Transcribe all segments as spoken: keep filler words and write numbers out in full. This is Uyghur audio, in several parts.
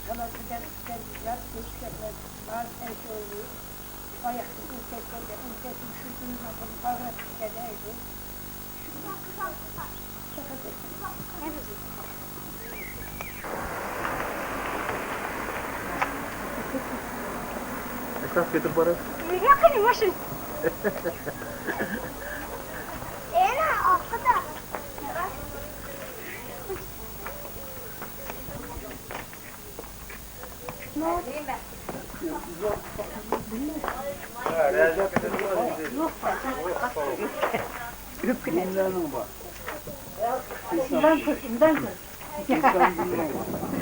بالىسى دەپ كەلدى، يات كۆچۈپ كەتمەيدۇ. باز ئەيتىۋالدى. ئاياقتىن ئۆتۈپ كەتكەندە، ئۆتۈپ كەتسۇن، شۇ كۈنى ئاغرىپ كەتكەن ئەيدۇ. ئەسقەر كۆتۈرۈپ بارىسىز. ياقىنى ماشىنا. ئەنە ئارقىدا.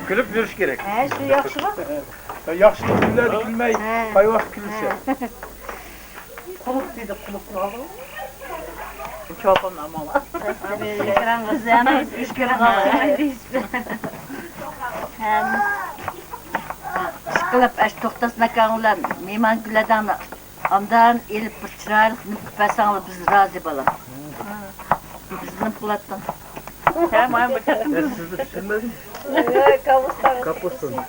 كۈلۈپ يۈرۈش كېرەك. ھە، شۇ ياخشىغۇ. ياخشى كۈنلەردە كۈلمەي، ھە. قاي ۋاقىت كۈلسە. ھە. قۇلۇق دېدى، قۇلۇقنى ئالدىڭىز. چوپان ئامال. بىز ھەممىمىز ئىچكىرى قالغان. ھەم ئىشقىلىپ ئەش توختاس ماكان بىلەن مېھمان كۈنلەردە ئاندىن ئېلىپ بىر چىرايلىق نېمە قىلىپ بەرسەڭلار بىز رازى بالا. بىز نېمە قىلاتتىڭ؟ ھە، مانا بۇ كەتتىم. مەن سىزنى چۈشەنمىدىم. ئۆي، كاپۇستانى كاپۇستىنى.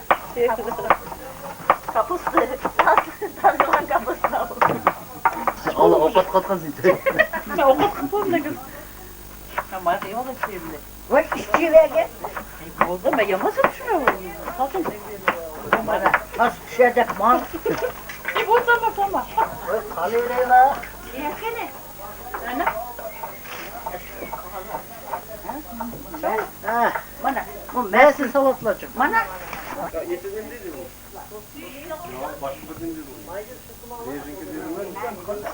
كاپۇستى. تازىلىغان كاپۇستا. ئالا ئوقۇتقان قىز ئىدى. مەن ئوقۇتقان قىز لېكىن. ھە، مانا يامان چۈشەندى. ۋاي، ئىشچى بەرگەن. بولدى، مەن يامان چۈشىنىمەن. تازا. مانا، تاز چۈشەر دەپ ماڭ. ئى، بولسا، بولسا. ۋاي، قالىۋېرەيلا. ياقىنى. ھە، مانا. بۇ مەسىلە ساۋاتلاچۇ. مانا. يا، باشقا بىر دېدى بۇ. بېيجىڭكى دېدىمەن. مەن.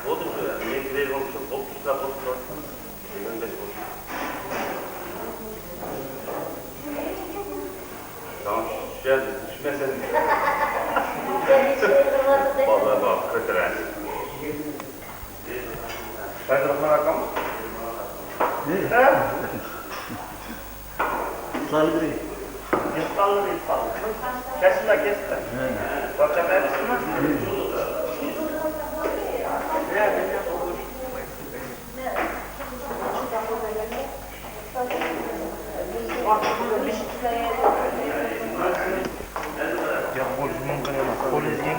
بولدى، شۇ، مېنىڭ كىرىۋېلىشىم بولۇپ، شۇنداق بولۇپ تۇراتتى. يىگىرمە بەش بولدى. ساڭا چۈشەر، چۈشمەسەم. بالىلار بار، كۆتۈرەر. سەيدۇرراھمان ئاكام. ئىپتارلىرى. ئىپتارلىرى، ئىپتارلىرى. كەلسىلە، كەلسىلە. چارچاپ قالدىڭىزمۇ؟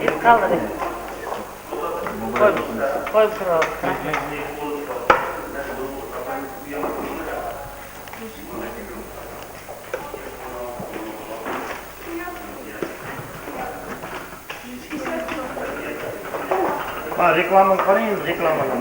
ئىپتارلىرى. قويۇپ، قويۇپ تۇرۇڭ. ھا، رېكلامىنى قارايمىز، رېكلامىنى.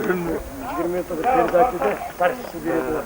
يىگىرمە مېتىر پېرېداچىدا قارشىسى بېرىدۇ.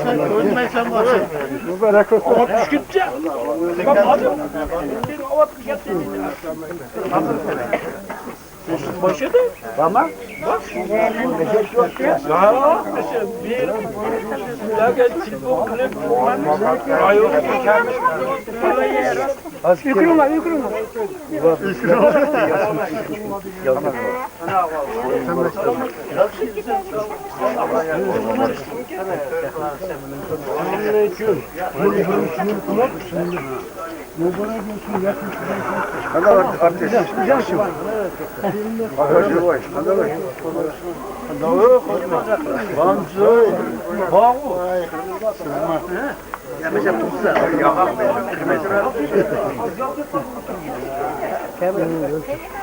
Sen ölmeysen bak. Mübarek olsun. Avat düşkünce. Bak, hadi. Sen avat düşkünce. Başladı. Tamam. Bak. Ya, bir, ya, gel, telefon, telefon. Ayol. Yıkılma, yıkılma. Qanday artist? Qanday artist? Qanday artist?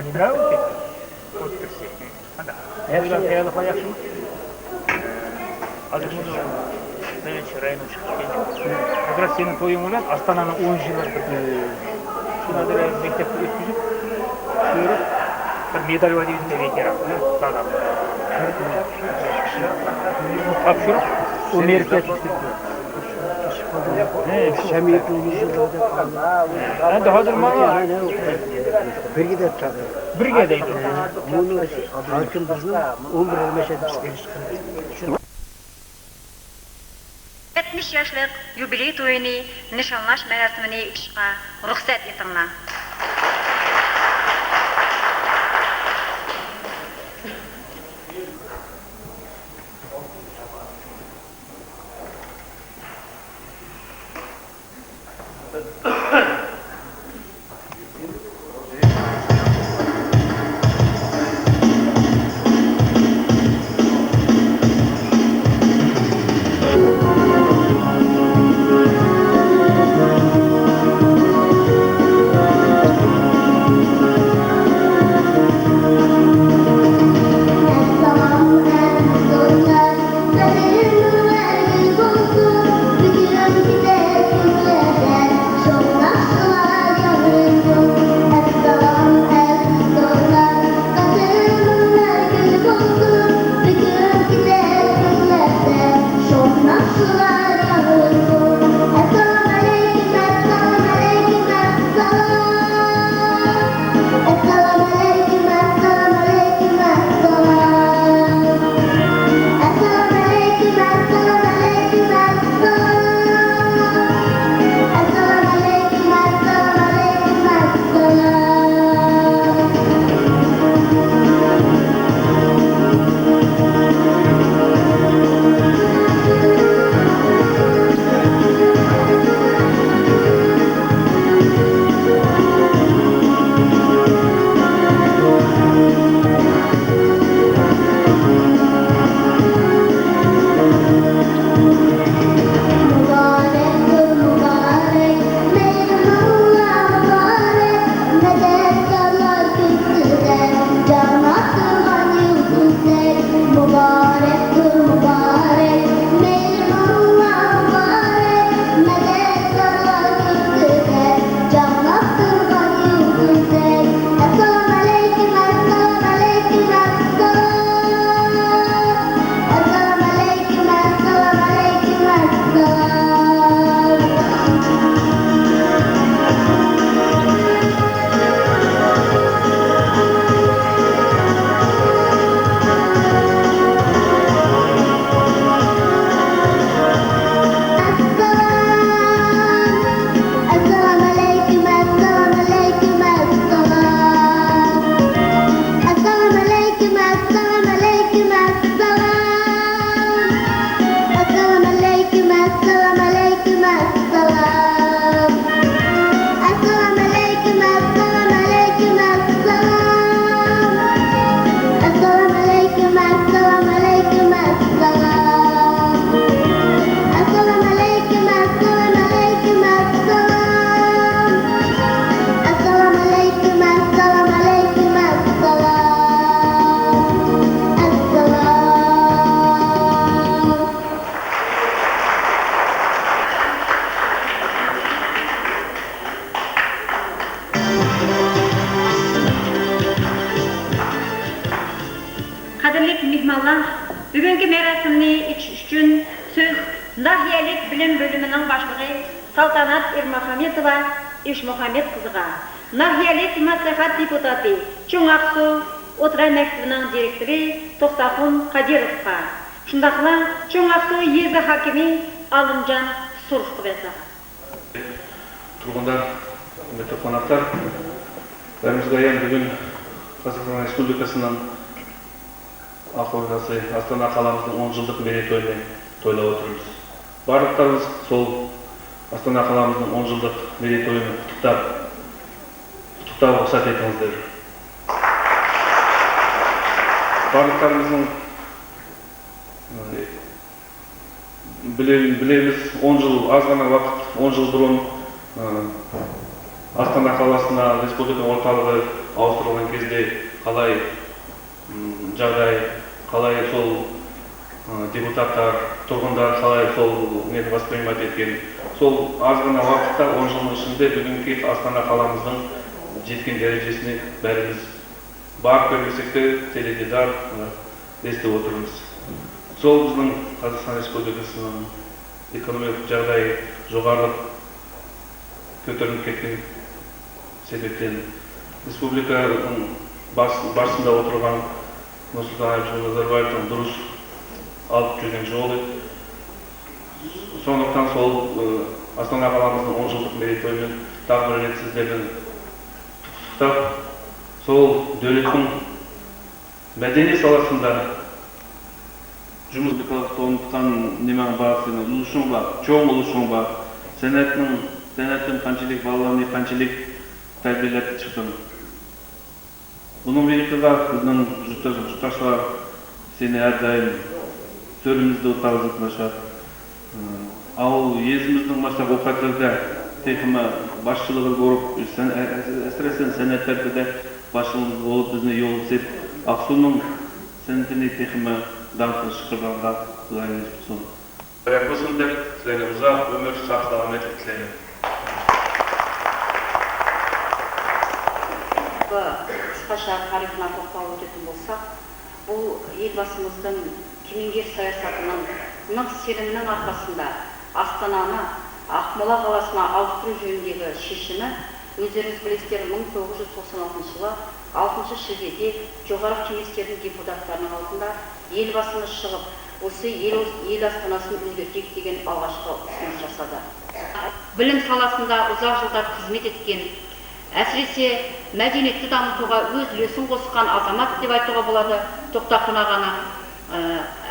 نېمە ئۇ؟ ئوتتۇرىسى. قانداق؟ ياخشى. تەييارلىقلار ياخشىمۇ؟ ھازىر مۇنۇ بىرىنچى رايونغا چىقىپ كەلدى. ئەگەر سېنىڭ تويۇڭ بىلەن ئاستانانىڭ ئون يىللىق بىر، شۇنى ھازىر مەكتەپتە ئۆتكۈزۈپ، كۆرۈپ، بىر مېدال بار دېگەن كېرەك. تاپشۇرۇپ، ئۇ مەرىپەت. ئەمدى ھازىر ماڭا بىرگە دەپ چاقىردى. بىرگە دەيدۇ. بۇنى ھاكىم بىزنىڭ ئون بىر يىل مەشەدە بىز ئېلىشقان. يەتمىش ياشلىق يۇبىلېي تويىنى نىشانلاش مەراسىمىنى ئېچىشقا رۇخسەت ئېتىڭلار. قەدىرلىك مېھمانلار، بۈگۈنكى مېراسىمنى ئېچىش ئۈچۈن سۆز ناھىيەلىك بىلىم بۆلۈمىنىڭ باشلىقى سالتانات ئىرمۇھەممەتوۋا ئىشمۇھەممەت قىزىغا، ناھىيەلىك مەسلىھەت دېپۇتاتى، چوڭ ئاقسۇ ئوتتۇرا مەكتىپىنىڭ دىرېكتورى توختاخۇن قادىروۋقا، شۇنداقلا چوڭ ئاقسۇ يېزا ھاكىمى ئالىمجان سۇرۇخقا بەرساق. تۇرغۇنلار، ھۆرمەتلىك قوناقلار، بەرىمىزگە ئايان بۈگۈن قازاقىستان رېسپۇبلىكىسىنىڭ ئاق ئوردىسى ئاستانا قالامىزنىڭ ئون يىللىق مېرەيتويىنى تويلاپ ئولتۇرىمىز. بارلىقلىرىمىز سول ئاستانا قالامىزنىڭ ئون يىللىق مېرەيتويىنى قۇتلۇقلاپ، قۇتلۇقلاپ رۇخسەت ئېتىڭىزلەر. بارلىقلىرىمىزنىڭ بىلە-، بىلىمىز، ئون يىل، ئازغىنە ۋاقىت، ئون يىل بۇرۇن، ئى، Astana qalasına respublika ortalığı avusturulğan gezde qalay, ım, jağday, qalay sol, ı, deputatlar, turğınlar qalay sol neni vоспринимать etken, sol azğana vaqıtta, on jılnıñ ishinde bugünki Astana qalamıznıñ jetken derejesine bärimiz barıp körmesek de, teledidar, ı, esitip otırmız. Sol bizniñ Qazaqstan Respublikasınıñ ekonomik jağdayı joqarılap köterilip ketken sebepten, respublikanıñ bas-, başında oturğan Nursultan Ayıpovich Nazarbaevtıñ durıs alıp jürgen jolı. Sonlıqtan sol, ı, Astana qalamıznıñ on jıllıq mereytoyınen taǵı bir ret sizlerni qutluqlap, sol devletniñ Мәдениет саласында jumıs tanıtqan nemäñ bar seniñ, ulusuñ bar, çoñ ulusuñ bar. Sənətniñ, sənətniñ qanshilik, balalarnı qanshilik tarbiyalap çıqtıñ. Bunıñ buyruqıga bizniñ yurttaş, yurttaşlar seni her daim sözümizde otağı zıtlaşar. Avul, yezimizniñ başqa avqatlerde texmi başçılığı bolıp, sen, äsirese, sənətlerde de başçılığımız bolıp, bizni yol izlep, Aqsuniñ sənətini texmi dañqlı şıqırlağanğa Xuday nesip qılsın. Mübarek olsun dep, sizlerge uzaq ömür, sağ-salametlik tileymen. Bu qısqaça tariyxına toqtalıp ötetin bolsaq, bu elbasımıznıñ kemengir sayasatınıñ nıq seliminiñ arqasında Astananı Aqmola qalasına avustıruv jönündegi şeshimi, özleriñiz bilesizler, mıñ toǵız jüz toqsan altınshı jılı altınshı shilbede Joqarı Keńeslerniñ deputatlarınıñ aldında elbasımız shıǵıp, usı el, el astanasın ózgerteyik degen alǵaşqı usınıs jasadı. Bilim salasında uzaq jıllar xızmet etken, Ásirese, mádeniyetti damıtıwǵa óz úlesin qosqan azamat dep aytıwǵa boladı. Toqtaqun ağanı, e,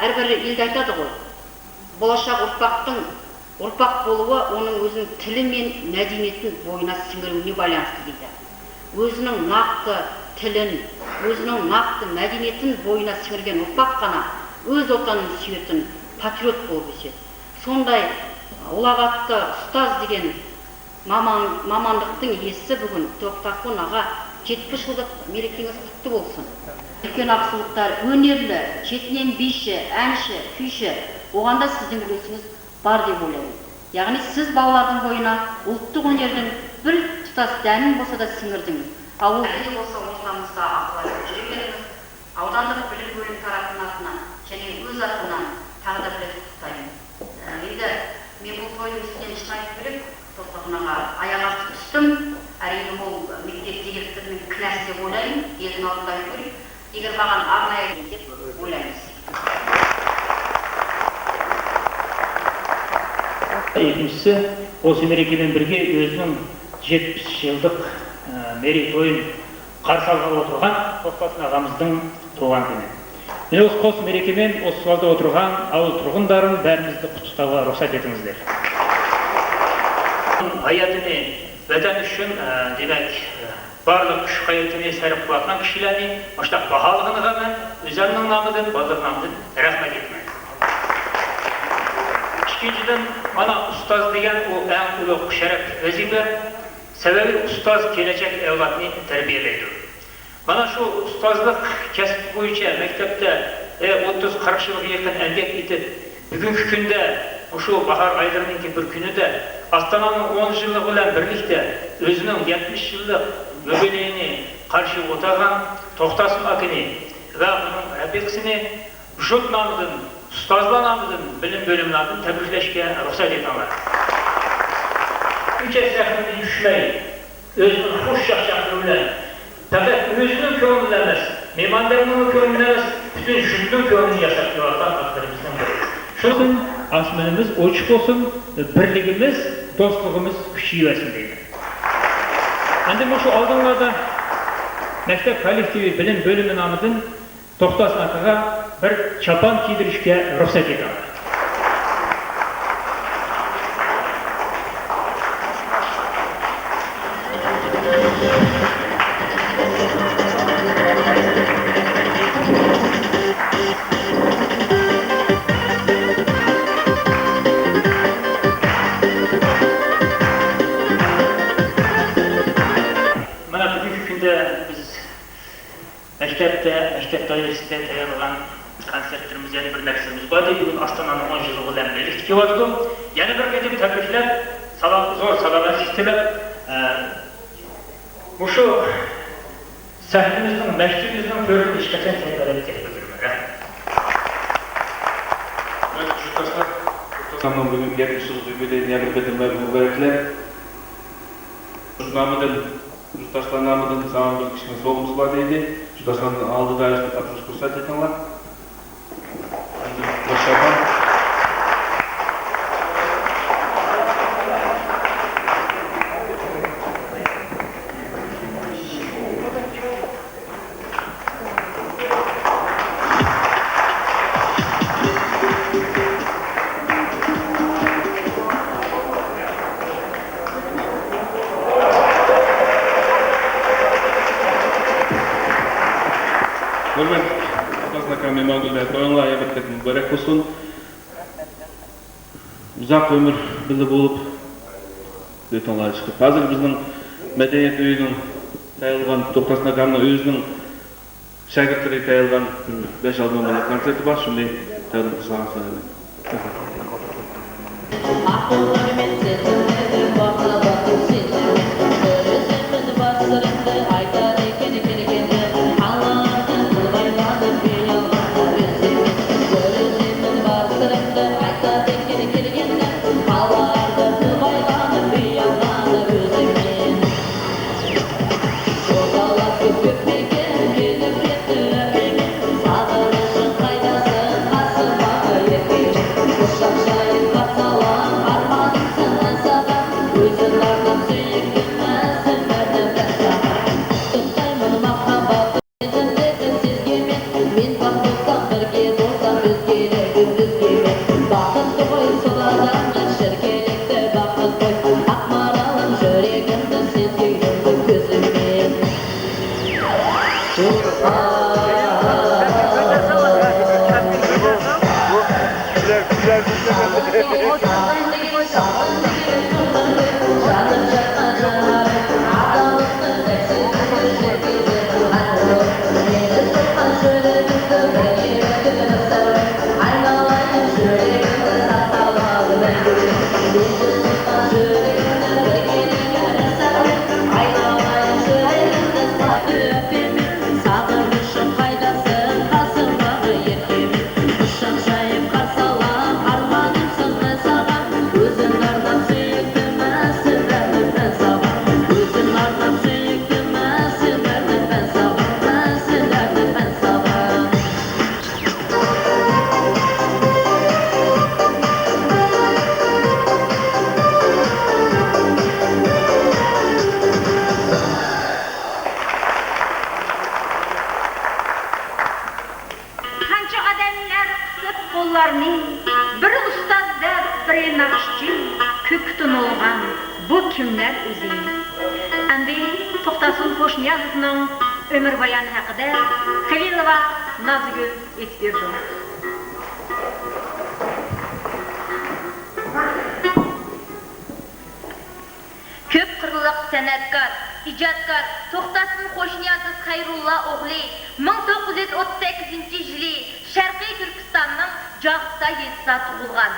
hár bir elde aytadı ǵoy. Bolashaq urpaqtıń urpaq bolıwı onıń óziniń tili men mádeniyetin boyına sińiriwine baylanıslı deydi. Óziniń naqtı tilin, óziniń naqtı mádeniyetin boyına sińirgen urpaq ǵana óz Otanın súyetin patriot bolıp ósedi. Sonday ulaǵattı ustaz degen Maman, mamanlıqtıń iyesi búgin Toqtaqun aǵa, jetpis jıllıq merekeńiz qutlı bolsın. Úlken aqsulıqlar, ónerli, ketinen biyshi, ánshi, kúyshi, oǵanda siziń úlesińiz bar dep oylayman. Yaǵnıy siz balalardıń boyına ulttıq ónerdiń bir tutas dámin bolsa da sińirdińiz. Avul. Áne bolsa ortamızda aqıllashıp júreveremiz. Awdandıq bilim bólimi tarapınan atınan jáne óz atınan taǵı da bir ret qutlayman. Endi men bul toydıń ústinen shın aytıp bereyim, Toqtaqun aǵa, ayaq astı tústim. Áriyin ol mektep direktorınıń kinası dep oylayman, eldiń aldında aytıp bereyim. Eger maǵan arnayı dep oylaymız. Ekinshisi, usı mereke menen birge óziniń jetpis jıllıq, e, mereytoyın qarsı alıp otırǵan Toqtasun aǵamızdıń tuwǵan kúni. Mine, usı qos mereke menen usı zalda otırǵan awıl turǵınların bárimizdi qutlıqlawǵa ruxsat etińizler. Hayatını Vatan ushın, e, demek, e, barlıq kúsh-ǵayretini sárp qılayatqan kishilerni mıshındaq bahalıǵınıǵa men ózümniń namıdan, balalarım namıdan raxmet aytaman. Ekinshiden, mana, ustaz degen ol eń uluǵ sharaf, vazifa. Sebebi ustaz kelejek avlodni tarbiyalaydi. Mana shu ustazlıq kasbi bo'yicha maktabda, e, o'ttiz qirq yilga yaqin emgak etib, bugungi kunda mushu bahor oylariniñki bir kunida Astananıñ on yıllığı bilen birlikte o'zining yetmish yillik yubileyini qarshi o'tagan To'xtasin akini va uning rafiqasini Jut namıdın, ustazlar namıdın, bilim bölümü namıdın tebrikleşke ruhsat etiñler. Shuncha zahmetke tushmay, o'zining xush chaqchaqligi bilan faqat o'zining ko'nglini emas, mehmonlarning ko'nglini emas, butun yurtning ko'nglini yasab kelayotgan xalqlarimizning biri. Shu uchun osmonimiz ochiq bo'lsin, birligimiz, do'stligimiz kuchayversin deyman. Endi mana shu oldinlarda maktab kollektivi bilim bo'limi nomidan To'xtasin akaga bir chopon kiydirishga ruxsat etiñlar. ئۇنىۋېرسىتېتى تەييارلىغان كونسېرتلىرىمىز، يەنە بىر نەرسىمىز بار. بۈگۈن ئاستانانىڭ ئون يىللىقى بىلەن بىرلىكتە كېلىۋاتىدۇ. يەنە بىر قېتىم تەبرىكلەپ، سالام، زور سالامەتلىك تىلەپ، ئە، مۇشۇ سەھنىمىزنىڭ، مەسچىتىمىزنىڭ تۆرىدىن ھېچقاچان كەينىگە قاراپ كەتمەيمىز. رەھمەت. ھۆرمەتلىك يۇرتداشلار، يۇرتداشلارنىڭ بۈگۈنكى يەتمىش يىللىق يۇبىلېيىنى يەنە بىر قېتىم مۇبارەكلەپ، شۇ نامىدىن، يۇرتداشلار نامىدىن ساڭا بىر كىچىككىنە سوۋغىمىز بار دەيلى. يۇرتداشلارنىڭ ئالدىدا ئىشقا تاپشۇرۇش پۇرسەت ئېتىڭلار. ھۆرمەتلىك ئۇستازىم ئاكام ئىمانگۈل ۋە تويۇڭلار يەنە بىر قېتىم مۇبارەك بولسۇن. ئۇزاق ئۆمۈر بىللە بولۇپ، ئۆتۈڭلار چىقىپ. ھازىر بىزنىڭ مەدەنىيەت ئۆيىنىڭ تەييارلىغان، توختاسۇن ئاكامنىڭ ئۆزىنىڭ شاگىرتلىرى تەييارلىغان بىر بەش-ئالتە نومۇرلۇق كونسېرتى بار، شۇنى تەقدىم قىلساڭىز. قانچە ئادەملەر قىسىپ قوللارنى، بىر ئۇستاز دەپ، بىرى ناخشىچى، كۆككە تونۇلغان بۇ كىملەر ئۆزى؟ ئەمدى توختاسۇن خۇشنىيازوۋنىڭ ئۆمۈربايانى ھەققىدە خېلىلوۋا نازىگۈل ئېيتىپ بېرىدۇ. كۆپ قىرلىق سەنئەتكار، ئىجادكار توختاسۇن خۇشنىيازوف خەيرۇللا ئوغلى مىڭ توققۇز يۈز ئوتتۇز سەككىزىنچى يىلى شەرقىي تۈركىستاننىڭ جاغىستا يېزىسىدا تۇغۇلغان.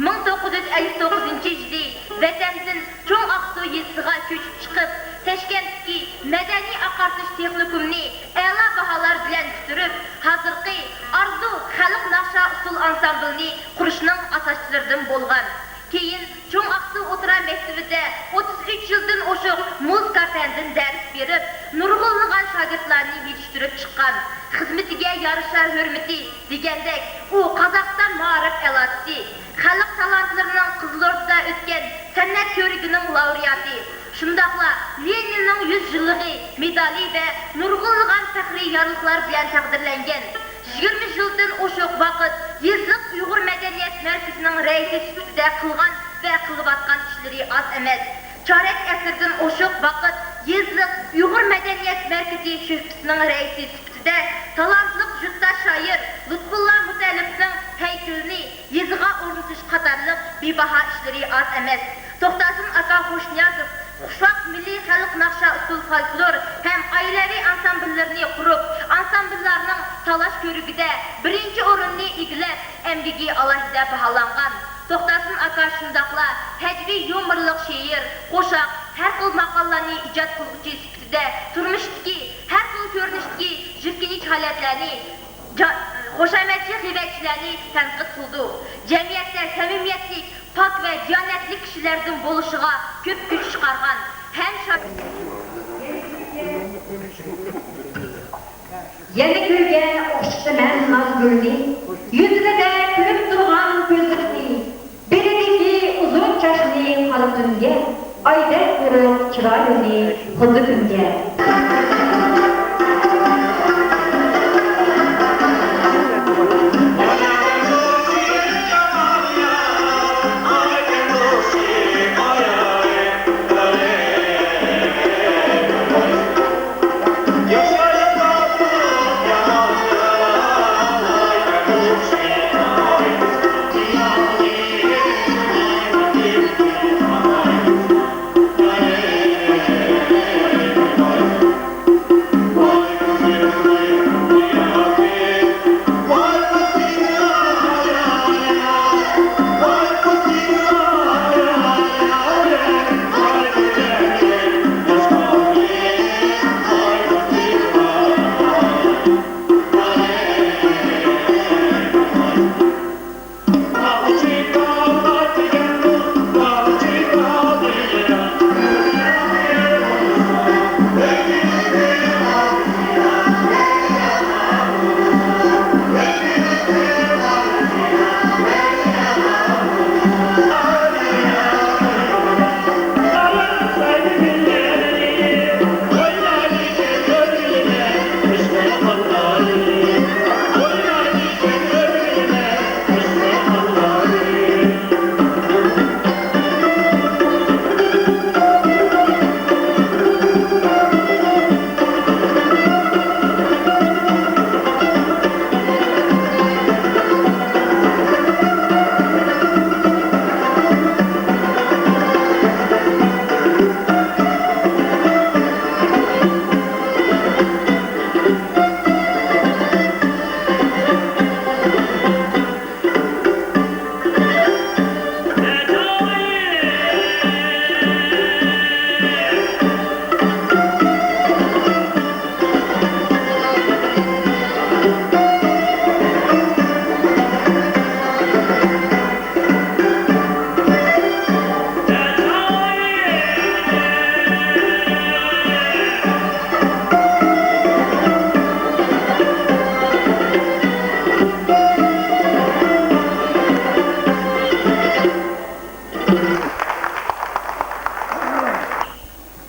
مىڭ توققۇز يۈز ئەللىك توققۇزىنچى يىلى ۋەتەندىن چوڭ ئاقسۇ يېزىسىغا كۆچۈپ چىقىپ، تەشكەنتتىكى مەدەنىي ئاقارتىش تېخنىكومىنى ئەلا باھالار بىلەن پۈتتۈرۈپ، ھازىرقى ئارزۇ خەلق ناخشا ئۇسسۇل ئانسامبىلىنى قۇرۇشنىڭ ئاساسچىلىرىدىن بولغان. كېيىن چوڭ ئاقسۇ ئوتتۇرا مەكتىۋىدە ئوتتۇز ئۈچ يىلدىن ئوشۇق مۇزىكا پەنىدىن دەرس بېرىپ، نۇرغۇنلىغان شاگىرتلارنى يېتىشتۈرۈپ چىققان. خىزمىتىگە يارىشا ھۆرمىتى، دېگەندەك، ئۇ قازاقىستان مائارىپ ئەلاسى، خەلق تالانتلىرىنىڭ قىزىل ئوردىدا ئۆتكەن سەنئەت كۆرىكىنىڭ لاۋرېئاتى، شۇنداقلا لېنىننىڭ يۈز يىللىقى مېدالى ۋە نۇرغۇنلىغان پەخرىي يارلىقلار بىلەن تەقدىرلەنگەن. يىگىرمە يىلدىن ئوشۇق ۋاقىت يېزىلىق ئۇيغۇر مەدەنىيەت مەركىزىنىڭ رەئىسى سۈپىتىدە قىلغان ۋە قىلىۋاتقان ئىشلىرى ئاز ئەمەس. چارەك ئەسىردىن ئوشۇق ۋاقىت يېزىلىق ئۇيغۇر مەدەنىيەت مەركىزى شۆبىسىنىڭ رەئىسى سۈپىتىدە تالانتلىق يۇرتداش شائىر لۇتپۇللا مۇتەللىپنىڭ ھەيكىلىنى يېزىغا ئورنىتىش قاتارلىق بىباھا ئىشلىرى ئاز ئەمەس. توختاسۇن ئاكا خۇشنىيازوف ئۇششاق مىللىي خەلق ناخشا ئۇسسۇل فولكلور ھەم ئائىلىۋى ئانسامبىللىرىنى قۇرۇپ، ئانسامبىللارنىڭ تاللاش كۆرۈكىدە بىرىنچى ئورۇننى ئىگىلەپ، ئەمگىكى ئالاھىدە باھالانغان. توختاسىن ئاكا شۇنداقلا ھەجۋىي يۇمۇرلۇق شېئىر، قوشاق، ھەر خىل ماقالىلارنى ئىجاد قىلغۇچى سۈپىتىدە تۇرمۇشتىكى ھەر خىل كۆرۈنۈشتىكى يىرتىنچ ھالەتلەرنى جا-، خۇشامەتچى غىۋەچىلەرنى تەنقىد قىلىدۇ. جەمئىيەتتە سەمىمىيەتلىك، پاك ۋە دىيانەتلىك كىشىلەردىن بولۇشىغا كۆپ كۈچ چىقارغان ھەم شا- يەنە كۆرگەن ئوخشىتىمەن نازگۈلنى، يۈزىدە كۈلۈپ تۇرغان كۆزلىرىنى، بېلىدىكى ئۇزۇن چاچنى قارا تۈنگە، ئايدەك يورۇق چىرايىنى قىزىل كۈنگە.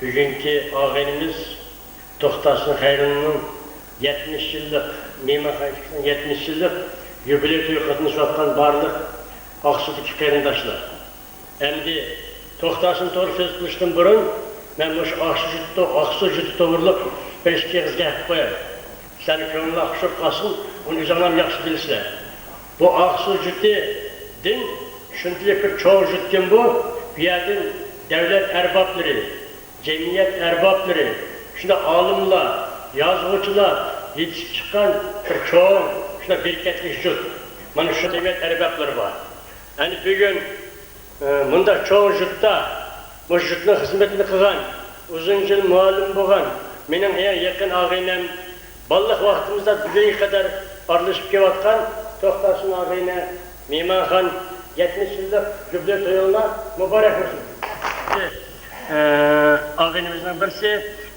بۈگۈنكى ئاغىنىمىز توختاسىن خەيرۇللىنىڭ يەتمىش يىللىق، مېھمانخانىنىڭ يەتمىش يىللىق يۇبىلېي تويىغا قاتنىشىۋاتقان بارلىق ئاقسۇدىكى قېرىنداشلار. ئەمدى توختاسىن توغرا سۆز قىلىشتىن بۇرۇن، مەن مۇشۇ ئاقسۇ جۈتى، ئاقسۇ جۈتى توغرىلىق بىر ئىككى ئېغىز گەپ قىلىپ قوياي. سىلەرنىڭ كۆڭلۈڭلار خۇشۇپ قالسۇن، ئۇنى ئۆزۈڭلارمۇ ياخشى بىلىسىلەر. بۇ ئاقسۇ جۈتىدىن شۇنچىلىك بىر چوڭ جۈتكەن بۇ، بۇ يەردىن دەۋلەت ئەربابلىرى، جەمئىيەت ئەربابلىرى، شۇنداق ئالىملار، يازغۇچىلار يېتىشىپ چىققان بىر چوڭ، شۇنداق بەرىكەتلىك جۈت. مانا شۇ جەمئىيەت ئەربابلىرى بار. ئەنە بۈگۈن، ئە، مۇنداق چوڭ جۈتتە، مۇشۇ جۈتنىڭ خىزمىتىنى قىلغان، ئۇزۇن يىل مۇئەللىم بولغان، مېنىڭ ئەڭ يېقىن ئاغىنەم، بالىلىق ۋاقتىمىزدا بۈگۈنگە قەدەر ئارىلىشىپ كېلىۋاتقان توختاسىن ئاغىنە، مېھمانخان، يەتمىش يىللىق يۇبىلېي تويۇڭلار مۇبارەك بولسۇن. ئاغىنىمىزنىڭ بىرسى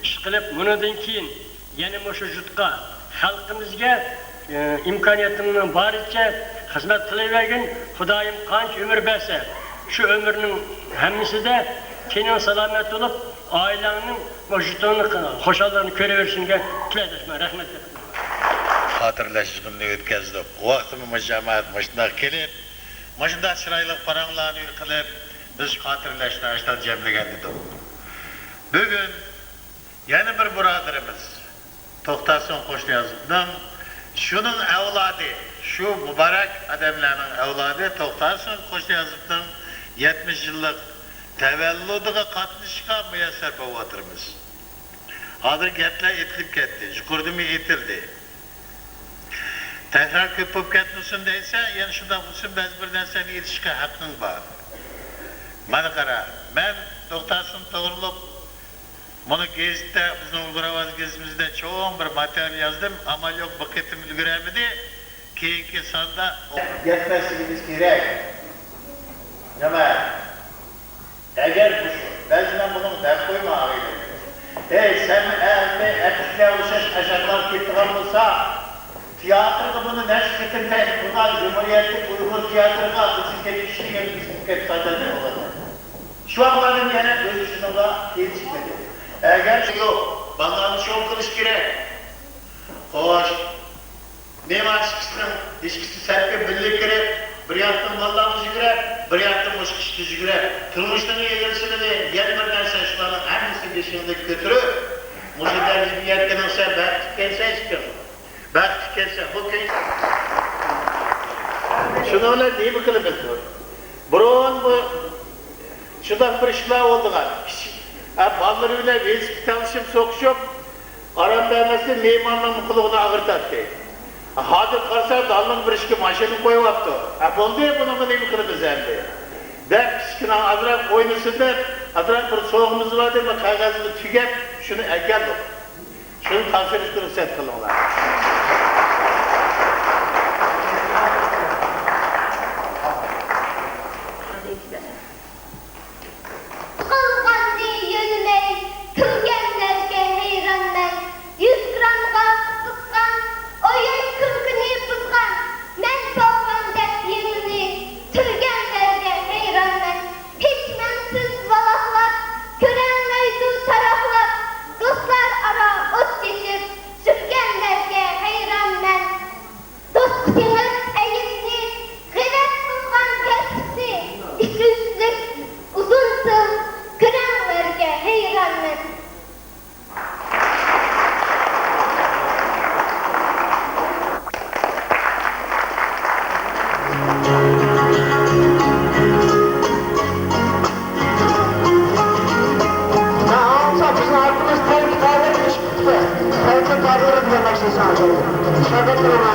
ئىشقىلىپ، مۇنىڭدىن كېيىن يەنە مۇشۇ جۇتقا، خەلقىمىزگە، ئى، ئىمكانىيىتىمنىڭ بارىچە خىزمەت قىلىۋەرگىن. خۇدايىم قانچە ئۆمۈر بەرسە، شۇ ئۆمۈرنىڭ ھەممىسىدە تېنىڭ سالامەت بولۇپ، ئائىلەڭنىڭ، مۇشۇ جۇتۇڭنىڭ خۇشاللىقىنى كۆرۈۋېرىشىڭگە تىلەكداشمەن. رەھمەت. خاتىرىلەش يىغىنىنى ئۆتكۈزدۇق. بۇ ۋاقىتتا مۇشۇ جامائەت مۇشۇنداق كېلىپ، مۇشۇنداق چىرايلىق پاراڭلارنى قىلىپ، بىز خاتىرىلەشنى ئاشتان جەملىگەن ئىدۇق. بۈگۈن يەنە بىر بۇرادىرىمىز توختاسىن قوشنىيازوۋنىڭ، شۇنىڭ ئەۋلادى، شۇ مۇبارەك ئادەملەرنىڭ ئەۋلادى توختاسىن قوشنىيازوۋنىڭ يەتمىش يىللىق تەۋەللۇدىغا قاتنىشىشقا مۇيەسسەر بولۇۋاتىرمىز. ھازىر گەپلەر ئېتىلىپ كەتتى، يۇقىرىدىمۇ ئېيتىلدى. تەكرار كۆپ بولۇپ كەتمىسۇن دەيسەن، يەنە شۇنداق بولسۇن، بەزى بىر نەرسىنى ئېيتىشقا ھەققىڭ بار. مانا قارا، مەن توختاسۇن توغرۇلۇق مۇنۇ گېزىتتە، بىزنىڭ ئۇيغۇر ئاۋازى گېزىتىمىزدە چوڭ بىر ماتېرىيال يازدىم. ئامال يوق، بۇ قېتىم ئۈلگۈرەلمىدى. كېيىنكى ساندا يەتمەسلىكىمىز كېرەك. نېمە؟ ئەگەر مۇشۇ، بەزىلەر بۇنىڭ دەپ قويما ئاغىنەم. ھەي، سەن ئەمدى ئەپچىكلەر ئوخشاش ئەشەقلار كېتىدىغان بولسا، تىياتىرغا بۇنى نەچچە قېتىم تەكلىپ قىلغان جۇمھۇرىيەتلىك ئۇيغۇر تىياتىرىغا بىزنى كېلىپ ئىشلىگەن بىز كېتىپ قالىدىغان بولىدۇ. شۇ ۋاقىتلاردىن يەنە ئۆز ئىشىنىڭغا كېلىشمىدى. ئەگەر شۇ يوق، بالىلارنى شۇ قىلىش كېرەك. خوش. نېمە ئىككىسىنىڭ، ھېچ ئىككىسى سەپكە بىللە كىرىپ، بىر ياقتىن بالىلارغا يۈگرەپ، بىر ياقتىن مۇشۇ ئىشقا يۈگرەپ، تۇرمۇشنىڭ ئېغىرچىلىقى، يەنە بىر نەرسە، شۇلارنىڭ ھەممىسىنى بېشىڭدىن كۆتۈرۈپ، مۇشۇ دەرىجىگە يەتكىنىڭ سەن بەختلىك ئىكەنسەن، ئىكەن. بەختلىك ئىكەنسەن. بۇ كۈن شۇنىڭ بىلەن نېمە قىلىمىز بۇ؟ بۇرۇن بۇ شۇنداق بىر ئىشلار بولىدىغان. كىشى، ھە، بالىلىرى بىلەن ۋېلىسىپىت تالىشىپ، سوقۇشۇپ، ئارام بەرمەستىن مېھماننىڭ قۇلىقىنى ئاغرىتاتتى. ھازىر قارىسا، داللىق بىر ئىككى ماشىنا قويۇۋاپتۇ. ھە، بولدى، بۇنىڭغا نېمە قىلىمىز ئەمدى؟ دەپ، كىچىككىنە ئازراق ئوينىسۇن دەپ، ئازراق بىر سوۋغىمىز بار دەپ، بىر قەغەزنى تۈگەپ، شۇنى ئەكەلدۇق. شۇنى تاپشۇرۇشقا رۇخسەت قىلىڭلار. قىلغاننى يۆلىمەي، كۈلگەنلەرگە ھەيرانمەن. يۈز گرامغا قىزىققان، ئويۇن كۈلكىنى بۇزغان، مەن بولغاندەك يېڭىنى سۈرگەنلەرگە ھەيرانمەن. ھېچ مەنىسىز ۋالاقلاپ، كۆرەڭلەيدۇ تاراقلاپ، دوستلار ئارا ئوت چېچىپ، سۈرگەنلەرگە ھەيرانمەن. دوستلۇقىڭىز ئەيىبنى، غەلەت قىلغان كەسىپنى، ئىشسىزلىك، ئۇزۇن تىل، كۆرەڭلەرگە ھەيرانمەن. ماڭسا بىزنىڭ ئارتىمىز تەل كىتابى ئىش پۈتتى. تەل كىتابلىرى دېمەكچىسىڭىز. شاگىرتلىرىم.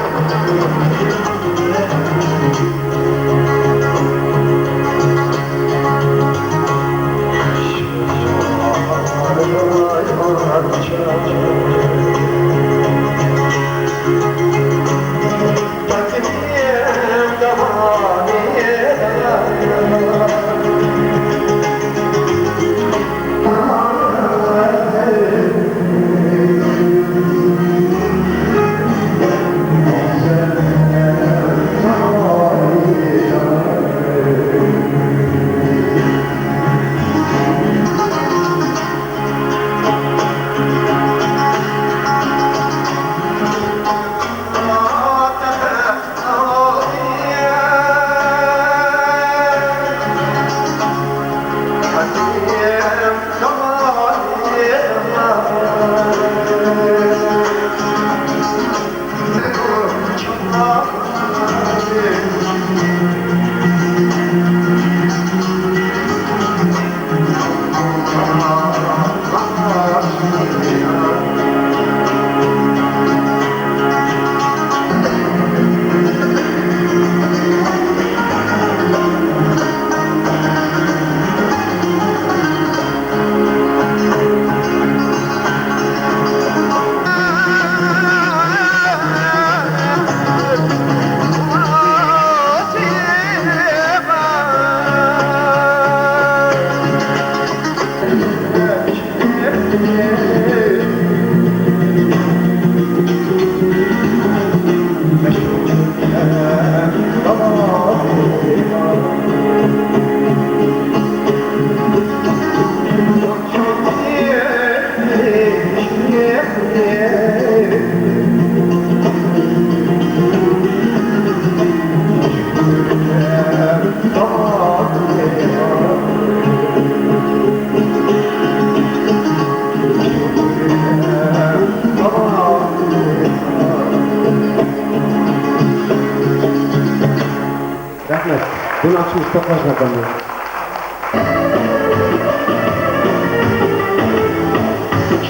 رەھمەت. بۇنى ئاخشام ئۇستاز قىلىشىڭلار.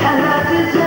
كەلمەسسىز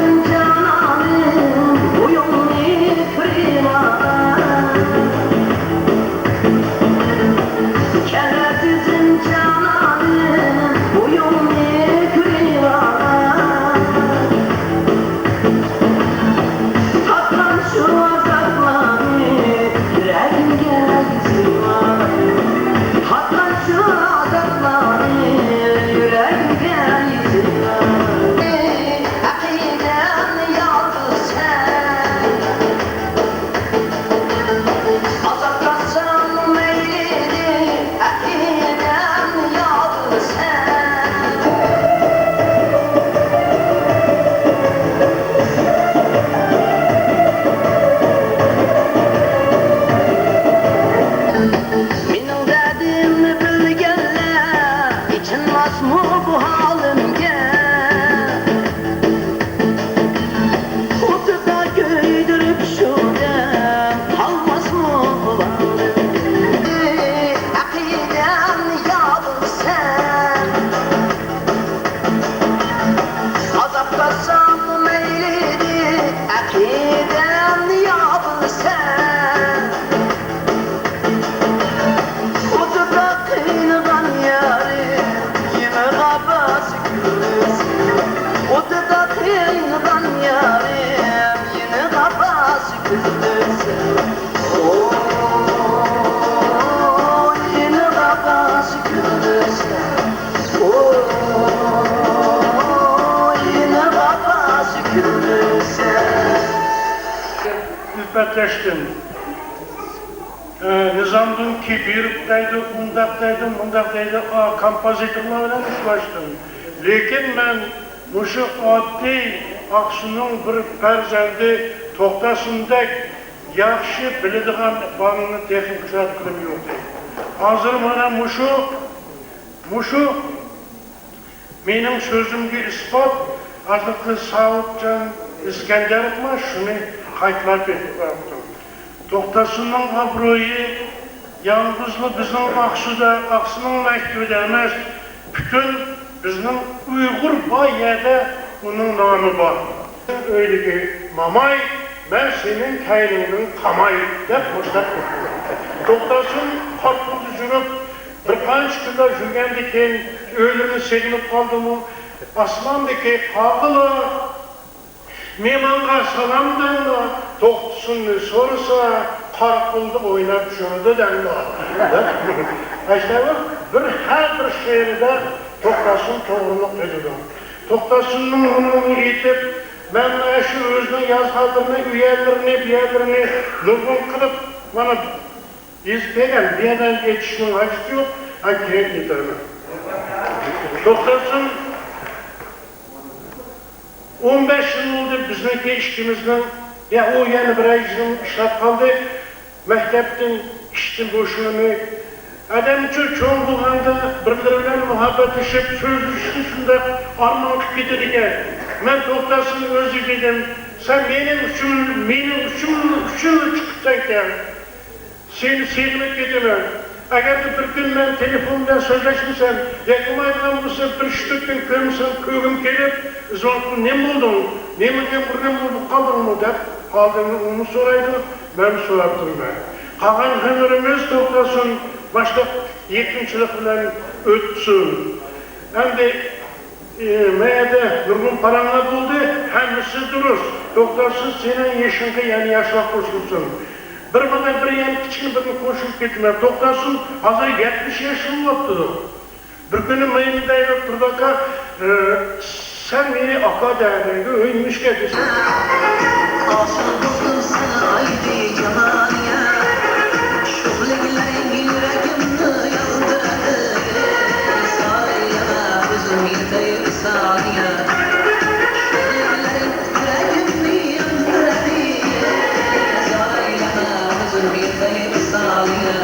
ئە، نىزامدىن كېبىرىپ دەيدۇ، ئۇنداق دەيدۇ، مۇنداق دەيدۇ، ئا، كومپوزىتورلار بىلەن ئۇچراشتىم. لېكىن مەن مۇشۇ ئاددىي ئاقسۇنىڭ بىر پەرزەنتى توختاسۇندەك ياخشى بىلىدىغان بالىنى تېخى ئۇچراتقىنىم يوق. ھازىر مانا مۇشۇ، مۇشۇ مېنىڭ سۆزۈمگە ئىسپات، ھازىرقى ساۋۇتجان ئىسكەندەروۋمۇ شۇنى قايتىلاپ ئېيتىپ بېرىپتۇ. توختاسۇننىڭ ئابرۇيى يالغۇزلا بىزنىڭ ئاقسۇدا، ئاقسۇنىڭ مەكتىۋىدە ئەمەس، پۈتۈن بىزنىڭ ئۇيغۇر بار يەردە ئۇنىڭ نامى بار. ئۆيدىكى ماماي، مەن سېنىڭ كەينىڭدىن قاماي، دەپ مۇشۇنداق قىلدى. توختاسۇن قاپقۇلدا يۈرۈپ، بىر قانچە كۈنلەر يۈرگەندىن كېيىن، ئۆيلىرىنى سېغىنىپ قالدىمۇ، ئاسماندىكى قاغىلار، مېھمانغا سالام دەڭلار، توختىسۇننى سورىسا، قاراقۇلدا ئويناپ يۈرىدۇ دەڭلار، دەپ، ئاشۇنداق بىر، ھەر بىر شېئىرىدا توختاسۇن توغرىلىق ئېيتىدۇ. توختاسۇننىڭ ئۇنىڭنى ئېيتىپ، مەن مانا شۇ ئۆزىنىڭ يازغانلىرىنى، ئۇ يەرلىرىنى، بۇ يەرلىرىنى نۇرغۇن قىلىپ، مانا، يېزىپ بەرگەن. بۇ يەردە ئېيتىشنىڭ ھاجىتى يوق. ھە، كېيىن ئېيتارمەن. توختاسۇن ئون بەش يىل بولدى بىزنىڭكى ئىككىمىزنىڭ، يا ئۇ يەنە بىرەر يىل ئىشلەپ قالدى. مەكتەپتىن، ئىشتىن بوشىغىنى. ئادەمچۇ چوڭ بولغاندا بىرلىرى بىلەن مۇھەببەتلىشىپ سۆزلىشىشنى شۇنداق ئارمان قىلىپ كېتىدىكەن. مەن توختاسۇن ئۆزىگە دېدىم، سەن مېنىڭ ئۈچۈن، مېنىڭ ئۈچۈن، ئۈچۈنلا چىقىپسەنكەن. سېنى سېغىنىپ كېتىمەن. ئەگەردە بىر كۈن مەن تېلېفون بىلەن سۆزلەشمىسەم، يەكۈنلەيدىغان بولسا، بىر ئۈچ تۆت كۈن كۆرمىسەم، كۆرگۈم كېلىپ، زوڭقا نېمە بولدۇڭ؟ نېمە دېگەن بىر نېمە بولۇپ قالدىڭمۇ؟ دەپ ھالىمنى ئۇمۇ سورايدۇ، مەن سوراپ تۇرىمەن. قالغان ئۆمرىمىز توختاسۇن، باشلىق يېقىنچىلىق بىلەن ئۆتسۇن. ئەمدى ئى، مەيەردە نۇرغۇن پاراڭلار بولدى، ھەممىسى دۇرۇس. توختاسۇن، سېنىڭ يېشىڭغا يەنە ياشلار قوشۇلسۇن. بىر مانا بىر يەنە كىچىككىنە بىرنى قوشۇپ كېتىمەن. توختاسۇن، ھازىر يەتمىش ياشقا بوپتۇ. بىر كۈنى مېنى دەيدۇ، تۇردى ئاكا، ئى، سەن مېنى ئاكا دەيدۇ، ئۆي نېمىشقا دېسە. ئاشىق بولدۇم ساڭا ئايدى جامالىيە، شۇغلىگىلەي يۈرىكىمنى يالدىرىدى، ساياغا كۆزۈم يېتەي ساياغا، شۇغلىگىلەي يۈرىكىمنى يالدىرىدى، ساياغا كۆزۈم يېتەي ساياغا.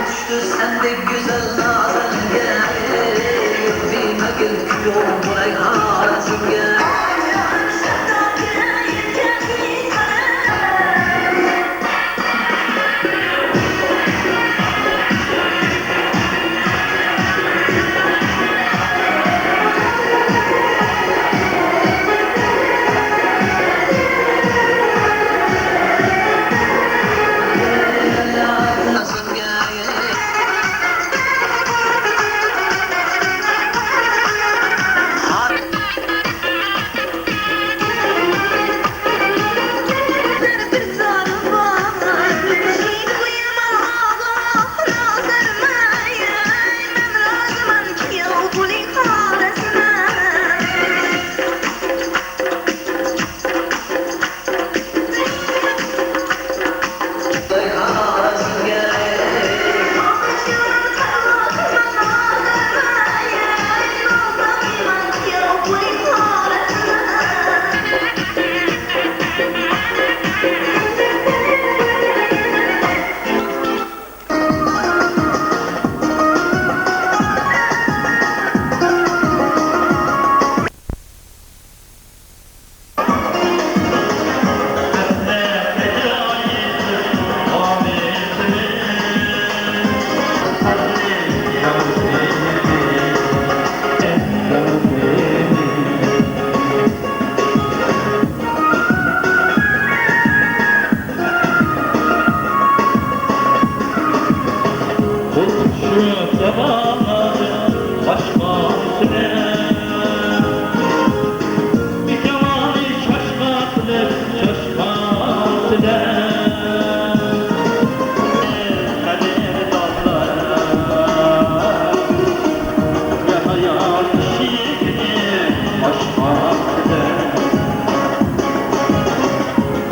چۈشتى سەندەك گۈزەل نازەنگە، يۈرمىگىن كۈيۈڭ بۇلاي ھازىرگە.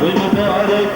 ئۆي مۇبارەك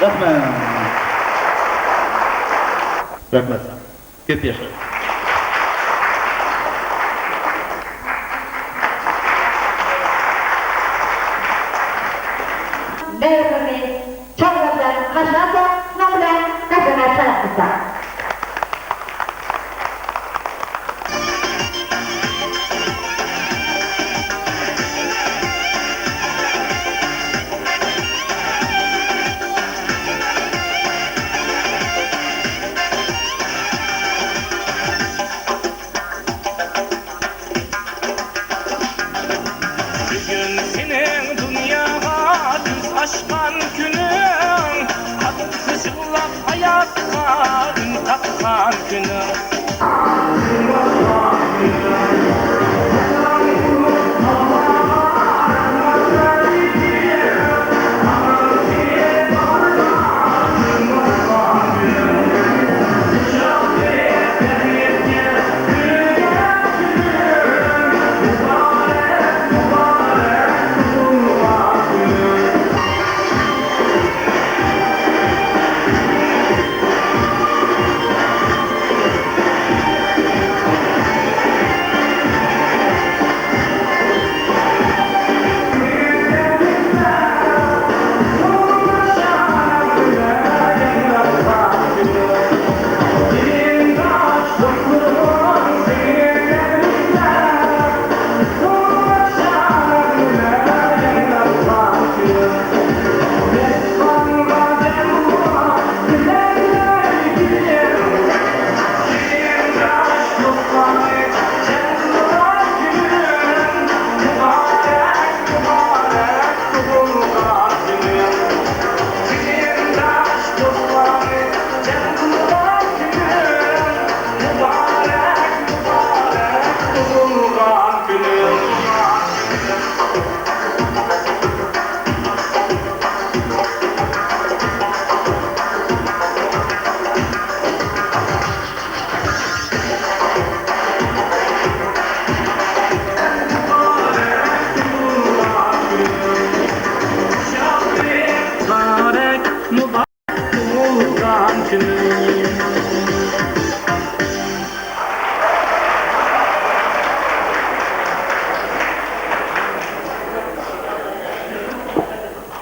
رەھمەت. رەھمەت. كۆپ ياشاڭ. مەيمۇننى چوڭلار بىلەن قارشى ئالساق، شۇنىڭ بىلەن غەزەللەر شايان قىلساق. بۈگۈن سېنىڭ دۇنياغا كۆز ئاچقان كۈنۈڭ، قاتتىق يىغلاپ ھاياتقا ئۈن تاققان كۈنۈڭ.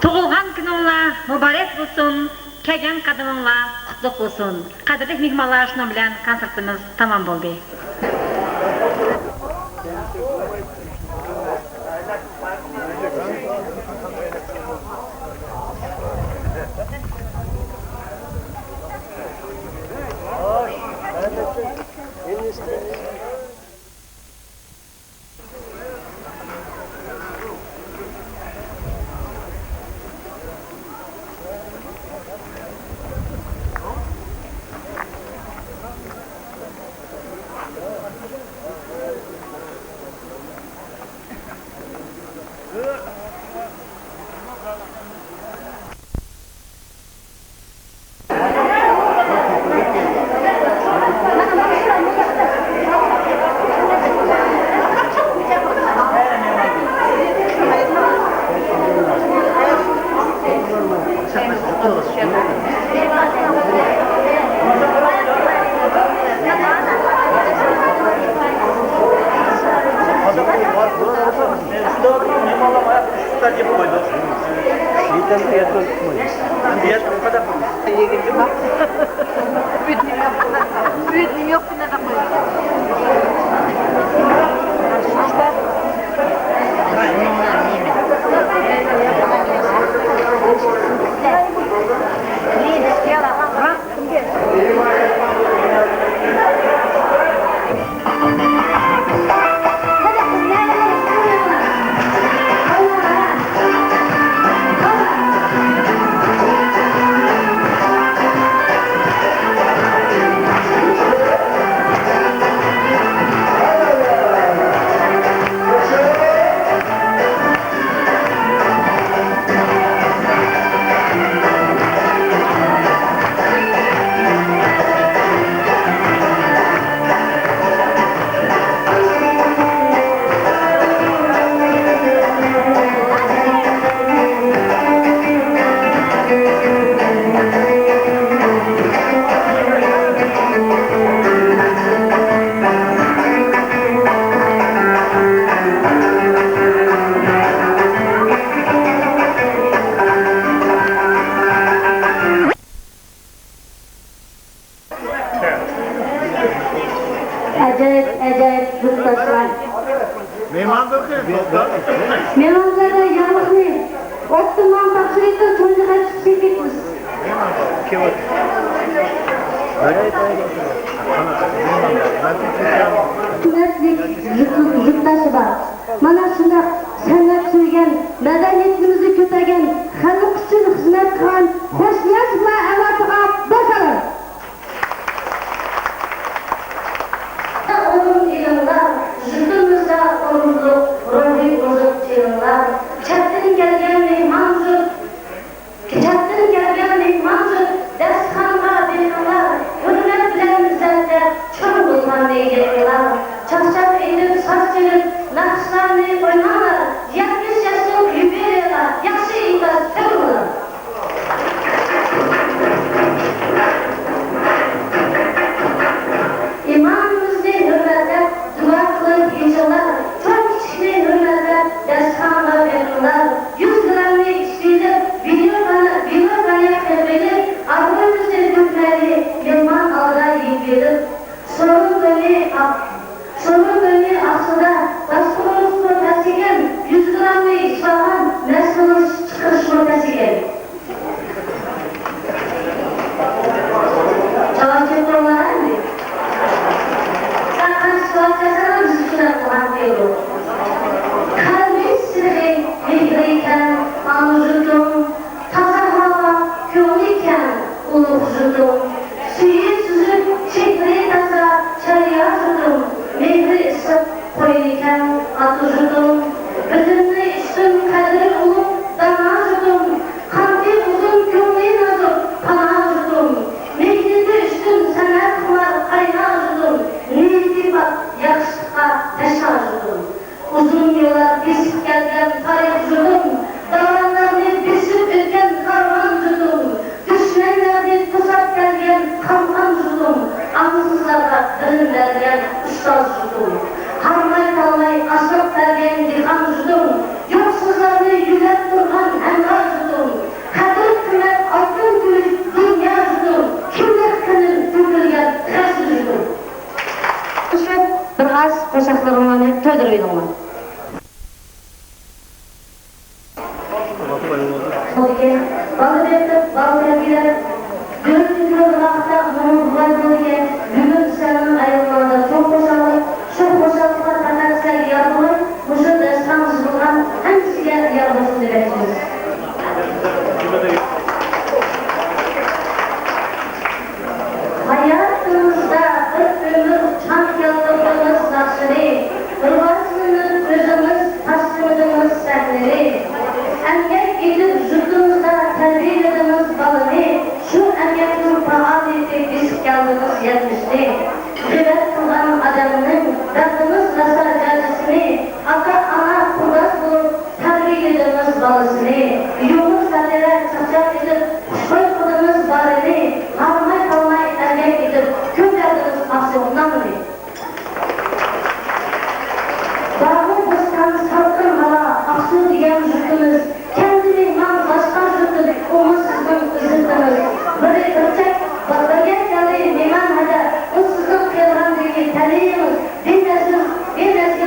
تۇغۇلغان كۈنۈڭلار مۇبارەك بولسۇن، كەلگەن قەدىمىڭلار قۇتلۇق بولسۇن. قەدىرلىك مېھمانلار، شۇنىڭ بىلەن كونسېرتىمىز تامام بولدى. ھۆرمەتلىك يۇرتداشلار، مانا شۇنداق سەنئەت سۆيگەن، مەدەنىيىتىمىزنى كۆتەرگەن، خەلق ئۈچۈن خىزمەت قىلغان خوشنىياز ۋە ئەۋلادىغا بىر سالام. ئورۇن ئېلىڭلار، يۇرتىمىزدا ئورۇنلۇق روھى ئوزۇق تېلىڭلار. چەتتىن كەلگەن مېھمان يۇرت، چەتتىن كەلگەن مېھمان يۇرت، دەستىخانغا بېقىڭلار. ھۆرمەت بىلەن ئىززەتلەپ چوڭ بولغاننى يېقىڭلار. چاقچاق ئېتىپ، ساز چېلىپ، ناخشىلارنى ئويناڭلار. يەتمىش ياشلىق يۇبىلېيغا ياخشى ئىنكاس تۆگىڭلار. ئىمامىمىزنى ھۆرمەتلەپ، دۇئا قىلىپ يېچىڭلار. چوڭ-كىچىكنى ھۆرمەتلەپ، داستىخانغا بېقىڭلار. يۈز گرامنى ئىچكۈزۈپ، ۋىلوكانى، ۋىلوكانى قىلىۋېلىپ، ئابرۇيىمىزنى تۆكمەيلى، مېھمان ئالدىدا يېيىۋېلىپ. سورۇن تونى ئاق-، سورۇن تونى ئاقسىدا، باستۇرۇلۇپتۇ تەس ئىكەن، يۈز گرامنى ئىچىۋالغان، مەس بولۇش چىقىرىشمۇ تەس ئىكەن. جاۋاب چىقىرىڭلار ئەمدى. سەن قانچە سوئال قىلساڭ، بىز چۈشىنەلمەيدۇ. قەلبى سىرى، مېھرى كەڭ، ئانا يۇرتۇم. تازا ھاۋا، كۆڭلى كەڭ، ئۇلۇغ يۇرتۇم. سۈيى سۈزۈك، چېھرى تازا، چەريا يۇرتۇم. مېھرى ئىسسىق، قوينى كەڭ، ئاتا يۇرتۇم. بىلىملى ئۈستۈن، قەدرى ئۇلۇغ، دانا يۇرتۇم. قانىتى ئۇزۇن، كۆڭلى نازۇك، پانا يۇرتۇم. مېھنىتى ئۈستۈن، سەنئەتخۇمار، قاينا يۇرتۇم. نىيىتى پاك، ياخشىلىققا تەشنا يۇرتۇم. ئۇزۇن يوللار بېسىپ كەلگەن تارىخ يۇرتۇم، داۋانلارنى بېسىپ ئۆتكەن كارۋان يۇرتۇم، دۈشمەنلەرنى توساپ كەلگەن قالقان يۇرتۇم، ئاڭسىزلارغا بىلىم بەرگەن ئۇستاز يۇرتۇم، ھارماي-تالماي ئاشلىق بەرگەن دېھقان يۇرتۇم، يوقسۇزلارنى يۆلەپ تۇرغان ھەمراھ يۇرتۇم، قەدىر-قىممەت ئالتۇن كۈمۈش دۇنيا يۇرتۇم، كىملىك قېنىم تۆكۈلگەن غەزىل يۇرتۇم. بىر ئاز قوشاقلىرىڭلارنى تولدۇرۇۋېلىڭلار. بالا بېقىپ، بالا تەربىيەلەپ، دۆلىتى كۆرىدىغان قىزىق موماي بولىدىكەن. بۈگۈن سەننىڭ ئايالىڭلاردا چوڭ خۇشاللىق، شۇ خۇشاللىققا پەقەت سەن يار بولۇپ، مۇشۇ دەرسخانا يىغىلغان ھەممىسىگە يار بولسۇن دېمەكچىمىز. ھاياتىمىزدا بىر ئۆمۈر چاڭ كەلتۈردىڭىز ناخشىنى، راۋاجلىنىپ ئۆزىڭىز تاشلىمىدىڭىز سەھنىنى. ئەمگەك ئېتىپ يۇرتىمىزدا تەربىيەلىدىڭىز بالىنى، شۇ ئەمگەكنىڭ پائالىيىتى بېسىپ كەلدىڭىز يەتمىشنى. غەيۋەت قىلغان ئادەمنىڭ بەردىڭىز راسا جاجىسىنى، ئاتا-ئانا قۇرداش بولۇپ تەربىيەلىدىڭىز بالىسىنى، يۇمۇر ساتىرە چاقچاق ئېتىپ، خۇشخۇي قىلدىڭىز بارىنى، ھارماي-تالماي ئەمگەك ئېتىپ، كۆتەردىڭىز ئاقسۇ نامىنى. باغۇ بوستان سالقىن ھاۋا، ئاقسۇ دېگەن يۇرتىمىز، كەلدى مېھمان باشقا يۇرتتىن، ئۇمۇ سىزنىڭ ئىززىتىڭىز. بىرى بىر چەك، بىرگە كەلدى مېھمان ھەدە، ئۇ سىزنىڭ قىلغاندىكى تەلىيىڭىز، بىمەزگىل، بىمەزگىل.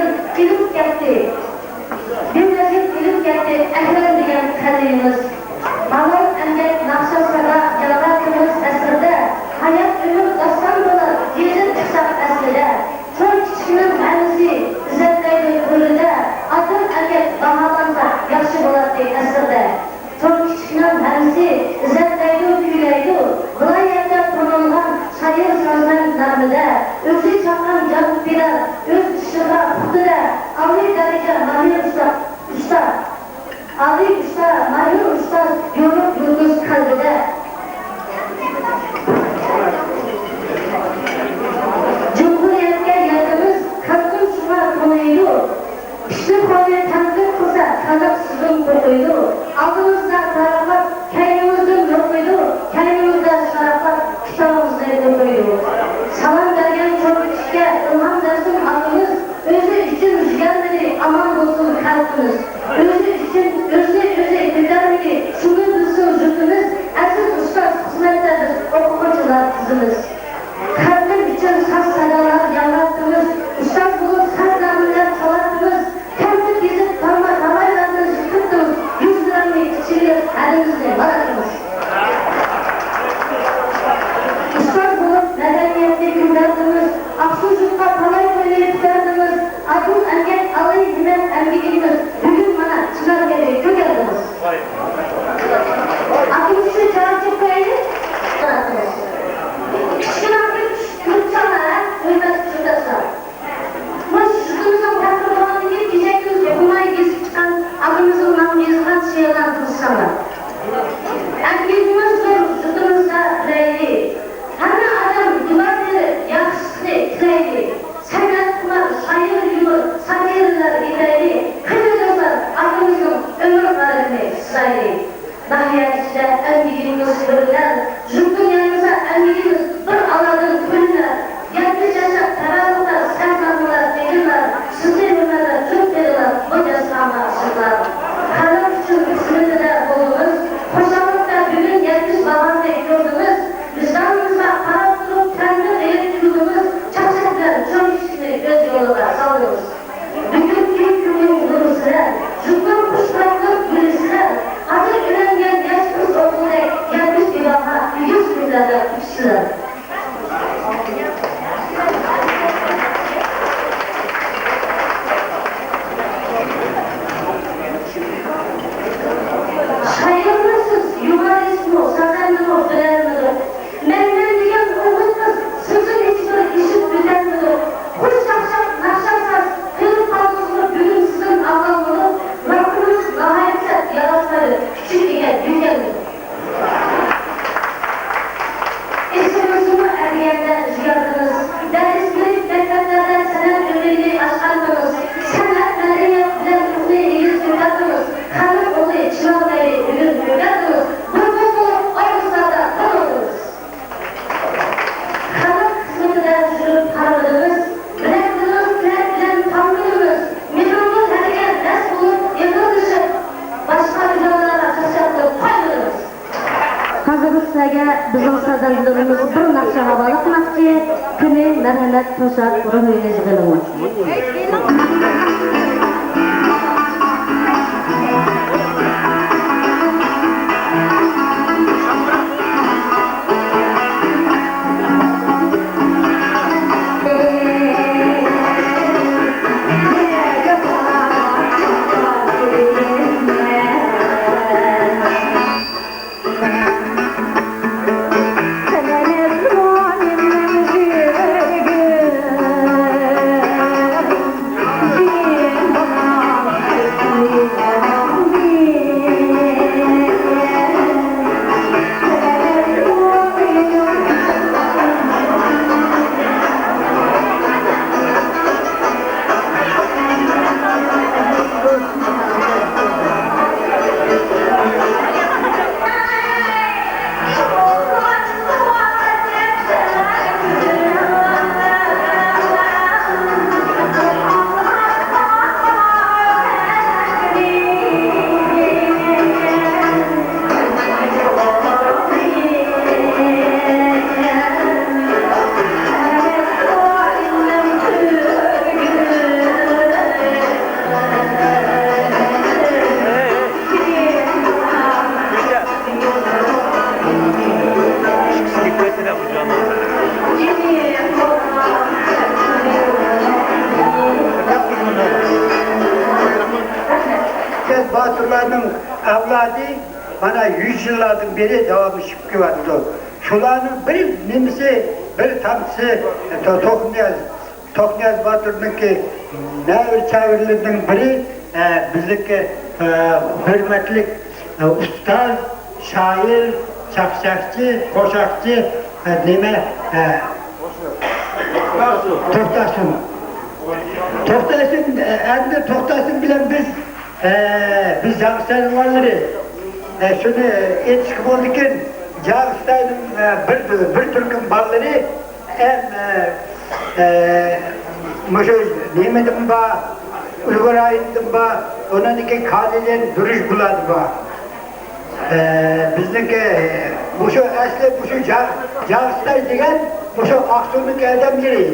ھازىر سىلەرگە بىزنىڭ سازەندىلىرىمىز بىر ناخشا ھاۋالە قىلماقچى. قېنى، مەرھەمەت، توشاق، روھىنى يىغىۋېلىڭلار. باتۇرلارنىڭ ئەۋلادى مانا يۈز يىللاردىن بېرى داۋاملىشىپ كېلىۋاتىدۇ. شۇلارنىڭ بىر نېمىسى، بىر تامچىسى، تو-، توخۇنىياز، توخۇنىياز باتۇرنىڭكى نەۋرە-چەۋرىلىرىنىڭ بىرى، ئە، بىزنىڭكى، ئە، ھۆرمەتلىك، ئە، ئۇستاز، شائىر، چاقچاقچى، قوشاقچى، ئە، نېمە، ئە، توختاسۇن. توختاسۇن، ئە، ئەمدى توختاسۇن بىلەن بىز، ئە، بىز جاغىستاينىڭ بالىلىرى، ئە، شۇنى ئېيتىشقا بولىدىكەن، جاغىستاينىڭ، ئە، بىر، بىر تۈركۈم بالىلىرى، ئەم، ئە، ئە، مۇشۇ نېمىدىن بار، ئۇيغۇر رايونىدىن بار، ئۇنىڭدىكى كالىلەر دۇرۇژ بۇلاردىن بار. ئە، بىزنىڭكى، مۇشۇ ئەسلى مۇشۇ جا-، جاغىستاي دېگەن مۇشۇ ئاقسۇنىڭ ئادەملىرى.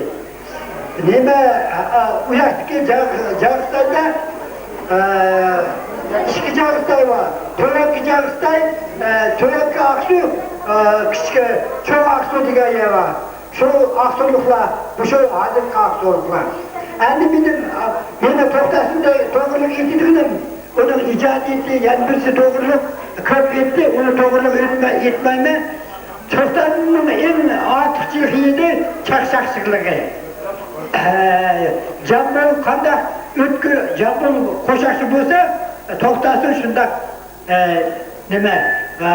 نېمە، ئە، ئە، ئۇ ياقتىكى جا-، جاغىستايدا، ئە، ئىككى جاغىستاي بار. تۆۋەنكى جاغىستاي، ئە، تۆۋەنكى ئاقسۇ، ئە، كىچىك، چوڭ ئاقسۇ دېگەن يەر بار. شۇ ئاقسۇلۇقلار، مۇشۇ ھازىرقى ئاقسۇلۇقلار. ئەمدى مېنىڭ، ئە، مېنىڭ توختاسۇننى توغرىلىق ئېيتىدىغىنىم، ئۇنىڭ ئىجادىيىتى يەنە بىرسى توغرىلىق كۆپ ئېيتتى، ئۇنى توغرىلىق ئېيتمە-، ئېيتمايمەن. توختاسۇننىڭ ئەڭ ئارتۇقچىلىقى ئىدى چاقچاقچىلىقى. ئە، جامبۇل قانداق ئۆتكۈر، جامبۇل قوشاقچى بولسا، توختاسۇن شۇنداق، ئە، نېمە، ئە،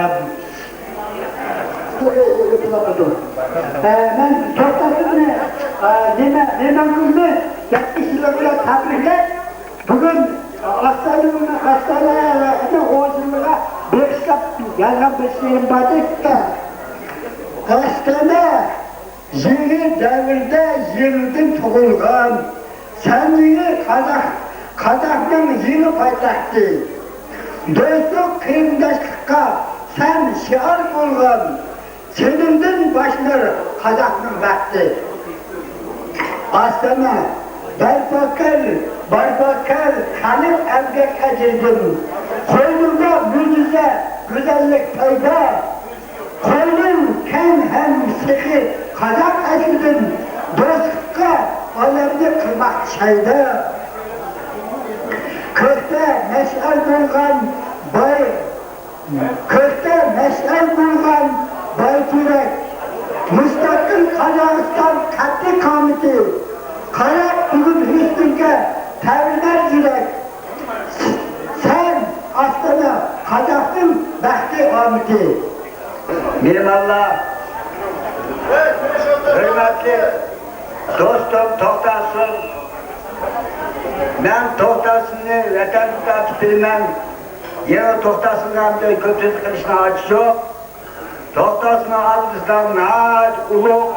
ئە، مەن توختاسۇننى، ئە، نېمە، مېھمانخانىنى يەتمىش يىللىقىدا تەبرىكلەپ، بۈگۈن ئاستانىنىڭ، ئاستانىنىڭ ئون يىللىقىغا بېغىشلاپ يازغان بىر شېئىرىم بار ئىدى. ئاستانە، يېڭى دەۋردە يېڭىدىن تۇغۇلغان، سەن يېڭى قازاق، قازاقنىڭ يېڭى پايتەختى. دوستلۇق، قېرىنداشلىققا سەن شىئار بولغان، سېنىڭدىن باشلىنار قازاقنىڭ بەختى. ئاستانە، بەرپا قىل، بەرپا قىل خەلق ئەمگەك ئەجرىدىن. قوينۇڭدا مۆجىزە، گۈزەللىك پەيدا. قوينۇڭ كەڭ ھەم سېخىي قازاق ئەسلىدىن، دوستلۇققا ئالەمنى قىلماق شەيدا. كۆكتە مەشئەل بولغان باي، كۆكتە مەشئەل بولغان بايتۈرەك، مۇستەقىل قازاقىستان قەتئىي قامىتى. قاراپ بۈگۈن ھۆسنۈڭگە تەۋرىنەر يۈرەك. سەن ئاستانە قازاقنىڭ بەختى ئامىتى. مېھمانلار، ھۆرمەتلىك دوستۇم توختاسۇن. مەن توختاسۇننى ۋەتەندىن تارتىپ بىلىمەن. يەنە توختاسۇنغا ئەمدى كۆپ سۆز قىلىشنىڭ ھاجىتى يوق. توختاسۇننىڭ ئالدىسىدا ناھايىتى ئۇلۇغ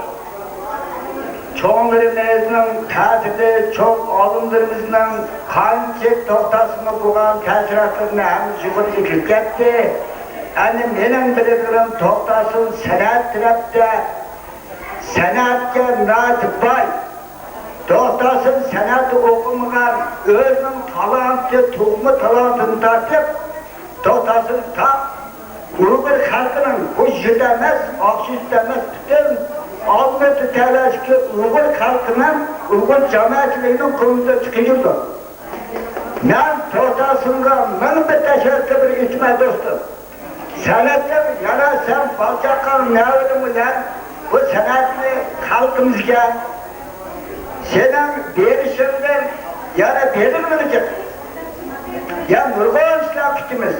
چوڭلىرىمىزنىڭ تەسىرى، چوڭ ئالىملىرىمىزنىڭ قانچە توختاسۇنغا بولغان تەسىراتلىرىنى ھەممىسى يۇقىرىدا ئېيتىلىپ كەتتى. ئەنە مېنىڭ بىلىدىغىنىم توختاسۇن سەنئەت تەرەپتە، سەنئەتكە ناھايىتى باي. توختاسۇن سەنئەتتە ئوقۇمىغان، ئۆزىنىڭ تالانتى، تۇغما تالانتىدىن تارتىپ، توختاسۇن تاپ ئۇيغۇر خەلقىنىڭ، بۇ يۇرت ئەمەس، ئاقسۇ يۇرت ئەمەس، پۈتۈن ئالمۇتا تەۋەسىدىكى ئۇيغۇر خەلقىنىڭ، ئۇيغۇر جامائەتچىلىكىنىڭ كومىتېتىغا كىرىدۇ. مەن توختاسۇنغا مىڭ بىر تەشەككۈر ئېيتىمەن، دوستۇم. سەنئەتتىن يەنە سەن بالا-چاقاڭ، نەۋرىڭ بىلەن بۇ سەنئەتنى خەلقىمىزگە سېنىڭ بېرىشىڭدىن يەنە بېرىلمىدى. يا نۇرغۇن ئىشلار كۈتىمىز.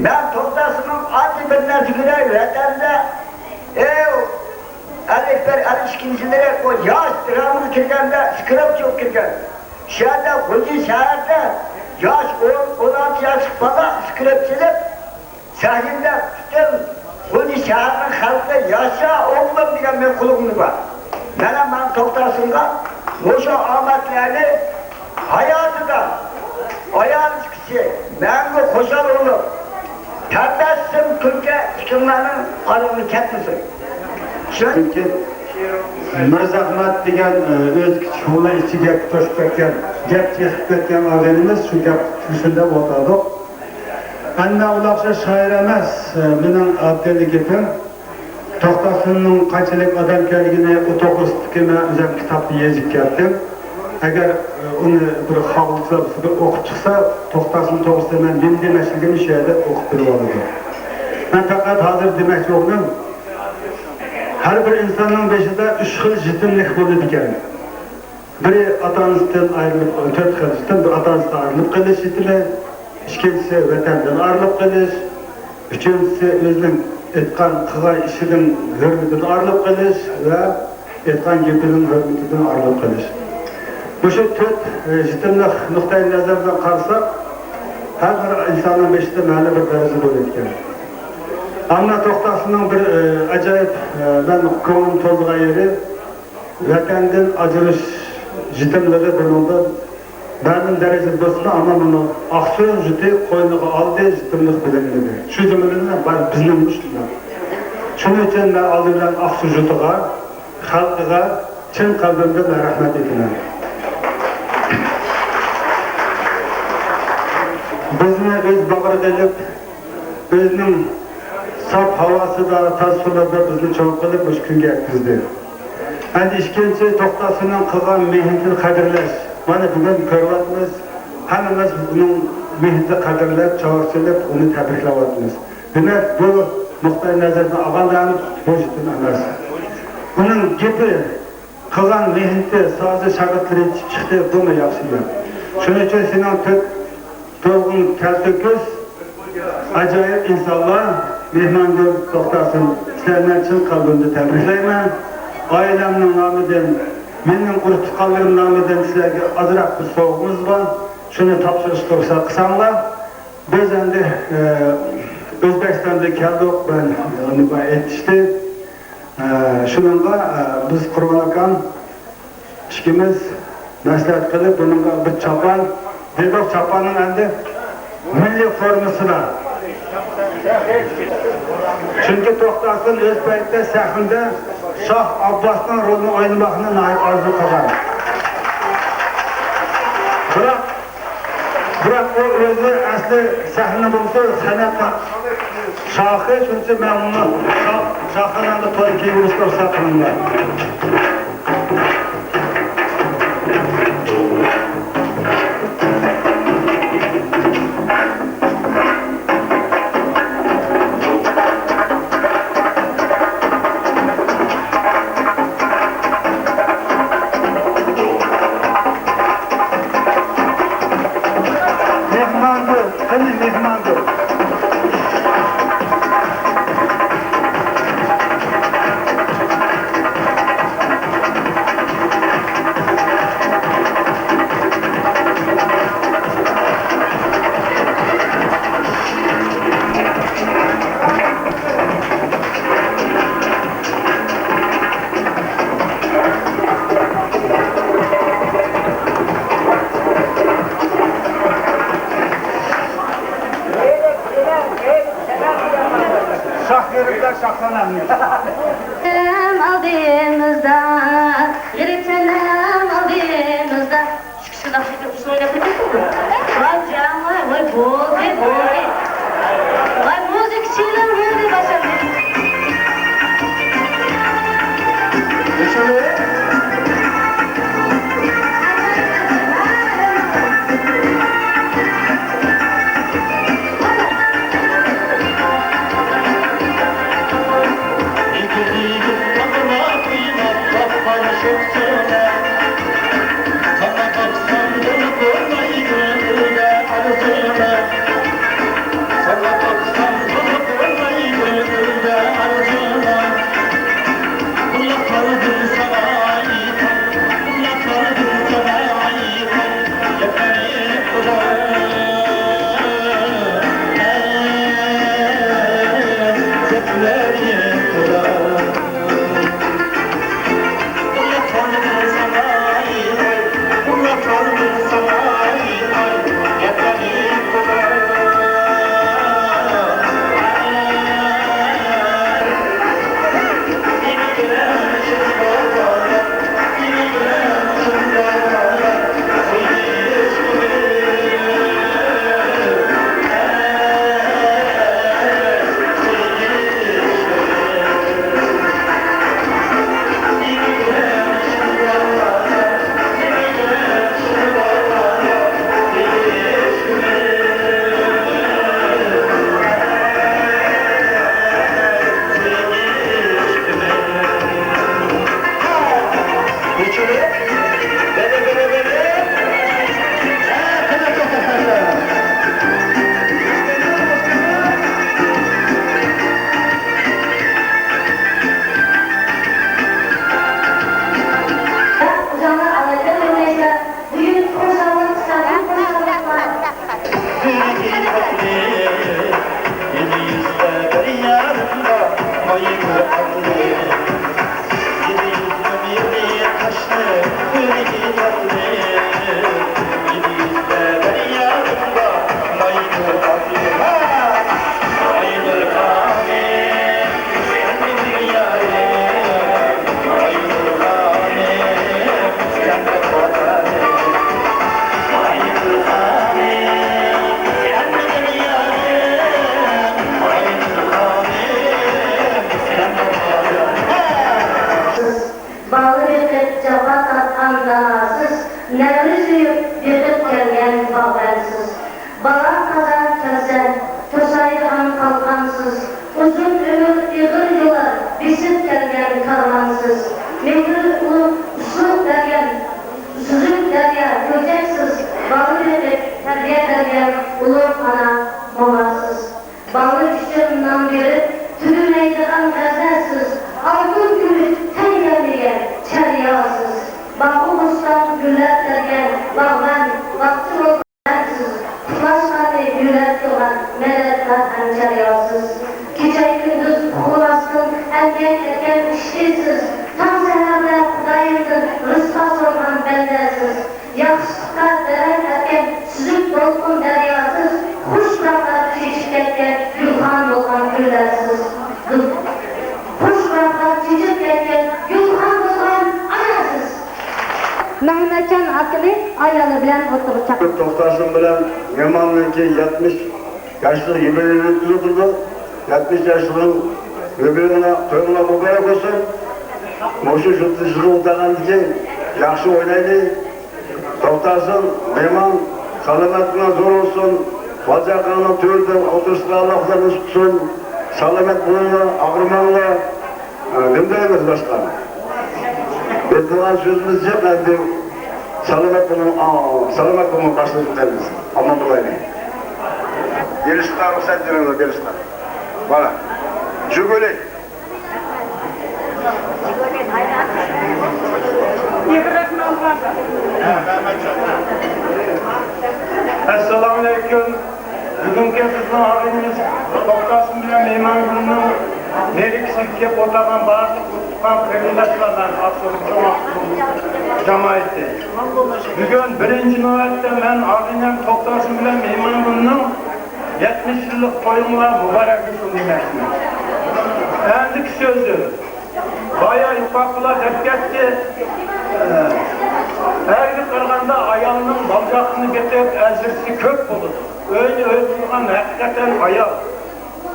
مەن توختاسۇننىڭ ئاددىي بىر نەرسە كۆرەي ۋەتەندە، ئەي، ئەللىك بىر، ئەللىك ئىككىنچى يىلى ئۇ ياش درامىغا كىرگەندە، سكرىپچى بولۇپ كىرگەن. شۇ يەردە غۇلجا شەھەردە ياش ئون، ئون ئالتە ياشلىق بالا سكرىپچە چېلىپ، سەھنىدە پۈتۈن غۇلجا شەھەرنىڭ خەلقى «ياشا ئوغلۇم» دېگەن مېنىڭ قۇلىقىمدا بار. مانا مەن توختاسۇنغا مۇشۇ ئامەتلەرنى ھاياتىدا ئايالى مەڭگۈ خۇشال بولۇپ، تەبەسسۇم كۈلكە ئىككىڭلارنىڭ ئارىڭدىن كەتمىسۇن. چۈنكى مىرزەخمەت دېگەن، ئۆزى كىچىك بالىنى ئىچىگە توشۇپ كەتكەن، گەپ چېقىپ كەتكەن ئاغىنىمىز شۇ گەپ شۇنداق ئولتۇردۇق. ئەمما ئۇلار ئوخشاش شائىر ئەمەس، مېنىڭ ئاددىي گېپىم. توختاسۇننىڭ قانچىلىك ئادەمكەنلىكىنى ئۇ توغرىسىدىكى مەن ئۆزۈم كىتابتا يېزىپ كەتتىم. ئەگەر، ئۇنى بىر خالىسا، بىر ئوقۇپ چىقسا، توختاسۇن توغرىسىدا مەن نېمە دېمەكچىلىكىمنى شۇ يەردە ئوقۇپ بىلىۋالىدۇ. مەن پەقەت ھازىر دېمەكچى بولغىنىم، ھەر بىر ئىنساننىڭ بېشىدا ئۈچ خىل يېتىملىك بولىدىكەن. بىرى ئاتا-ئانىسىدىن ئايرىلىپ، تۆت خىل يېتىم، بىر ئاتا-ئانىسىدىن ئايرىلىپ قېلىش يېتىمى، ئىككىنچىسى ۋەتەندىن ئايرىلىپ قېلىش، ئۈچىنچىسى ئۆزىنىڭ ئېيتقان، قىلغان ئىشىنىڭ ھۆرمىتىدىن ئايرىلىپ قېلىش ۋە ئېيتقان گېپىنىڭ ھۆرمىتىدىن ئايرىلىپ قېلىش. مۇشۇ تۆت، ئە، يېتىملىك نۇقتىئى نەزەردىن قارىساق، ھەر بىر ئىنساننىڭ بېشىدا مەلۇم بىر دەرىجە بولىدىكەن. ئەمما توختاسۇننىڭ بىر، ئە، ئاجايىپ، ئە، مەن كۆڭلۈم تولىدىغان يېرى، ۋەتەندىن ئاجرىشىش يېتىملىكى بۇنىڭدا مەلۇم دەرىجىدە بولسىمۇ، ئەمما بۇنى ئاقسۇ يۇرتى قوينىغا ئالدى، يېتىملىك بىلىنمىدى. شۇ جۈملىدىن بار بىزنىڭمۇ شۇنداق. شۇنىڭ ئۈچۈن مەن ئالدى بىلەن ئاقسۇ يۇرتىغا، خەلقىگە چىن قەلبىمدىن رەھمەت ئېيتىمەن. بىزنى ئۆز باغرىغا ئېلىپ، ئۆزىنىڭ ساپ ھاۋاسىدا، تازا سۇلىرىدا بىزنى چوڭ قىلىپ، مۇشۇ كۈنگە يەتكۈزدى. ئەمدى ئىككىنچى، توختاسۇننىڭ قىلغان مېھنىتىنى قەدىرلەش. مانا بۈگۈن كۆرۈۋاتىمىز، ھەممىمىز ئۇنىڭ مېھنىتىنى قەدىرلەپ، چاۋاك چېلىپ، ئۇنى تەبرىكلەۋاتىمىز. دېمەك، بۇ نۇقتىئى نەزەردىن ئالغاندا ھەم بۇ يېتىم ئەمەس. ئۇنىڭ گېپى، قىلغان مېھنىتى، سازى، شاگىرتلىرى يېتىشىپ چىقتى، بۇمۇ ياخشى گەپ. شۇنىڭ ئۈچۈن سېنىڭ تۆت تۇرغۇن كەلتۈكۈز، ئاجايىپ ئىنسانلار، مېھمانگۈل توختاسۇن، سىلەرنى چىن قەلبىمدىن تەبرىكلەيمەن. ئائىلەمنىڭ نامىدىن، مېنىڭ ئۇرۇق-تۇغقانلىرىم نامىدىن سىلەرگە ئازراق بىر سوۋغىمىز بار. شۇنى تاپشۇرۇشقا رۇخسەت قىلساڭلار. بىز ئەمدى، ئە، ئۆزبېكىستاندىن كەلدۇق، مەن، ئە، ئۇنى بۇ ئېيتىشتى. ئە، شۇنىڭغا، ئە، بىز قۇربان ئاكام ئىككىمىز مەسلىھەت قىلىپ، بۇنىڭغا بىر چاپان دېدۇق، چاپاننىڭ ئەمدى مىللىي فورمىسىدا. چۈنكى توختاسۇن ئۆز پەيتىدە سەھنىدە شاھ ئابباسنىڭ رولىنى ئوينىماقنى ناھايىتى ئارزۇ قىلغان. بىراق، بىراق ئۇ ئۆزى ئەسلى سەھنە بولسا سەنئەت شاخى، شۇنىڭ ئۈچۈن مەن ئۇنى شاھ-، شاھخانامدا توي كىيگۈزۈشكە رۇخسەت قىلىڭلار. مېھمانگۈل، قېنى مېھمانگۈل؟ سەنەم ئالدىمىزدا، غېرىب سەنەم ئالدىمىزدا. ئىككى كىشى ناخشا ئېيتىپ، ئويناپ كېتىپتۇ. ۋاي جاماي، ۋاي بولدى، بولدى. ۋاي مۇزىكىچىلار بولدى، باشلىدى. بالا بېقىپ جاپا تارتقان داناسىز، نەۋرە سۆيۈپ بېقىپ كەلگەن باغۋەنسىز. بالا-قازا كەلسە توسايدىغان قالقانسىز، ئۇزۇن ئۆمۈر ئېغىر يوللار بېسىپ كەلگەن كارۋانسىز. مېھرى ئۇلۇغ ئۇسسۇل بەرگەن سۈزۈك دەريا كۆلچەكسىز، بالا بېقىپ تەربىيە بەرگەن ئۇلۇغ ئانا موماسىز. بالا ئۈچۈن نان بېرىپ تۈگىمەيدىغان غەزنەسىز، ئالتۇن كۈمۈش تەڭ كەلمىگەن چەرياسىز. باغۇ بوستان گۈللەپ بەرگەن باغۋەن، باغچە بولغان سىز، ئۇخلاشقاننى گۈللەپ تۇرغان مەدەتكار ھەم چەرياسىز. كېچە-كۈندۈز ئۇخلىماستىن ئەمگەك ئەتكەن ئىشچىسىز، تاڭ سەھەردە خۇدايىمدىن رىزقا سورىغان بەندەسىز. ياخشىلىققا دەۋەت ئەتكەن سۈزۈك دولقۇن دەرياسىز، خۇش پۇراقلار چېچىپ كەتكەن گۈلخان بولغان گۈللەرسىز. خۇش پۇراقلار چېچىپ كەتكەن گۈلخان بولغان ئاناسىز. مەمەتجان ئاكىنى ئايالى بىلەن ئوتتۇرىغا چاقىردۇق. توختاسۇن بىلەن مېھماننىڭكى يەتمىش ياشلىق يۇبىلېيىنى ئۆتكۈزۈۋاتىدۇ. يەتمىش ياشلىق يۇبىلېيىنىڭ تويىڭلار مۇبارەك بولسۇن. مۇشۇ يۇلتۇزلۇق دېگەندىكى ياخشى ئوينايلى. توختاسۇن، مېھمان، سالامەتلىكىڭلار زور بولسۇن. بالىچاقاڭلارنىڭ تۆرىدە ئولتۇرۇشىغا ئاللا خۇدا نېسىپ قىلسۇن. سالامەت بولۇڭلار، ئاغرىماڭلار. ئە، نېمە دەيمىز باشقا؟ بىز قىلغان سۆزىمىز جىق ئەمدى. سالامەت بولۇڭ، ئا، سالامەت بولۇڭ، باشلىرىمىز دەيمىز. ئامان بولايلى. بېرىشقا رۇخسەت بېرىڭلار، بېرىشقا. مانا. جۈگۈلۈك. ئەسسالامۇئەلەيكۇم. بۈگۈنكى بىزنىڭ ئاغىنىمىز توختاسۇن بىلەن مېھمانگۈلنىڭ مەرىكىسىگە كېلىپ ئولتۇرغان بارلىق تۇغقان قېرىنداشلار، مەن ئاپتونوم جامائىتى. بۈگۈن بىرىنچى نۆۋەتتە مەن ئاغىنەم توختاسۇن بىلەن مېھمانگۈلنىڭ يەتمىش يىللىق تويۇڭلار مۇبارەك بولسۇن دېمەكچىمەن. ئەندىكى سۆزۈم، بايا يۇقىرىقىلار دەپ كەتتى. ئەرگە قارىغاندا ئايالنىڭ بالا-چاقىنى بېقىپ ئەجرىسى كۆپ بولىدۇ. ئۆينى ئۆزى قۇرغان ھەقىقەتەن ئايال.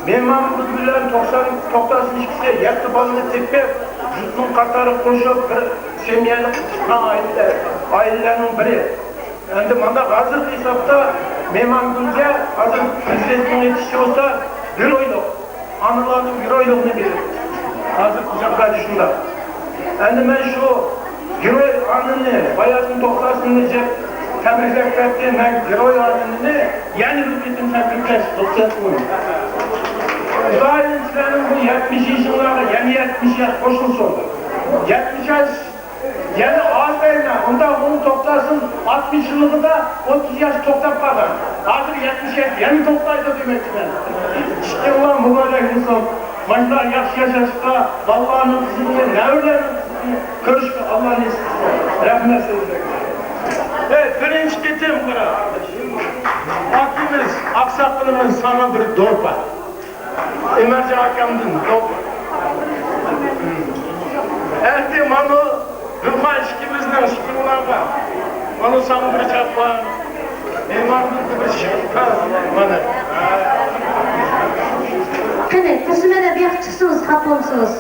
مېھمانگۈل بىلەن توقسان، توقتاسىن ئىككىسى يەتتە بالىنى تېپىپ، جۇتنىڭ قاتارىغا قوشۇپ، بىر سېمىيەلىك قىلىپ چىققان ئائىلە، ئائىلىلەرنىڭ بىرى. ئەمدى مانا ھازىرقى ھېسابتا مېھمانگۈلگە ھازىر پىرېزىدېنتنىڭ ئېيتىشىچە بولسا، گېرويلۇق، ئانىلارنىڭ گېرويلۇقىنى بېرىدۇ. ھازىرقى چاغدا شۇنداق. ئەمدى مەن شۇ گېروي ئانىنى، باياتىن توقتاسىننى جىق تەبرىكلەپ كەتتى. مەن گېروي ئانىنى يەنە بىر قېتىم تەبرىكلەش رۇخسەت قىلىڭ. خۇدايىم سىلەرنىڭ بۇ يەتمىش يېشىڭلارغا يەنە يەتمىش ياش قوشۇلسۇن. يەتمىش ياش يەنە ئاز دەيمەن، ئۇنداق بولۇپ توختاسۇن، ئاتمىش يىللىقىدا ئوتتۇز ياش توختاپ قالغان. ھازىر يەتمىش ياش يەنە توختايدۇ دېمەكچىمەن. ئىشقىڭلار مۇبارەك بولسۇن. ماشۇنداق ياخشى ياشاشقا، بالىلارنىڭ قىزىقىنى، نەۋرىلەرنىڭ قىزىقىنى كۆرۈشكە ئاللا نېسىپ قىلسۇن. رەھمەت سىزگە. ھەي، بىرىنچى قېتىم قارا. ئاكىمىز، ئاقساقىلىمىز ساڭا بىر دوپا. ئۆمەرجان ئاكامدىن دوپا. ئەمدى مانا بىر ئىككىمىزنىڭ ئىشىكىڭلارغا. مانا ساڭا بىر چاپان. مېھمانغا بىر شىپا. مانا. قېنى، قىزىم، مانا بۇ ياققا چىقسىڭىز، خاپا بولمىسىڭىز.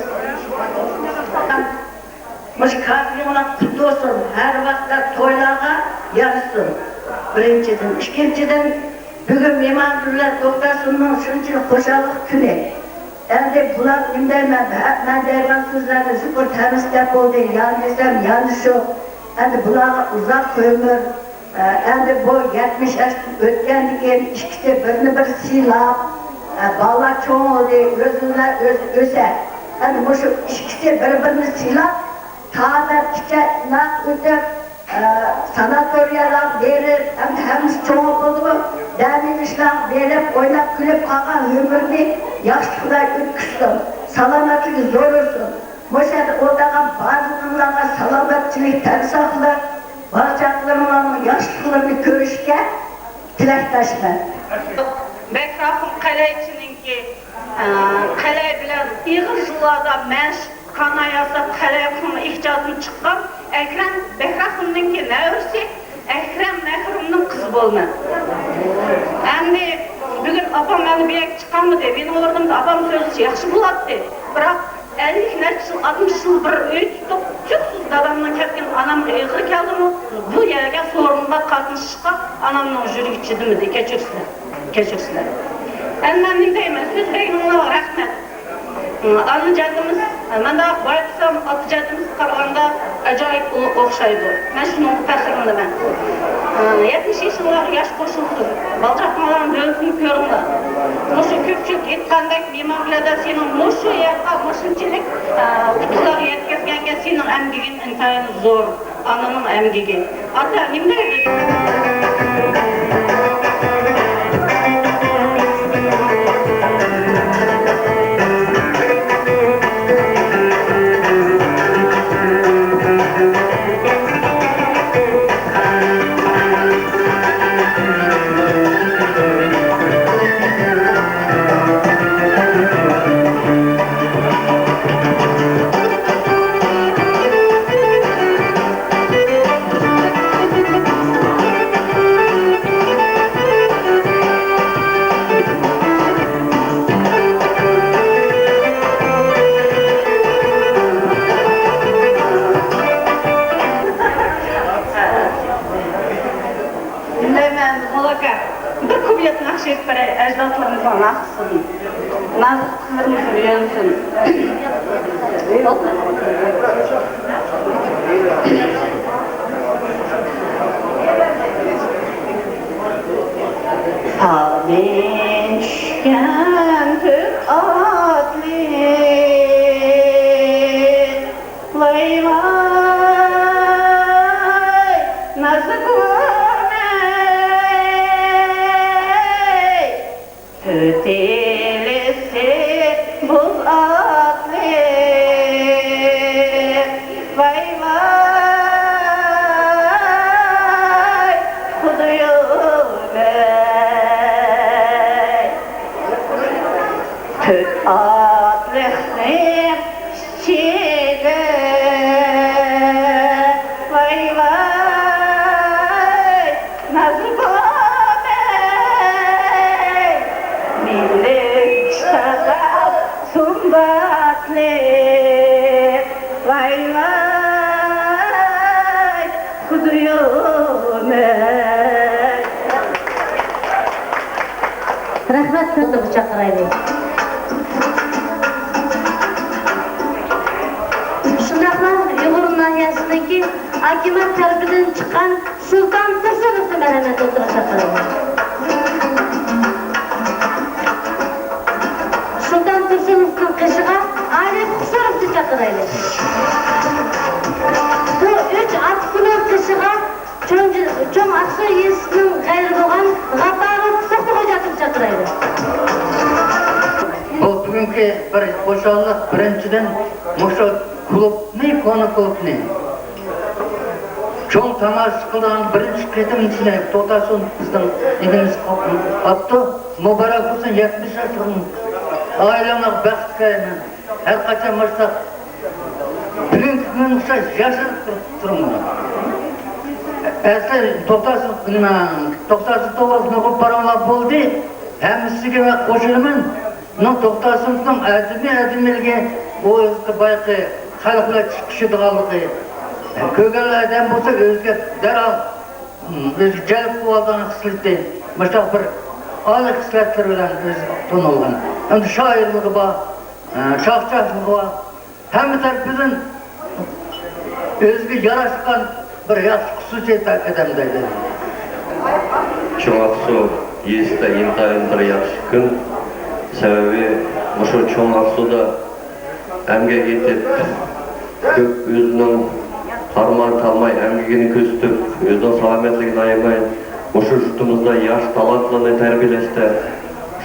مۇشۇ كاتىلىڭلار قۇتلۇق بولسۇن، ھەر ۋاقىتتا تويلارغا يارىشسۇن. بىرىنچىدىن، ئىككىنچىدىن، بۈگۈن مېھمانگۈللەر توختاسۇننىڭ شۇنچىلىك خۇشاللىق كۈنى. ئەمدى بۇلار نېمە دەيمەن، مەن دەيدىغان سۆزلەرنى زۇكۇر تەمىز دەپ بولدى، يان دېسەم يانلىش يوق. ئەمدى بۇلارغا ئۇزاق ئۆمۈر، ئەمدى بۇ يەتمىش ياشتىن ئۆتكەندىن كېيىن ئىككىسى بىرىنى بىرى سىيلاپ، بالىلار چوڭ بولدى، ئۆزىنى ئۆزى ئۆسە. ئەمدى مۇشۇ ئىككىسى بىر-بىرىنى سىيلاپ، تامەتكىچە ئىناق ئۆتۈپ، ئە، ساناتورىيەلەرگە بېرىپ، ئەمدى ھەممىسى چوڭ بولدىغۇ، دەم ئېلىشلارغا بېرىپ، ئويناپ كۈلۈپ قالغان ئۆمرىنى ياخشى خۇداي ئۆتكۈزسۇن، سالامەتلىكى زور بولسۇن. مۇشۇ يەردە ئولتۇرغان بارلىقىڭلارغا سالامەتچىلىك، تەن ساقلىق، بالا-چاقىلىرىڭلارنىڭ ياخشىلىقلىرىنى كۆرۈشكە تىلەكداشمەن. بەكرىخۇن قەلەيچىنىڭكى، ئە، قەلەي بىلەن ئېغىر يىللاردا مەشىق كانا ياساپ، قەلەي قۇرما ئىجادىدىن چىققان ئەكرەم بەكرىخۇننىڭكى نەۋرىسى ئەكرەم مەھرۇمنىڭ قىزى بولىمەن. ئەمدى بۈگۈن ئاپام مانا بۇ يەرگە چىقالمىدى. مېنىڭ ئورنۇمدا ئاپام سۆزلىسە ياخشى بولاتتى. بىراق، ئەللىك نەچچە يىل، ئاتمىش يىل بىر ئۆي تۇتۇپ، تۇيۇقسىز دادامنىڭ كەتكىنى، ئانامغا ئېغىر كەلدىمۇ، بۇ يەرگە سورۇنغا قاتنىشىشقا ئانامنىڭ يۈرىكى چىدىمىدى. كەچۈرسىلەر، كەچۈرسىلەر. ئەمما نېمە دەيمەن، سۆز بەرگىنىڭلارغا رەھمەت. ئانا جەددىمىز، مەن بايقىسام، ئاتا جەددىمىزگە قارىغاندا ئاجايىپ ئۇلۇغ ئوخشايدۇ. مەن شۇنىڭغا پەخىرلىنىمەن. يەتمىش يېشىڭلارغا ياش قوشۇلسۇن. بالا-چاقىڭلارنىڭ دۆلىتىنى كۆرۈڭلار. مۇشۇ كۆپچىلىك ئېيتقاندەك، مېھمانگۈللەردە سېنىڭ مۇشۇ يەرگە مۇشۇنچىلىك، ئە، ئۇتۇقلارغا يەتكۈزگەنگە سېنىڭ ئەمگىكىڭ ئىنتايىن زور. ئانىنىڭ ئەمگىكى. ئاتا، نېمە دەيدۇ؟ بىلمەيمەن، موللاكا، بىر كۇپلېت ناخشا ئېيتىپ بېرەي، ئەجدادلىرىمىزنىڭ ناخشىسىنى. نازۇك قىزلىرىمىز ئۆگەنسۇن. تاغدىن چۈشكەن تۆت ئاتلىق ۋاي ۋاي، نازۇگۇم ئەي، تۆتىلىسى بوز ئاتلىق. كىشىدە، ۋاي، ۋاي، نازۇگۇم ئەي، مىللىك شاداب سۇمباتلىق، ۋاي، ۋاي، خۇدىيۇم ئەي. رەھمەت، كۆڭلىگە چاقىرايلى. شۇنداقلا ئۇيغۇر ناھىيەسىنىڭكى ھاكىمىيەت تەرىپىدىن چىققان سۇلتان تۇرسۇنوۋنى مەرھەمەت ئولتۇرۇشقا چاقىرىمەن. سۇلتان تۇرسۇنوۋنىڭ قېشىغا ئارىپ قۇسۇروۋنى چاقىرايلى. بۇ ئۈچ ئاتقۇنىڭ قېشىغا چوڭ، چوڭ ئاقسۇ يېزىسىنىڭ غەيرىي بولغان غاپپارۇف توختىخوجا ئاكىنى چاقىرايلى. بۇ بۈگۈنكى بىر خۇشاللىق، بىرىنچىدىن، مۇشۇ كۇلۇبنى، كونا كۇلۇبنى چوڭ تاماشا قىلىدىغان بىرىنچى قېتىمچىنى توختاسۇن بىزنىڭ ئىنىمىز قاپتۇ. مۇبارەك بولسۇن، يەتمىش ياشلىقىڭ. ئائىلەڭلارغا بەخت تىلەيمەن. ھەر قاچان مۇشۇنداق بۈگۈنكى كۈنگە ئوخشاش ياشىنىپ تۇرۇڭلار. ئەسلى توختاسۇن، توختاسۇن توغرىسىدا نۇرغۇن پاراڭلار بولدى. ھەممىسىگە مەن قوشۇلىمەن. مۇنىڭ توختاسۇننىڭ ئەدىمى، ئەدىمىلىكى، ئۇ ئۆزى بايىقى خەلق بىلەن چىقىشىدىغانلىقى، كۆرگەنلا ئادەم بولسا ئۆزىگە دەرھال، ئۆزىگە جەلپ قىلىۋالىدىغان خىسلىتى، مۇشۇنداق بىر ئالىي خىسلەتلىرى بىلەن ئۆزى تونۇلغان. ئەمدى شائىرلىقى بار، چاقچاقلىقى بار، ھەممە تەرىپىدىن ئۆزىگە ياراشقان بىر ياخشى خۇسۇسىيەت ھەققىدە دەيدۇ. چوڭ ئاقسۇ يېزىسىدا ئىنتايىن بىر ياخشى كۈن. سەۋەبى، مۇشۇ چوڭ ئاقسۇدا ئەمگەك ئېتىپ، كۆپ ئۆزىنىڭ ھارماي-تالماي ئەمگىكىنى كۆرسىتىپ، ئۆزىنىڭ سالامەتلىكىنى ئايىماي، مۇشۇ يۇرتىمىزدا ياش تالانتلارنى تەربىيەلەشتە،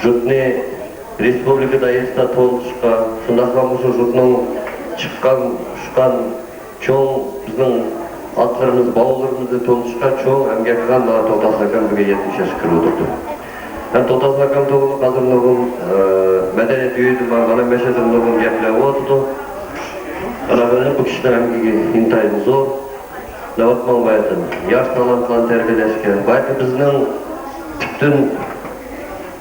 يۇرتنى رېسپۇبلىكا دائىرىسىدە تونۇتۇشقا، شۇنداقلا مۇشۇ يۇرتنىڭ چىققان، ئۇچقان چوڭ بىزنىڭ ئاتىلىرىمىز، باۋلىرىمىزنى تونۇتۇشقا چوڭ ئەمگەك قىلغان مانا توختاسۇن ئاكام بۈگۈن يەتمىش ياشقا كىرىۋاتىدۇ. ھەم توختاسۇن ئاكام توغرىلىق ھازىر نۇرغۇن، ئە، مەدەنىيەت ئۆيىدە مانا، مانا مەشەدە نۇرغۇن گەپلەر بولۇۋاتىدۇ. مانا بۇ كىشىنىڭ ئەمگىكى ئىنتايىن زور. نۆۋەت ماڭا بايىقى ياش تالانتلارنى تەربىيەلەشكە، بايىقى بىزنىڭ پۈتۈن،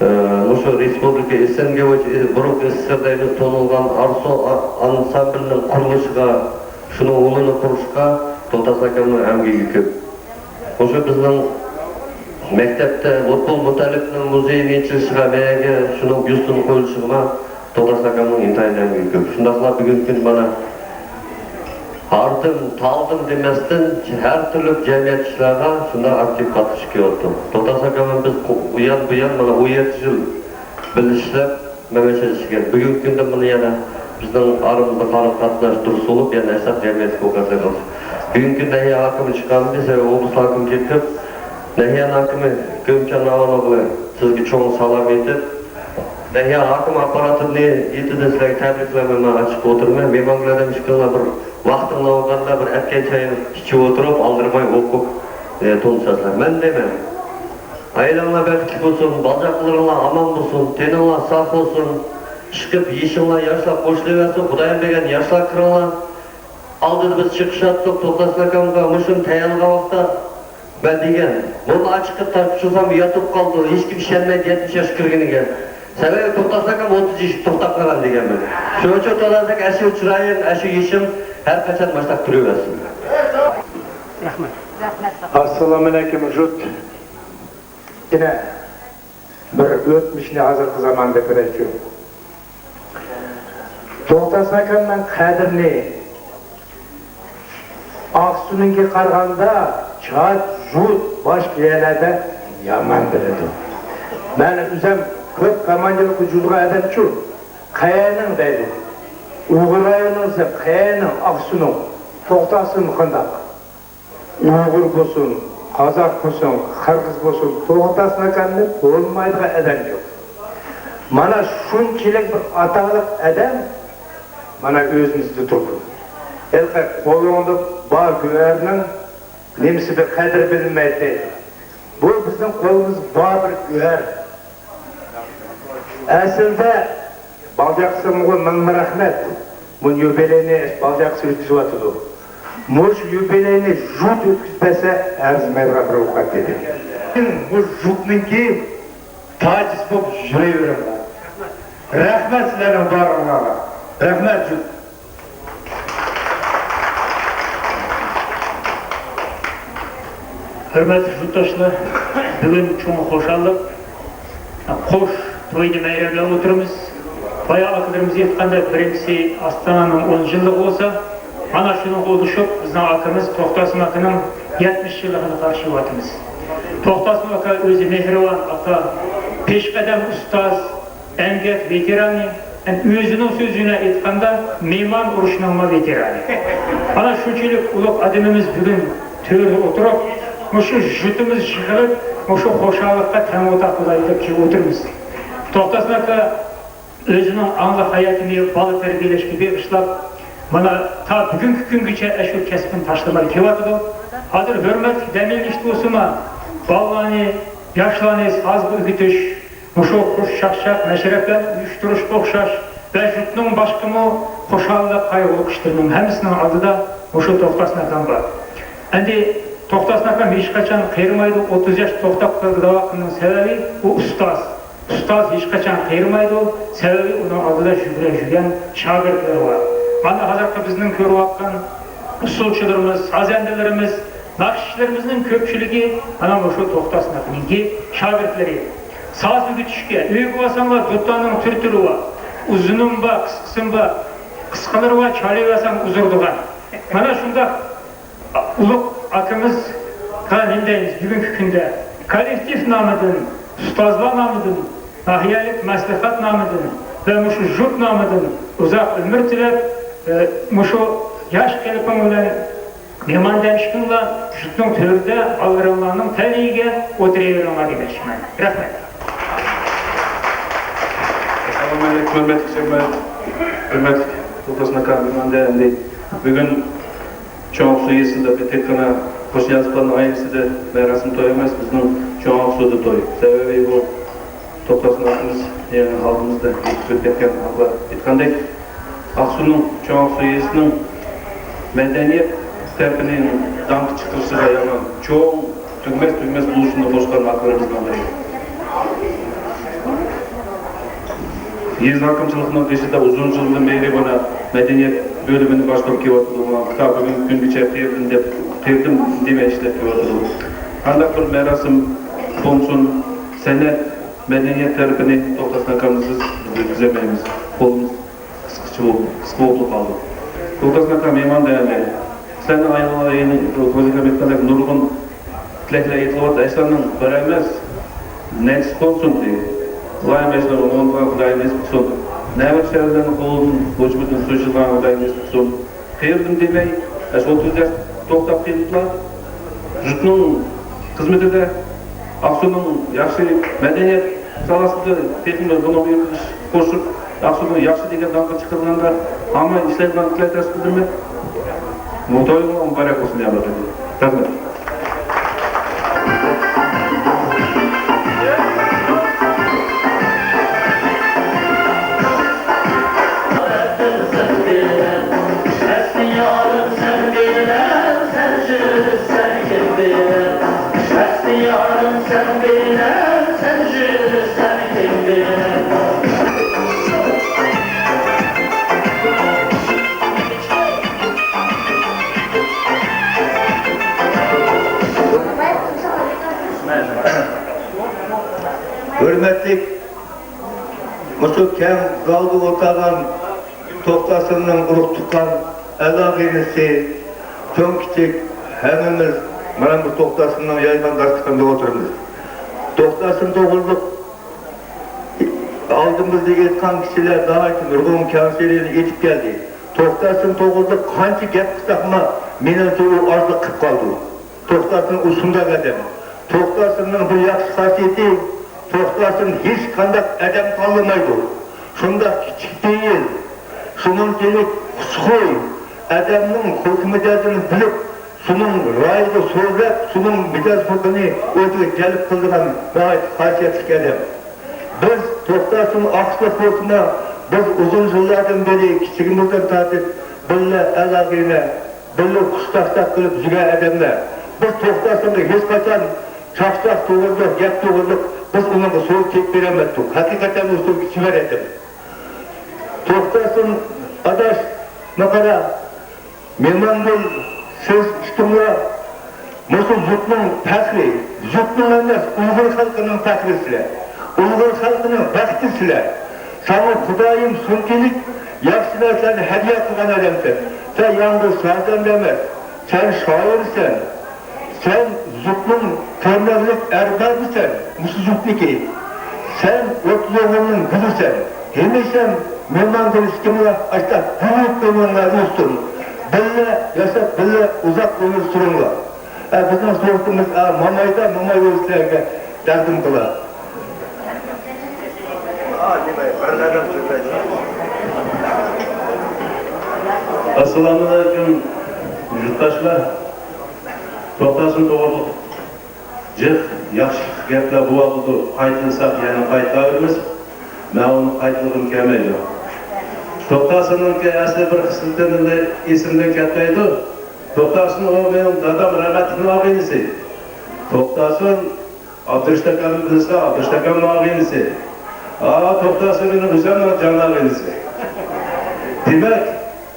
ئە، مۇشۇ رېسپۇبلىكا، ئېس ئېن گې ۋە بۇرۇنقى ئېس ئېس ئېس ئېر دەيمىز، تونۇلغان ئارسو ئا-، ئانسامبىلىنىڭ قۇرۇلۇشىغا، شۇنىڭ ئۇلىنى قۇرۇشقا توختاسۇن ئاكامنىڭ ئەمگىكى كۆپ. مۇشۇ بىزنىڭ مەكتەپتە لۇتپۇل مۇتەللىپنىڭ مۇزېيىنىڭ ئېچىلىشىغا، مەيەگە شۇنىڭ بيۇستىنىڭ قويۇلۇشىغا توختاسۇن ئاكامنىڭ ئىنتايىن ئەمگىكى كۆپ. شۇنداقلا بۈگۈنكى كۈن مانا ھاردىم، تالدىم دېمەستىن، ھەر تۈرلۈك جەمئىيەت ئىشلارغا شۇنداق ئاكتىپ قاتنىشىپ كېلىۋاتىدۇ. توختاسۇن ئاكام بىز ئۇ يان، بۇ يان، مانا، ئون يەتتە يىل بىللە ئىشلەپ، مەن مەشەدە ئىشلىگەن. بۈگۈنكى كۈندە مانا يەنە بىزنىڭ ئارىمىزدا قارام قاتناش دۇرۇس بولۇپ، يەنە ئەشرەپ جەمئىيەتكە ئوقۇۋاتىدۇ. بۈگۈنكى كۈندە ناھىيە ھاكىمى چىققانىدى، سەۋەبى ئوبلاست ھاكىمى كېلىپ، ناھىيە ھاكىمى كۆمچان ئاۋان ئوغلى، سىزگە چوڭ سالام ئېيتىپ، ناھىيە ھاكىم ئاپپاراتىنى ئېتىدىن سىلەرگە تەبرىكلەرمەن، مەن ئاچىقىپ ئولتۇرىمەن. مېھمانخانىدا ئىككىڭلار بىر ۋاقتىڭلار بولغاندا بىر ئەتكەن چاينى ئىچىپ ئولتۇرۇپ، ئالدىرىماي ئوقۇپ، ئە، تونۇشارسىلەر. مەن دەيمەن، ئائىلەڭلار بەختلىك بولسۇن، بالىچاقىلىرىڭلار ئامان بولسۇن، تېنىڭلار ساق بولسۇن، ئىشقىپ يېشىڭلار ياشلار قوشۇلۇۋەرسۇن، خۇدايىم بەرگەن ياشلار كىرىڭلار. ئالدىدا بىز چىقىشاتتۇق، توختاسۇن ئاكامغا مۇشۇنى تەييارلىغان ۋاقىتتا مەن دېگەن، بۇنى ئاچىقىپ تارتىپ چىقسام ياتىپ قالىدۇ، ھېچكىم ئىشەنمەيدۇ يەتمىش ياشقا كىرگىنىگە. سەۋەبى توختاسۇن ئاكام ئوتتۇز يېشىدا توختاپ قالغان دېگەنمەن. شۇنىڭ ئۈچۈن توختاسۇن ئاكا ئاشۇ چىرايىم، ئاشۇ يېشىم ھەر قاچان مۇشۇنداق تۇرۇۋەرسۇن. رەھمەت. ئەسسالامۇئەلەيكۇم، جۇت. يەنە بىر ئۆتمۈشنى ھازىرقى زاماندا كۆرەيچۇ. توختاسۇن ئاكامنىڭ قەدرىنى ئاقسۇنىڭكىگە قارىغاندا چات، جۇت، باشقا يەرلەردە يامان بىلىدۇ. مەن ئۆزۈم كۆپ كامانجىلىققا جۈرىدىغان ئادەمچۇ. قەيەرنىڭ دەيدۇ. ئۇيغۇر رايونىنىڭ دېسەم، قەيەرنىڭ، ئاقسۇنىڭ. توختاسۇن قانداق؟ ئۇيغۇر بولسۇن، قازاق بولسۇن، قىرغىز بولسۇن، توختاسۇن ئاكامنى بولمايدىغان ئادەم يوق. مانا شۇنچىلىك بىر ئاتالىق ئادەم مانا ئۆزىمىزدە تۇرىدۇ. ھېلىقى قولۇڭدا بار گۆھەرنىڭ نېمىسى بىر قەدرى بىلىنمەيدۇ دەيدۇ. بۇ بىزنىڭ قولىمىزدا بار بىر گۆھەر. ئەسلىدە بالىچاقىسىمغا مىڭ رەھمەت. بۇ يۇبىلېينى بالىچاقىسى ئۆتكۈزۈۋاتىدۇ. مۇشۇ يۇبىلېينى ژۇت ئۆتكۈزۈپ بەرسە، ئەرزىمەيدىغان بىر ئوقەت دېدى. بۇ ژۇتنىڭكى تاجىسى بولۇپ يۈرەۋېرىڭلار. رەھمەت سىلەرنىڭ بارلىقىڭلارغا. رەھمەت ژۇت. ھۆرمەتلىك يۇرتداشلار، بۈگۈن چوڭ خۇشاللىق، قوش توينى مەيرەملەپ ئولتۇرىمىز. بايا ئاكىلىرىمىز ئېيتقاندەك، بىرىنچىسى ئاستانانىڭ ئون يىللىقى بولسا، مانا شۇنىڭغا ئۇلىشىپ، بىزنىڭ ئاكىمىز توختاسۇن ئاكىنىڭ يەتمىش يىللىقىنى قارشىلىۋاتىمىز. توختاسۇن ئاكا ئۆزى مېھرىبان ئاكا، پېشقەدەم ئۇستاز، ئەمگەك ۋېتېرانى، ئەمدى ئۆزىنىڭ سۆزى بىلەن ئېيتقاندا، مېمان ئۇرۇشىنىڭمۇ ۋېتېرانى. مانا شۇنچىلىك ئۇلۇغ ئادىمىمىز بۈگۈن تۆردە ئولتۇرۇپ، مۇشۇ ژۇتىمىز يىغىلىپ، مۇشۇ خۇشاللىققا تەڭ ئورتاق بولايلى دەپ كېلىپ ئولتۇرىمىز. توختاسۇن ئاكا ئۆزىنىڭ ئاڭلىق ھاياتىنى بالا تەربىيەلەشكە بېغىشلاپ، مانا تا بۈگۈنكى كۈنگىچە ئاشۇ كەسپىنى تاشلىماي كېلىۋاتىدۇ. ھازىر ھۆرمەتلىك دەم ئېلىشتا بولسىمۇ، بالىلارنى، ياشلارنى سازغا ئۆگىتىش، مۇشۇ خۇش چاقچاق، مەشرەپلەرنى ئۇيۇشتۇرۇشقا ئوخشاش ۋە يۇرتنىڭ باشقىمۇ خۇشاللىق، قايغۇلۇق ئىشلىرىنىڭ ھەممىسىنىڭ ئالدىدا مۇشۇ توختاسۇن ئاكام بار. ئەمدى توختاسۇن ئاكام ھېچقاچان قېرىمايدۇ، ئوتتۇز ياش توختاپ قالدى دەۋاتقىنىنىڭ سەۋەبى ئۇ ئۇستاز. ئۇستاز ھېچقاچان قېرىمايدۇ، سەۋەبى ئۇنىڭ ئالدىدا يۈگرەپ يۈرگەن شاگىرتلىرى بار. مانا ھازىرقى بىزنىڭ كۆرۈۋاتقان ئۇسسۇلچىلىرىمىز، سازەندىلىرىمىز، ناخشىچىلىرىمىزنىڭ كۆپچىلىكى مانا مۇشۇ توختاسۇن ئاكىنىڭكى شاگىرتلىرى. ساز ئۆگىتىشكە ئۆيگە بارساڭلار دۇتارنىڭ تۈر-تۈرى بار. ئۇزۇنىمۇ بار، قىسقىسىمۇ بار. قىسقىلىرى بار، چالىۋەرسەڭ ئۇزىرىدىغان. مانا شۇنداق ئۇلۇغ ئاكىمىزغا نېمە دەيمىز؟ بۈگۈنكى كۈندە كوللېكتىپ نامىدىن، ئۇستازلار نامىدىن، ناھىيەلىك مەسلىھەت نامىدىن ۋە مۇشۇ ژۇت نامىدىن ئۇزاق ئۆمۈر تىلەپ، ئە، مۇشۇ ياش قېلىپىڭ بىلەن مېھمان دەمشىكىڭلار ژۇتنىڭ تۆرىدە بالىلىرىڭلارنىڭ تەلىيىگە ئولتۇرۇۋېرىڭلار دېمەكچىمەن. رەھمەت. ئەسسالامۇ ئەلەيكۇم، ھۆرمەتلىك جەمئىيەت، ھۆرمەتلىك توختاسۇن ئاكا، مېھماندار ئەمدى بۈگۈن چوڭ ئاقسۇ يېزىسىدا بىر تېخىنا قوشنىيازوۋلارنىڭ ئائىلىسىدە مەراسىم توي ئەمەس، بىزنىڭ چوڭ ئاقسۇدا توي. سەۋەبى بۇ توختاسۇن ئاكىمىز يەنە ئالدىمىزدا ئېيتىپ ئۆتۈپ كەتكەن ئاكىلار ئېيتقاندەك، ئاقسۇنىڭ، چوڭ ئاقسۇ يېزىسىنىڭ مەدەنىيەت تەرىپىنىڭ داڭقى چىقىرىشىغا يامان چوڭ تۈگىمەس-تۈگىمەس ئۇلۇشىنى قوشقان ئاكىلىرىمىزنىڭ بىرى. يېزا ھاكىمچىلىقىنىڭ بېشىدا ئۇزۇن يىلدىن بېرى مانا مەدەنىيەت بۆلۈمىنى باشقۇرۇپ كېلىۋاتىدۇ. تا بۈگۈنكى كۈنگىچە قېرىدىم دەپ، قېرىدىم دېمەي ئىشلەپ كېلىۋاتىدۇ. قانداق بىر مەراسىم بولسۇن، سەنئەت، مەدەنىيەت تەرىپىنى توختاسۇن ئاكامنىڭسىز بىز ئۆتكۈزەلمەيمىز. قولىمىز قىسقىچە بولدى، قىسقا بولۇپ قالدى. توختاسۇن ئاكا مېھمان دەۋەردى. سىلەرنىڭ ئايىغىڭلارغا يەنە توختاسۇن ئاكا ئېيتقاندەك نۇرغۇن تىلەكلەر ئېيتىلىۋاتىدۇ. ئەسلىنىڭ بىر ئەمەس، نەچچىسى قونسۇن دېدى. ئىلاھىم ئەسلىنىڭ ئۇنىڭغا خۇداي نېسىپ قىلسۇن. نەۋرە چەۋرىلەرنىڭ قولىدىن بۇ جۈملىدىن سۇ ئىچىدىغان خۇداي نېسىپ قىلسۇن. قېرىدىم دېمەي، ئاشۇ ئوتتۇز ياش توختاپ قېلىپلا، يۇرتنىڭ خىزمىتىدە ئاقسۇنىڭ ياخشى مەدەنىيەت ساھەسىدە تېخىمۇ بۇنىڭغا قوشۇپ، ئاقسۇنىڭ ياخشى دېگەن نامغا چىقىرغاندا ھامان ئىشلەيدىغان تىلەكداشلىرىمنى تويىڭلار مۇبارەك بولسۇن، يا رەببى. رەھمەت. ھۆرمەتلىك مۇشۇ كەڭ زالدا ئولتۇرغان توختاسىننىڭ ئۇرۇق-تۇغقان، ئەل-ئاغىنىسى، چوڭ-كىچىك ھەممىمىز مانا بۇ توختاسىننىڭ يايغان داستىخىنىدا ئولتۇرىمىز. توختاسىن توغرىلىق ئالدىمىزدا ئېيتقان كىشىلەر ناھايىتى نۇرغۇن كەڭ سېرىنى ئېيتىپ كەلدى. توختاسىن توغرىلىق قانچە گەپ قىلساقمۇ، مېنىڭچە ئۇ ئازلىق قىلىپ قالدى. توختاسىن ئۇ شۇنداق ئادەم. توختاسىننىڭ بىر ياخشى خاسىيىتى، توختاسىن ھېچقانداق ئادەم تاللىمايدۇ. شۇنداق كىچىك پېئىل، شۇنىڭچىلىك خۇشخۇي، ئادەمنىڭ خۇلقى مىجەزىنى بىلىپ، شۇنىڭ رايىغا سۆزلەپ، شۇنىڭ مىجەز خۇلقىنى ئۆزىگە جەلپ قىلىدىغان ناھايىتى خاسىيەتلىك ئادەم. بىز توختاسىن ئاقسۇلۇق بولسىمۇ، بىز ئۇزۇن يىللاردىن بېرى كىچىكىمىزدىن تارتىپ بىللە ئەل-ئاغىنە، بىللە قۇشتاقتاق قىلىپ يۈرگەن ئادەملەر. بىز توختاسۇنغا ھېچقاچان چاقچاق توغرىلىق، گەپ توغرىلىق بىز ئۇنىڭغا سوۋغا چېكىپ بېرەلمەيتتۇق. ھەقىقەتەن ئۇ سوۋغا چىقىرىۋەتتىم. توختاسۇن ئاداش، ماقارا، مېھمانگۈل، سىز ئىككىڭلار مۇشۇ يۇرتنىڭ پەخرى، يۇرتنىڭ ئەمەس، ئۇيغۇر خەلقىنىڭ پەخرى سىلەر. ئۇيغۇر خەلقىنىڭ بەختى سىلەر. ساڭا خۇدايىم سۇنتىلىك ياخشى نەرسىلەرنى ھەدىيە قىلغان ئادەمسەن. سەن يالغۇز سازەندە ئەمەس، سەن شائىرسەن. سەن يۇرتنىڭ تۈرمەكلىك ئەربابىسەن، مۇشۇ يۇرتنىكى. سەن ئوتلۇغۇمنىڭ گۈلىسەن. ھەمىشە مېھمان بولۇشقىمۇ ئاشتاق گۈللۈك ئۆمۈرلەر ئۆتسۇن. بىللە ياشاپ، بىللە ئۇزاق ئۆمۈر سۈرۈڭلار. ئە، بىزنىڭ سوۋغىتىمىز، ئە، مامايدا، ماماي ئۆزلەرگە تەقدىم قىلار. ئەسسالامۇئەلەيكۇم، يۇرتداشلار. توختاسۇن توغرۇلۇق جىق ياخشى گەپلەر بولۇۋاتىدۇ، قايتىلىساق يەنە قايتىلاۋېرىمىز. مەن ئۇنى قايتىلىغۇم كەلمەيدۇ. توختاسۇننىڭكى ئەسلى بىر خىسلىتىنى ئېسىمدىن كەتمەيدۇ. توختاسۇن ئۇ مېنىڭ دادام رەھمەتلىكنىڭ ئاغىنىسى. توختاسۇن ئابدۇرېشىت ئاكامنى بىلىسىلەر، ئابدۇرېشىت ئاكامنىڭ ئاغىنىسى. ئا، توختاسۇن مېنىڭ ئۆزۈمنىڭ جان ئاغىنىسى. دېمەك،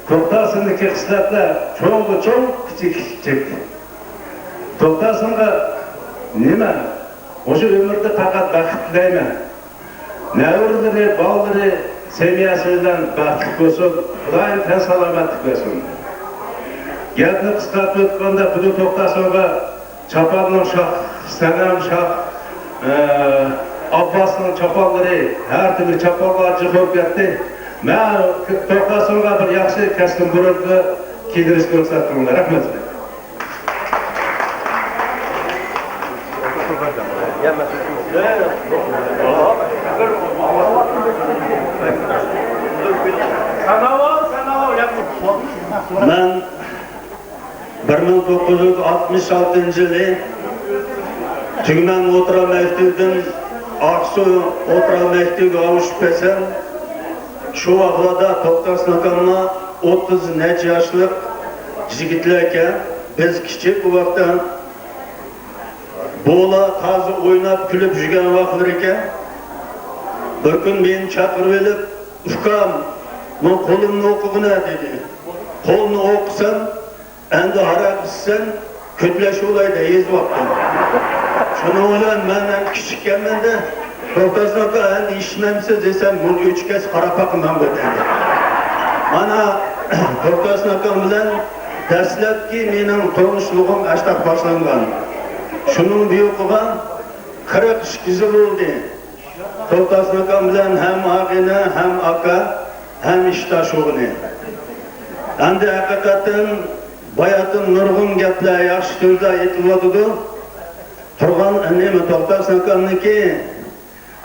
توختاسۇندىكى خىسلەتلەر چوڭغا چوڭ، كىچىككە كىچىك. توختاسۇنغا نېمە؟ مۇشۇ ئۆمۈردە پەقەت بەخت تىلەيمەن. نەۋرىلىرى، بالىلىرى، سەمىيەسى بىلەن بەختلىك بولسۇن. خۇدايىم تەن سالامەتلىك بەرسۇن. گەپنى قىسقارتىپ ئۆتكەندە، بۇ توختاسۇنغا چاپاننىڭ شاھ، سەنەم شاھ، ئە، ئابباسنىڭ چاپانلىرى، ھەر تۈرلۈك چاپانلار جىق بولۇپ كەتتى. مەن توختاسۇنغا بىر ياخشى كەسكىن بۇرۇنقى كىيدۈرۈشكە رۇخسەت قىلىڭلار. رەھمەت. مەن بىر مىڭ توققۇز يۈز ئاتمىش ئالتىنچى يىلى تۈگمەن ئوتتۇرا مەكتىۋىدىن ئاقسۇ ئوتتۇرا مەكتىۋىگە ئاۋۇشۇپ كەلسەم، شۇ ۋاقىتلاردا توختاسۇن ئاكاملا ئوتتۇز نەچچە ياشلىق يىگىتلەركەن. بىز كىچىك ۋاقىتتا بولا تازا ئويناپ كۈلۈپ يۈرگەن ۋاقىتلىرىكەن. بىر كۈن مېنى چاقىرىۋېلىپ، «ئۇكام، مانا قولۇمنى ئوقۇغىنە» دېدى. قولنى ئوقۇسام، ئەمدى ھاراق ئىچسەم، كۆتلەش بولاي دەپ يېزىۋاپتۇ. شۇنىڭ بىلەن مەن ھەم كىچىككەنمەن-دە، «توختاسۇن ئاكا، ئەمدى ئىچمەمسىز؟» دېسەم، «بۇنى ئۆچكەچ قاراپ باقىمەنغۇ» دېدى. مانا، توختاسۇن ئاكام بىلەن دەسلەپكى مېنىڭ تونۇشلۇقۇم ئاشتاق باشلانغان. شۇنىڭ بۇيرۇقىغا قىرىق ئىككى يىل بولدى. توختاسۇن ئاكام بىلەن ھەم ئاغىنە، ھەم ئاكا، ھەم ئىشداش بولغىنى. ئەمدى ھەقىقەتەن باياتىن نۇرغۇن گەپلەر، ياخشى سۆزلەر ئېيتىلىۋاتىدۇ. تۇرغان، نېمە، توختاسۇن ئاكامنىڭكى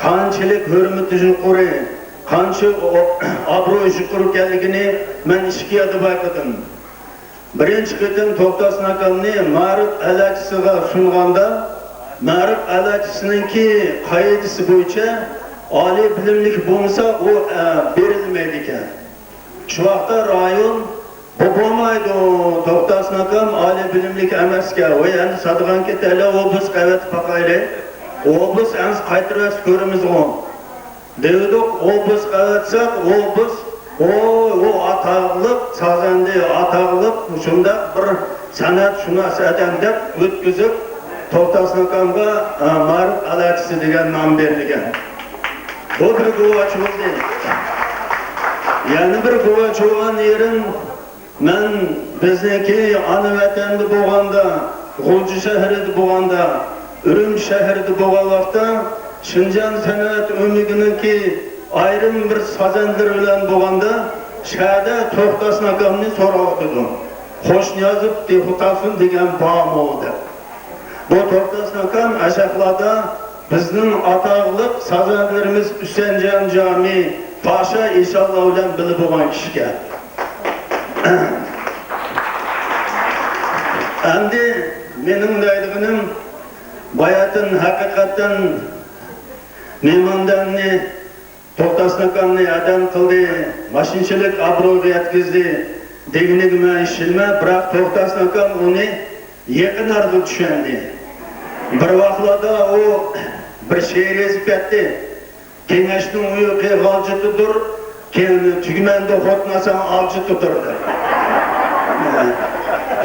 قانچىلىك ھۆرمىتى يۇقىرى، قانچە ئو-، ئابرۇي يۇقىرى ئىكەنلىكىنى مەن ئىككى يەردە بايقىدىم. بىرىنچى قېتىم توختاسۇن ئاكامنى مائارىپ ئەلچىسىغا سۇنغاندا، مائارىپ ئەلچىسىنىڭكى قائىدىسى بويىچە ئالىي بىلىملىك بولمىسا ئۇ، ئە، بېرىلمەيدىكەن. شۇ ۋاقىتتا رايون، «بۇ بولمايدۇ، توختاسۇن ئاكام ئالىي بىلىملىك ئەمەسكەن، ۋاي ئەمدى سادىغان كېتەيلى، ئوبۇس قەۋەتىپ باقايلى، ئوبۇس ئەمسە قايتۇرۇۋەتسە كۆرىمىزغۇ» دېۋىدۇق. ئوبۇس قەۋەتسەك، ئوبۇس، «ۋوي، ئۇ ئاتاقلىق سازەندە، ئاتاقلىق شۇنداق بىر سەنئەتشۇناس ئادەم» دەپ ئۆتكۈزۈپ، توختاسۇن ئاكامغا، ئە، مائارىپ ئەلچىسى دېگەن نام بېرىلگەن. بۇ بىر گۇۋاچ بولدى. يەنە بىر گۇۋاچ بولغان يېرىم، مەن بىزنىڭكى ئانا ۋەتەندە بولغاندا، غۇلجا شەھىرىدە بولغاندا، ئۈرۈمچى شەھىرىدە بولغان ۋاقىتتا، شىنجاڭ سەنئەت ئۆمىكىنىڭكى ئايرىم بىر سازەندىلىرى بىلەن بولغاندا، شەھەردە توختاسۇن ئاكامنى سوراۋاتىدۇ. «قوشنىيازوف توختاسۇن دېگەن بارمۇ؟» دەپ. بۇ توختاسۇن ئاكام ئەشەخلاردا بىزنىڭ ئاتاقلىق سازەندىلىرىمىز ھۈسەنجان جامى، پاشا ئىشانلار بىلەن بىللە بولغان كىشىكەن. ئەمدى مېنىڭ دەيدىغىنىم، باياتىن ھەقىقەتەن مېھماندارنى توختاسۇن ئاكامنى ئادەم قىلدى، ماشىنىچىلىك ئابرۇيغا يەتكۈزدى دېگىنىگە مەن ئىشىنىمەن، بىراق توختاسۇن ئاكام ئۇنى يېقىن ئارىدا چۈشەندى. بىر ۋاقىتلاردا ئۇ بىر شېئىر يېزىپ كەتتى. كېڭەشنىڭ ئۇيقى غالجىتىدۇر، كېيىن تۈگمەندە خوتۇن ئالساڭ ئالجىتىدۇر دەپ.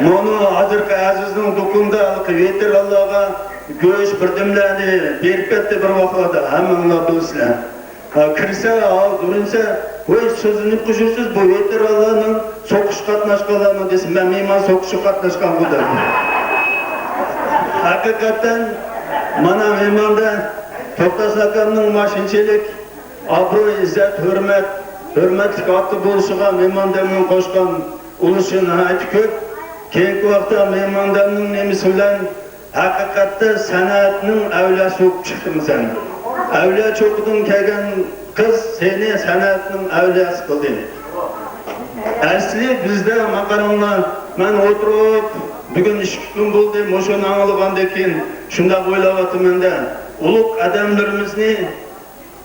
مانا ھازىرقى ئەزىزنىڭ دۇكىنىدا ھېلىقى ۋېتېرانلارغا گۆش، بىردەملەرنى بېرىپ كەتتى بىر ۋاقىتلاردا، ھەممىڭلار بىلىسىلەر. ھە، كىرسە، ھاۋ، دۇرۇنسە، ۋاي، سۆزلىنىپ قوشۇپسىز، بۇ ۋېتېرانلارنىڭ سوقۇشقا قاتناشقانلارمۇ دېسە، مەن مېھمان سوقۇشقا قاتناشقانغۇ دەپ. ھەقىقەتەن، مانا مېھماندا توختاسۇن ئاكامنىڭ ماشىنىچىلىك ئابرۇي، ئىززەت، ھۆرمەت، ھۆرمەتلىك ئاتا بولۇشىغا مېھماندەمنىڭ قوشقان ئۇلۇشى ناھايىتى كۆپ. كېيىنكى ۋاقىتتا مېھماندەمنىڭ نېمىسى بىلەن ھەقىقەتتە سەنئەتنىڭ ئەۋلىياسى بولۇپ چىقتىڭ سەن. ئەۋلىيا چوققىدىن كەلگەن قىز سېنى سەنئەتنىڭ ئەۋلىياسى قىلدى. ئەسلى بىزدە، ماقارىڭلار، مەن ئولتۇرۇپ، بۈگۈن ئىككى كۈن بولدى، مۇشۇنى ئاڭلىغاندىن كېيىن شۇنداق ئويلاۋاتىمەن-دە، ئۇلۇغ ئادەملىرىمىزنى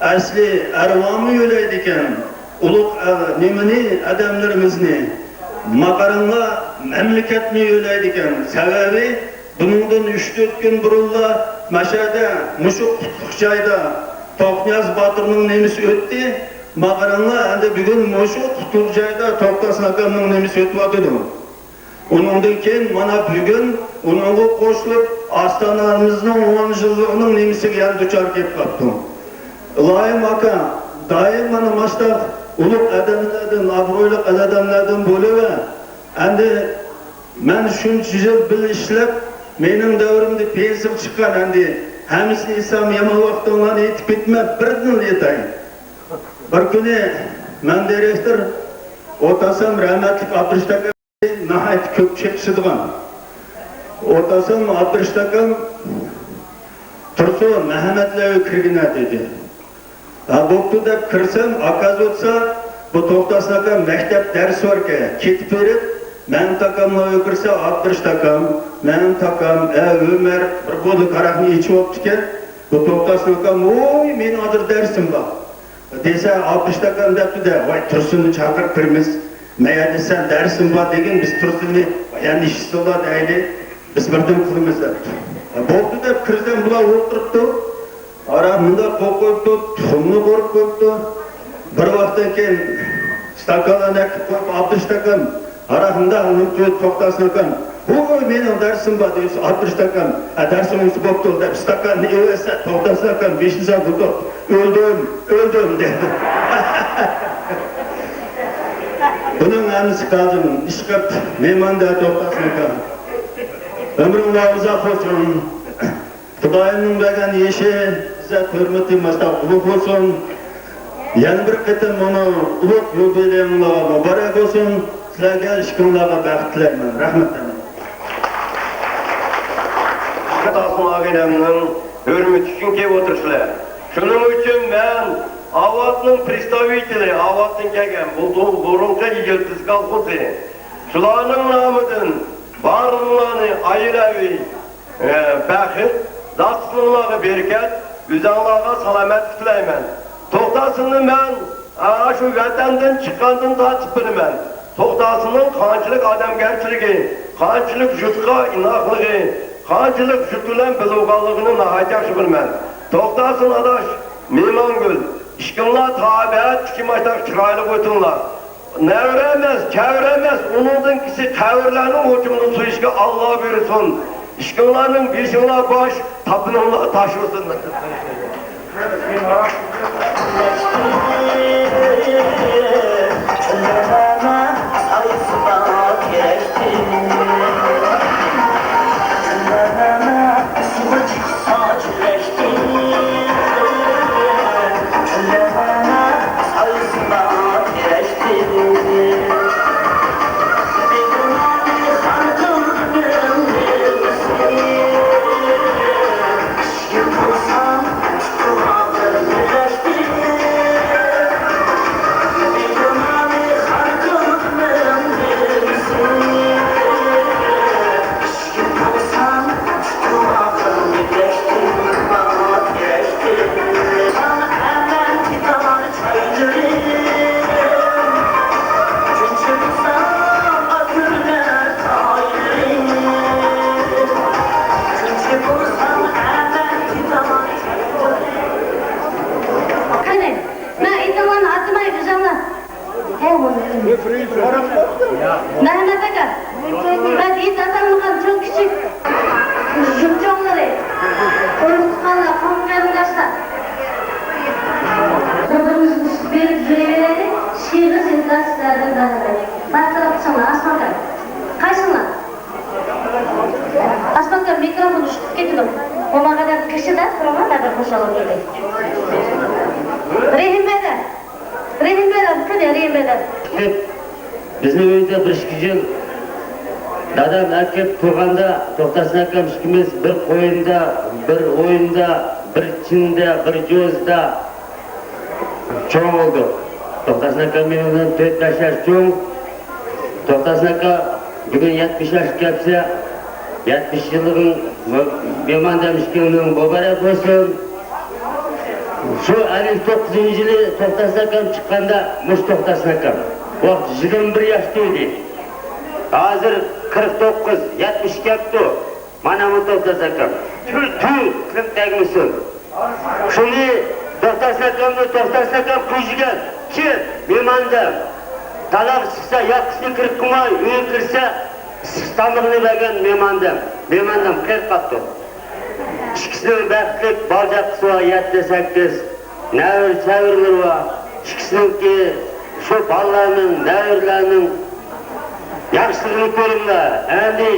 ئەسلى ئەرۋامۇ يۆلەيدىكەن، ئۇلۇغ، ئە، نېمىنى، ئادەملىرىمىزنى، ماقارىڭلار، مەملىكەتنى يۆلەيدىكەن. سەۋەبى، بۇنىڭدىن ئۈچ تۆت كۈن بۇرۇنلا مەشەدە مۇشۇ قۇتلۇق جايدا توقنىياز باتۇرنىڭ نېمىسى ئۆتتى. ماقارىڭلار، ئەمدى بۈگۈن مۇشۇ قۇتلۇق جايدا توختاسۇن ئاكامنىڭ نېمىسى ئۆتۈۋاتىدۇ. ئۇنىڭدىن كېيىن مانا بۈگۈن ئۇنىڭغا قوشۇلۇپ ئاستانىمىزنىڭ ئون يىللىقىنىڭ نېمىسىگە يەنە دۇچار كېلىپ قاپتۇ. ئىلاھىم ئاكا، دائىم مانا ماشتاق ئۇلۇغ ئادەملەردىن، ئابرۇيلۇق ئادەملەردىن بولۇۋەر. ئەمدى مەن شۇنچە يىل بىللە ئىشلەپ، مېنىڭ دەۋرىمدە پېنسىيىگە چىققان، ئەمدى ھەممىسىنى ئېيتسام يامان ۋاقتىڭلارنى ئېيتىپ كېتىمەن، بىردىنلا ئېيتاي. بىر كۈنى مەن دىرېكتور، ئوتاسام رەھمەتلىك ئابدۇرېشىت ئاكا ناھايىتى كۆپ چېقىشىدىغان. ئوتاسام ئابدۇرېشىت ئاكام تۇرسۇن، مەھەممەتلەر ئۆيگە كىرگىنە دېدى. ھە، بوپتۇ دەپ كىرسەم، ئاكازىۋاتسا، بۇ توختاسۇن ئاكام مەكتەپ دەرسى باركەن، كېتىپ بېرىپ، مەمتى ئاكاملار ئۆيگە كىرسە، ئابدۇرېشىت ئاكام، مەمتى ئاكام، ئە، ئۆمەر، بىر بولدى ھاراقنى ئىچىۋاپتىكەن. بۇ توختاسۇن ئاكام، ۋوي، مېنىڭ ھازىر دەرسىم بار. دېسە، ئابدۇرېشىت ئاكام دەپتۇ-دە، ۋاي، تۇرسۇننى چاقىرىپ كىرىمىز. مەيەردە سەن دەرسىڭ بار دېگىن، بىز تۇرسۇننى يەنە ئىشسىزلا دەيلى، بىز بىردەم قىلىمىز دەپتۇ. بوپتۇ دەپ كىرسەم، بۇلار ئولتۇرۇپتۇ. ھاراق مۇنداق قويۇپ قويۇپتۇ، تۇخۇمنى قورۇپ قويۇپتۇ. بىر ۋاقىتتىن كېيىن ئىستاكانلارنى ئەكىپ قويۇپ، ئابدۇرېشىت ئاكام، ھاراق مۇنداق ئۇنۇپ قويۇپ، توختاسۇن ئاكام، ھوي، مېنىڭ دەرسىم بار دېسە، ئابدۇرېشىت ئاكام، ھە، دەرسىڭ بولسا بوپتۇ دەپ، ئىستاكاننى ئېلىۋەتسە، توختاسۇن ئاكام بېشىنى چالدۇرۇپ، ئۆلدۈم، ئۆلدۈم دەيدۇ. بۇنىڭ ھەممىسى قالدىم، ئىشقىپ، مېھماندا توختاسۇن ئاكام. ئۆمرۈڭلار ئۇزاق بولسۇن. خۇدايىمنىڭ بەرگەن يېشى، ئىززەت، ھۆرمىتى ماشتاق ئۇلۇغ بولسۇن. يەنە بىر قېتىم مانا ئۇلۇغ يۇبىلېيىڭلار مۇبارەك بولسۇن. سىلەرگە ئىككىڭلارغا بەخت تىلەيمەن. رەھمەت. تاسما ئاغىنەمنىڭ ھۆرمىتى ئۈچۈن كېلىپ ئولتۇرسىلەر. شۇنىڭ ئۈچۈن مەن ئاۋاتنىڭ پرېستاۋىتېلى، ئاۋاتتىن كەلگەن بۇ بۇرۇنقى يىلتىز كالخوزى، شۇلارنىڭ نامىدىن بارلىقلارنى ئائىلەۋى بەخت، زاتلىقلارغا بەرىكەت، ئۆزۈڭلارغا سالامەتلىك تىلەيمەن. توختاسۇننى مەن، ئا، شۇ ۋەتەندىن چىققاندىن تارتىپ بىلىمەن. توختاسۇننىڭ قانچىلىك ئادەمگەرچىلىكى، قانچىلىك يۇرتقا ئىناقلىقى، قانچىلىك يۇرت بىلەن بىلىدىغانلىقىنى ناھايىتى ياخشى بىلىمەن. توختاسۇن ئاداش، مېھمانگۈل، ئىككىڭلار تاۋابىئەت كۈچى ماشتاق چىرايلىق ئۆتۈڭلار. نەۋرە ئەمەس، چەۋرە ئەمەس، ئۇنىڭدىن كېسى قەبرىلەرنىڭ ئوتىنىنى سۆيۈشكە ئاللا بۇيرۇسۇن. ئىككىڭلارنىڭ بېشىڭلار باش، تاپىنىڭلار تاش بولسۇن. مەھمەت ئاكا، مەن ھېيت ئاتالمىغان چوڭ كىچىك، يۇرت چوڭلىرى، ئۇرۇق تۇغقانلار، قوھنا قېرىنداشلار. بىر-بىرىمىزگە ئۇسلۇب بېرىپ يۈرۈۋېرەيلى، شېھىرىي سۆزلەر سىلەردىن بەھرىلىنىڭ. باشلاپ چىڭلا، ئاسمانكا. قايسىڭلار؟ ئاسمانكا، مىكروفون ئۇچۇپ كېتىدۇ. بولمىغاندا قېشىدا تۇرۇڭلار، مەن بىر قوشاق ئوقۇيلى. رېھىم بەدەر. رېھىم بەدەر، قېنى، رېھىم بەدەر. بىزنىڭ ئۆيدە بىر ئىككى يىل دادام ئەكىپ تۇرغاندا، توختاسىن ئاكام ئىككىمىز بىر قويۇندا، بىر ئويۇندا، بىر چىنىدە، بىر جوزىدا چوڭ بولدۇق. توختاسىن ئاكام مېنىڭدىن تۆت بەش ياش چوڭ. توختاسىن ئاكا، بۈگۈن يەتمىش ياشقا كەپسە، يەتمىش يىللىقىڭ مېھماندام ئىككىڭنىڭ مۇبارەك بولسۇن. شۇ ئەللىك توققۇزىنچى يىلى توختاسىن ئاكام چىققاندا، مۇشۇ توختاسىن ئاكام ۋاقىت يىگىرمە بىر ياش تۇردى. ھازىر قىرىق توققۇز، يەتمىش كەپتۇ. مانا بۇ توختاسىن ئاكام. تۈر، تۈر، تىلىم تەگمىسۇن. شۇنى توختاسىن ئاكامنى، توختاسىن ئاكام قويۇشىدىكەن. كىم؟ مېھماندام. تالاغا چىقسا، ياقىسىنى كىرىپ قويماي، ئۆيگە كىرسە، ئىسسىق تامىقىنى بەرگەن مېھماندام. مېھماندام قېرىپ قاپتۇ. ئىككىسىنىڭ بەختلىك بالا-چاقىسى بار، يەتتە، سەككىز نەۋرە-چەۋرىلىرى بار. ئىككىسىنىڭكى، شۇ بالىلارنىڭ، نەۋرىلەرنىڭ ياخشىلىقىنى كۆرۈڭلار. ئەمدى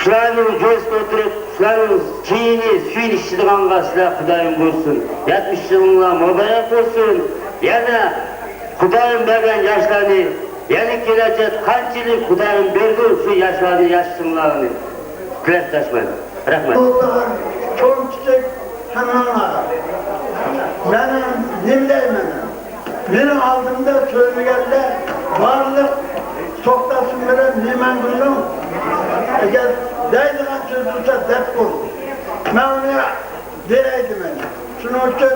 شۇلارنىڭ جوزىسىدا ئولتۇرۇپ، شۇلارنىڭ چېيىنى، سۈيىنى ئىچىدىغانغا سىلەر خۇدايىم بۇيرۇسۇن. يەتمىش يىلىڭلار مۇبارەك بولسۇن. يەنە خۇدايىم بەرگەن ياشلارنى، يەنە كېلەچەكتە قانچىلىك خۇدايىم بېرىدۇ، شۇ ياشلارنى ياشىسۇنلارنى تىلەكداشمەن. رەھمەت. چوڭ كىچىك ھەممىڭلارغا مەن نېمە دەيمەن؟ مېنىڭ ئالدىمدا سۆزلىگەندە بارلىق توختاسىن بىلەن مېھمانگۈلنىڭ ئەگەر دەيدىغان سۆزى بولسا دەپ بولدى. مەن ئۇنى دېيەلمەيمەن. شۇنىڭ ئۈچۈن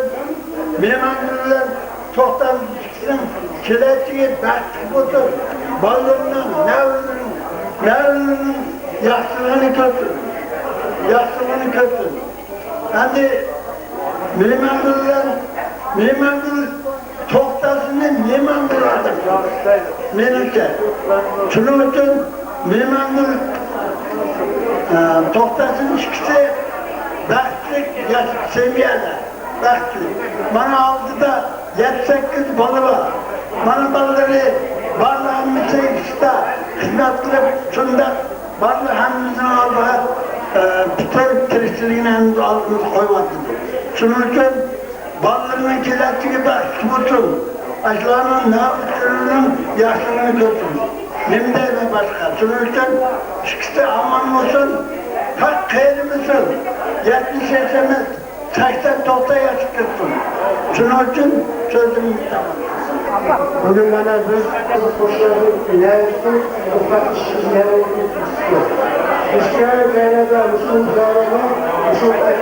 مېھمانگۈل بىلەن توختاسىن ئىككىسىنىڭ كېلەچىكى بەختلىك بولسۇن. بالىلىرىنىڭ، نەۋرىلىرىنىڭ، نەۋرىلىرىنىڭ ياخشىلىقىنى كۆرسۇن. ياخشىلىقىنى كۆرسۇن. ئەمدى مېھمانگۈل بىلەن، مېھمانگۈل توختاسىننى مېھمانگۈل ئاتاپ، مېنىڭچە. شۇنىڭ ئۈچۈن مېھمانگۈل، ئە، توختاسىن ئىككىسى بەختلىك ياش-، سېمىيەلەر، بەختلىك. مانا ئالدىدا يەتتە-سەككىز بالا بار. مانا بالىلىرى بارلىق ھەممىسى ئىشتا خىزمەت قىلىپ، شۇنداق بالىلار ھەممىسىنىڭ ئالدىغا، ئە، پۈتۈن تىرىكچىلىكىنى ھەممىسى ئالدىمىزغا قويۇۋاتىدۇ. شۇنىڭ ئۈچۈن بالىلىرىنىڭ كېلەچىكى بەختلىك بولسۇن. ئاشۇلارنىڭ نەۋرىلىرىنىڭ ياخشىلىقىنى كۆرسۇن. نېمە دەيمەن باشقا؟ شۇنىڭ ئۈچۈن ئىككىسى ئامان بولسۇن، تاق قېرىمىسۇن. يەتمىش ياش ئەمەس، سەكسەن توقسان ياشقا كىرسۇن. شۇنىڭ ئۈچۈن سۆزۈمنى بىتىرىمەن. بۈگۈن مانا بىز قوشنىلارنىڭ نەۋرىسى، ئوقۇتقۇچى نەۋرىسى. بىزگە زەينەپلەر، مۇسۇلمان زالىملار، مۇسۇلمان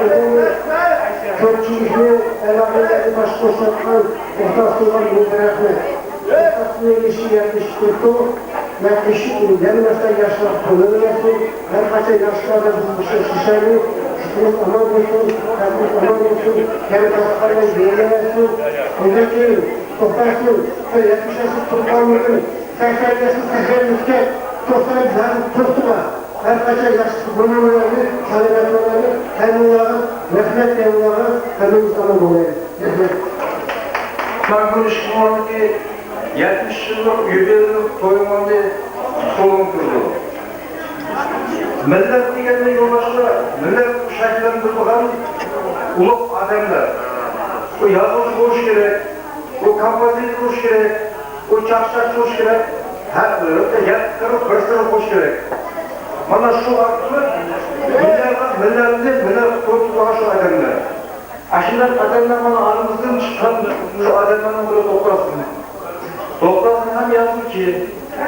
كۆپچىلىكنى ئالاقىدىكى باشقا قوشۇۋاتقان ئوقۇتقۇچىلارغا مىڭ رەھمەت. ئوقۇتقۇچىنىڭ يېشى يەتمىش تۆت، يەتمىش، يەنە باشقا ياشلار قوللىنىۋەرسۇن. ھەر قاچان ياخشىلاردا بىز مۇشۇ ئىشلارنى، ئىشىمىز ئامان بولسۇن، خەلقىمىز ئامان بولسۇن، يەنە باشقىلارنى يېڭىۋەرسۇن. ئۇنىڭدىن كېيىن توختاسىن، شۇ يەتمىش ياشلىق تۇرپانمىدىن سەكسەن ياشلىق سەھرەمىزگە توختىلىپ زادى توختىما. ھەر قاچان ياخشى گۈللەرنى، سالامەتلىكلەرنى ھەممىڭلارغا رەھمەت، ھەممىڭلارغا ھەممىمىز ئامان بولايلى. رەھمەت. مەن بۇ ئىشقىلارنىڭكى يەتمىش يىللىق يۇبىلېيلىق تويۇڭلارنى قۇتلۇقلىرىم تۇرىدۇ. مىللەت دېگەننى يولداشلار، مىللەت شەكىللەندۈرىدىغان ئۇلۇغ ئادەملەر. بۇ يازغۇچى بولۇش كېرەك، بۇ كومپوزىتور بولۇش كېرەك، بۇ چاقچاقچى بولۇش كېرەك، ھە، يەتتە قىرىق بىر سىرلىق بولۇش كېرەك. مانا شۇ ئارقىلىق مىللەتنى، مىللەتنى مىللەت قۇرۇپ تۇرغان شۇ ئادەملەر. ئاشۇنداق ئادەملەر مانا ئارىمىزدىن چىققان شۇ ئادەملەرنىڭ بىرى توختاسىن. توختاسىن ھەم يازغۇچى،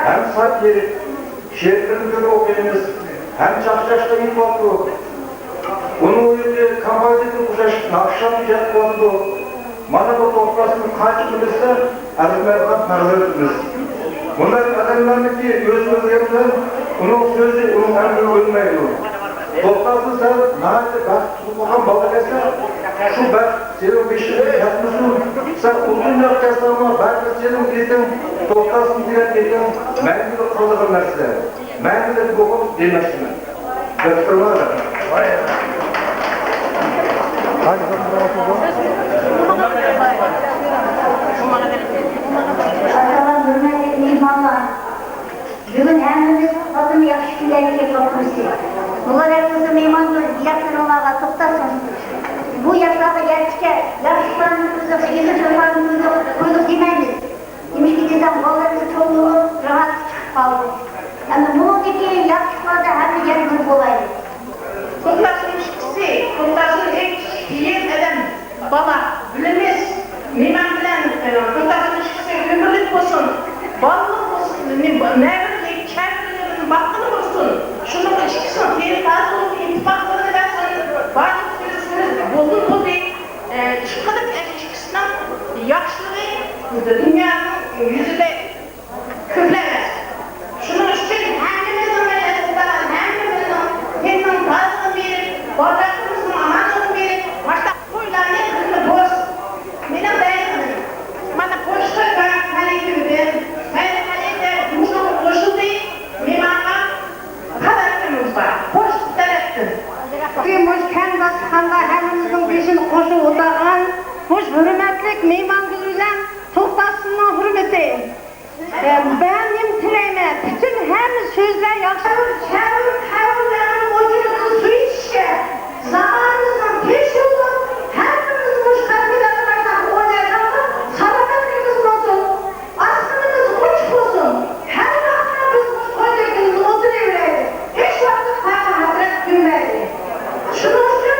ھەم ساتىر، شېئىرلىرىنى كۆپ ئوقۇيمىز، ھەم چاقچاشقا ئېيتىۋاتىدۇ. ئۇنىڭ ئۆزى كومپوزىتور ئوخشاش ناخشىلارنى ئىجاد قىلىۋاتىدۇ. مانا بۇ توختاسىننى قانچە بىلسە، ئەرزىمەيدىغان پەرزەنتىمىز. بۇنداق ئادەملەرنىڭكى ئۆزى ئۆلگەن بىلەن ئۇنىڭ سۆزى، ئۇنىڭ ئەمرى ئۆلمەيدۇ. توختاسىن سەن ناھايىتى بەختلىك بولغان بالا ئىكەنسەن. شۇ بەخت سېنىڭ بېشىڭغا ياقمىسۇن. سەن ئۇزۇنراق ياشىساڭمۇ، بەرىبىر سېنىڭ ئېتىڭ توختاسۇن دېگەن ئېتىڭ مەڭگۈلۈك قالىدىغان نەرسە. مەڭگۈلۈك بولغان دېمەكچىمەن. ياقتۇرماڭلار. ئەسسالام، ھۆرمەتلىك مېھمانلار! بۈگۈن ھەممىمىز قاتتىق ياخشى كۈنلەرگە كېلىۋاتىمىز. مۇبارەك بولسۇن مېھمان ياقتۇرغانلارغا توختاسۇن. بۇ ياشلارغا گەرچە ياخشىلىقلارنى قىلدۇق، ئېغىر جاپانى قىلدۇق، قويدۇق دېمەيمىز. نېمىشقا دېسەڭ، بالىلىرىمىز چوڭ بولۇپ، راھەتكە چىقىپ قالدى. ئەمما بۇنىڭدىن كېيىن ياخشىلىقلاردا ھەممە يەردە بىر بولايلى. توختاسۇن ئىككىسى، توختاسۇن ئىككىسى، كېيىن ئادەم، بالا، بىلىمىز، مېھمان بىلەن، ئە، توختاسۇن ئىككىسى ئۆمۈرلۈك بولسۇن، بالىلىق بولسۇن، نېمە، نەۋرىلىك، كەۋرىلىرىنى باققىلى بولسۇن. شۇنىڭ ئىككىسىنىڭ تېنى تازا بولۇپ، ئىتتىپاقلىقىنى بەرسۇن. بارلىق سۆزلىرىمىز بولدى، بولدى. ئە، ئىشقىلىپ، ئىككىسىنىڭ ياخشىلىقى دۇنيانىڭ يۈزىدە كۆپلەۋەرسۇن. شۇنىڭ ئۈچۈن ھەممىمىزنىڭ مەيلى ئۇلىغان، ھەممىمىزنىڭ تېنىنىڭ تازىلىقىنى بېرىپ، باغرىمىزنىڭ ئامانلىقىنى بېرىپ، مۇشۇنداق تويلارنى قىلىمىز. مېنىڭ دەيدىغىنىم، مانا قوشقا مەلىكىمدىن، مەلىكە مۇشۇنىڭغا قوشۇلدى، مېھمانغا خەۋەرلىرىمىز بار، قوشقا تەرەپتىن. مۇشۇ كەڭ داستىخاندا ھەممىمىزنىڭ بېشىنى قوشۇپ ئولتۇرغان مۇشۇ ھۆرمەتلىك مېھمانگۈل بىلەن توختاسۇننىڭ ھۆرمىتى. ئە، مەن نېمە تىلەيمەن؟ پۈتۈن ھەممە سۆزلەر ياخشى. چەۋرىپ، قەبرىلەرنىڭ ئوچىقىدىن سۇ ئىچىشكە زامانىمىزنىڭ پېشى بولۇپ، ھەممىمىز مۇشۇ قەبرىلەرگە بارساق ئوينايدىغان سالامەتلىكىمىز بولسۇن. ئاسمىنىمىز ئوچۇق بولسۇن. ھەر ۋاقىتتا بىز مۇشۇ توي دېگىنىمىزدە ئولتۇرۇۋېرەيلى. ھېچ ۋاقىتتا قايغۇ-ھەسرەت كۆرمەيلى. شۇنىڭ ئۈچۈن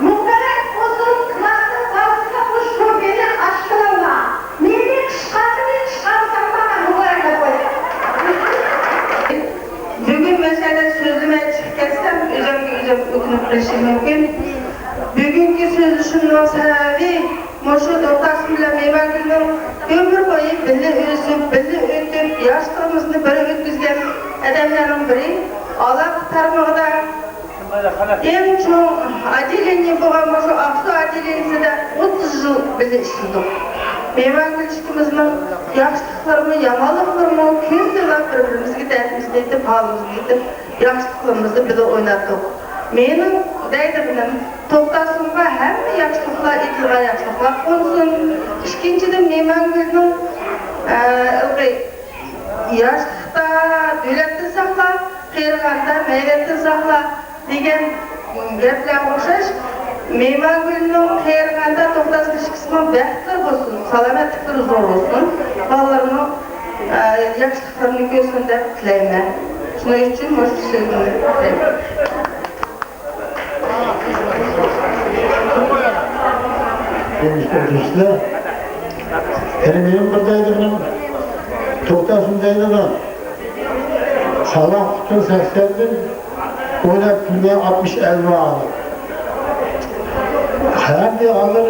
مۇبارەك بولسۇن، كلاسسىك بالىسىغا مۇشۇ تۇرپىنى ئاچقىنىڭلار. مېنى قىچقاردىمۇ، قىچقارمىساڭلار ماڭا مۇبارەك دەپ قويدى. بۈگۈن مەسىلەن سۆزلىمەي چىقىپ كەتسەم، ئۆزۈمگە ئۆزۈم ئۆكۈنۈپ قېلىشىم مۇمكىن. بۈگۈنكى سۆزلىشىمنىڭ سەۋەبى، مۇشۇ توختاسۇن بىلەن مېھمانگۈلنىڭ ئۆمۈر بويى بىللە ئۆسۈپ، بىللە ئۆتۈپ، ياشلىقىمىزنى بىر ئۆتكۈزگەن ئادەملەرنىڭ بىرى. ئالاقە تارمىقىدا ئەڭ چوڭ ئوتدېلېنىيە بولغان مۇشۇ ئاقسۇ ئوتدېلېنىيىسىدە ئوتتۇز يىل بىللە ئىشلىدۇق. مېھمانگۈل ئىككىمىزنىڭ ياخشىلىقلىرىمۇ، يامانلىقلىرىمۇ كۈندىلا بىر-بىرىمىزگە دەردىمىزنى ئېيتىپ، ھالىمىزنى ئېيتىپ، ياخشىلىقلىرىمىزنى بىللە ئويناتتۇق. مېنىڭ دەيدىغىنىم، توختاسۇنغا ھەممە ياخشىلىقلار، ئېيتىلغان ياخشىلىقلار قونسۇن. ئىككىنچىدىن، مېھمانگۈلنىڭ، ئە، ھېلىقى ياشلىقتا دۆلەتتىن ساقلا، قېرىغاندا مەينەتتىن ساقلا دېگەن گەپلەرگە ئوخشاش، مېھمانگۈلنىڭ قېرىغاندا توختاسۇن ئىككىسىنىڭ بەختلىرى بولسۇن، سالامەتلىكلىرى زور بولسۇن، بالىلىرىنىڭ، ئە، ياخشىلىقلىرىنى كۆرسۇن دەپ تىلەيمەن. شۇنىڭ ئۈچۈن مۇشۇ سۆزۈمنى قىلدىم. ئولتۇرۇشسىلەر. يەنە مېنىڭ بىر دەيدىغىنىم، توختاسۇن دەيدىغان. ساغلام پۈتۈن سەكسەندىن ئويناپ كۈلمەي ئاتمىش ئەلۋاغلىق. قەلبى ھازىر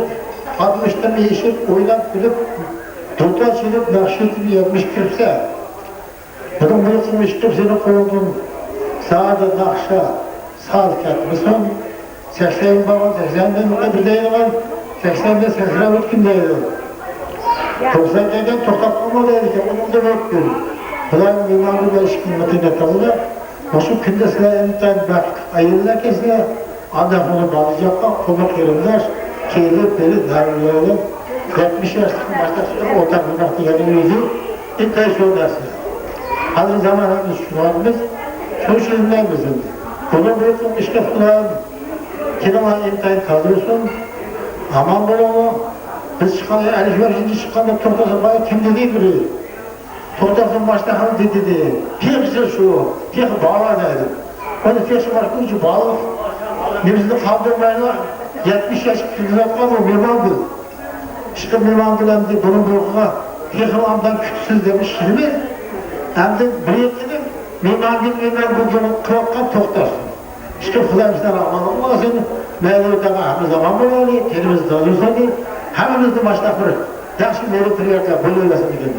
ئاتمىشتىن ئېشىپ ئويناپ كۈلۈپ، دۇرنا چېلىپ ناخشا ئېيتىپ يەتمىشكە كىرىپسەن. بۇنىڭ بىر قىلمىشقا سېنىڭ قولۇڭدىن سادە ناخشا، ساز كەتمىسۇن. سەكسەن بارغان، سەكسەندىن بىر دەيدىغان، سەكسەندىن سەكرەپ ئۆتكىن دەيدۇ. توقسان كەلگەن توختاپ قالما دەيدىكەن، ئۇنىڭدىن ئۆتكىن. خۇدايىم ئىمانى بىلەن ئىشقىلىق تىلەپ قالىدۇ. مۇشۇ كۈندە سىلەر ئىنتايىن بەختلىك ئاياللار ئىكەنسىلەر. ئانداق بولۇپ بالىجاققا قومۇق قېرىنداش، كېلىپ بېرىپ دەۋرلەيلى. يەتمىش ياشلىق ماشىنا ئولتۇرغۇزماق دېگەننىڭ ئۆزى ئىنتايىن شۇ نەرسە. ھازىر زامان ھەممىمىز چۈشىنىۋاتىمىز، چۈشىنەلمەيمىز ئەمدى. بۇنىڭ بىر قىلمىشقا خۇدايىم تېنىڭلار ئىنتايىن تازىلىسۇن. ئامان بولۇڭلار. بىز چىققان، ئەللىك بەشىنچى چىققاندا توختاسۇن بايا كىم دېدى بىرى؟ توختاسۇن باشتا ھەم دېدى، تېخىچە شۇ، تېخى بالا دەيدۇ. ئۇنى تېخى باشقا ئۈچ بالىلىق نېمىسىنى قالدۇرمايلا، يەتمىش ياشقا كىرگۈزۈۋاتقان بۇ مېھمانگۈل. ئىشقىلىپ مېھمانگۈل ئەمدى بۇنىڭ بۇيرۇقىغا تېخى ئاندىن كۈتسىز دەپ ئىش قىلىمىز. ئەمدى بىر يىل كېيىن مېھمانگۈل، مېھمانگۈل دېگەن قىلىۋاتقان توختاسۇن. ئىشقىلىپ خۇدايىم سىلەرگە ئامانلىق بەرسۇن. مەيلى ئۆتەڭ، ھەممىمىز ئامان بولايلى، تېنىمىز تازا بولسۇن. ھەممىمىزنى ماشۇنداق بىر ياخشى مېھرى تىلەكلەر بولۇۋەرسۇن دېگەن.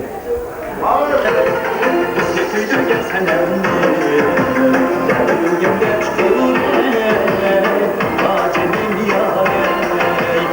بىزنى كۆيدۈرگەن سەنەمنى، دەۋرىلگەندە چۇقۇر، ئاجىزىم يارەي.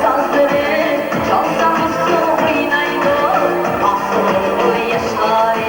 سازلىرى چالسا ئۇسسۇل ئوينايدۇ، ئاقسۇلۇق ياشلار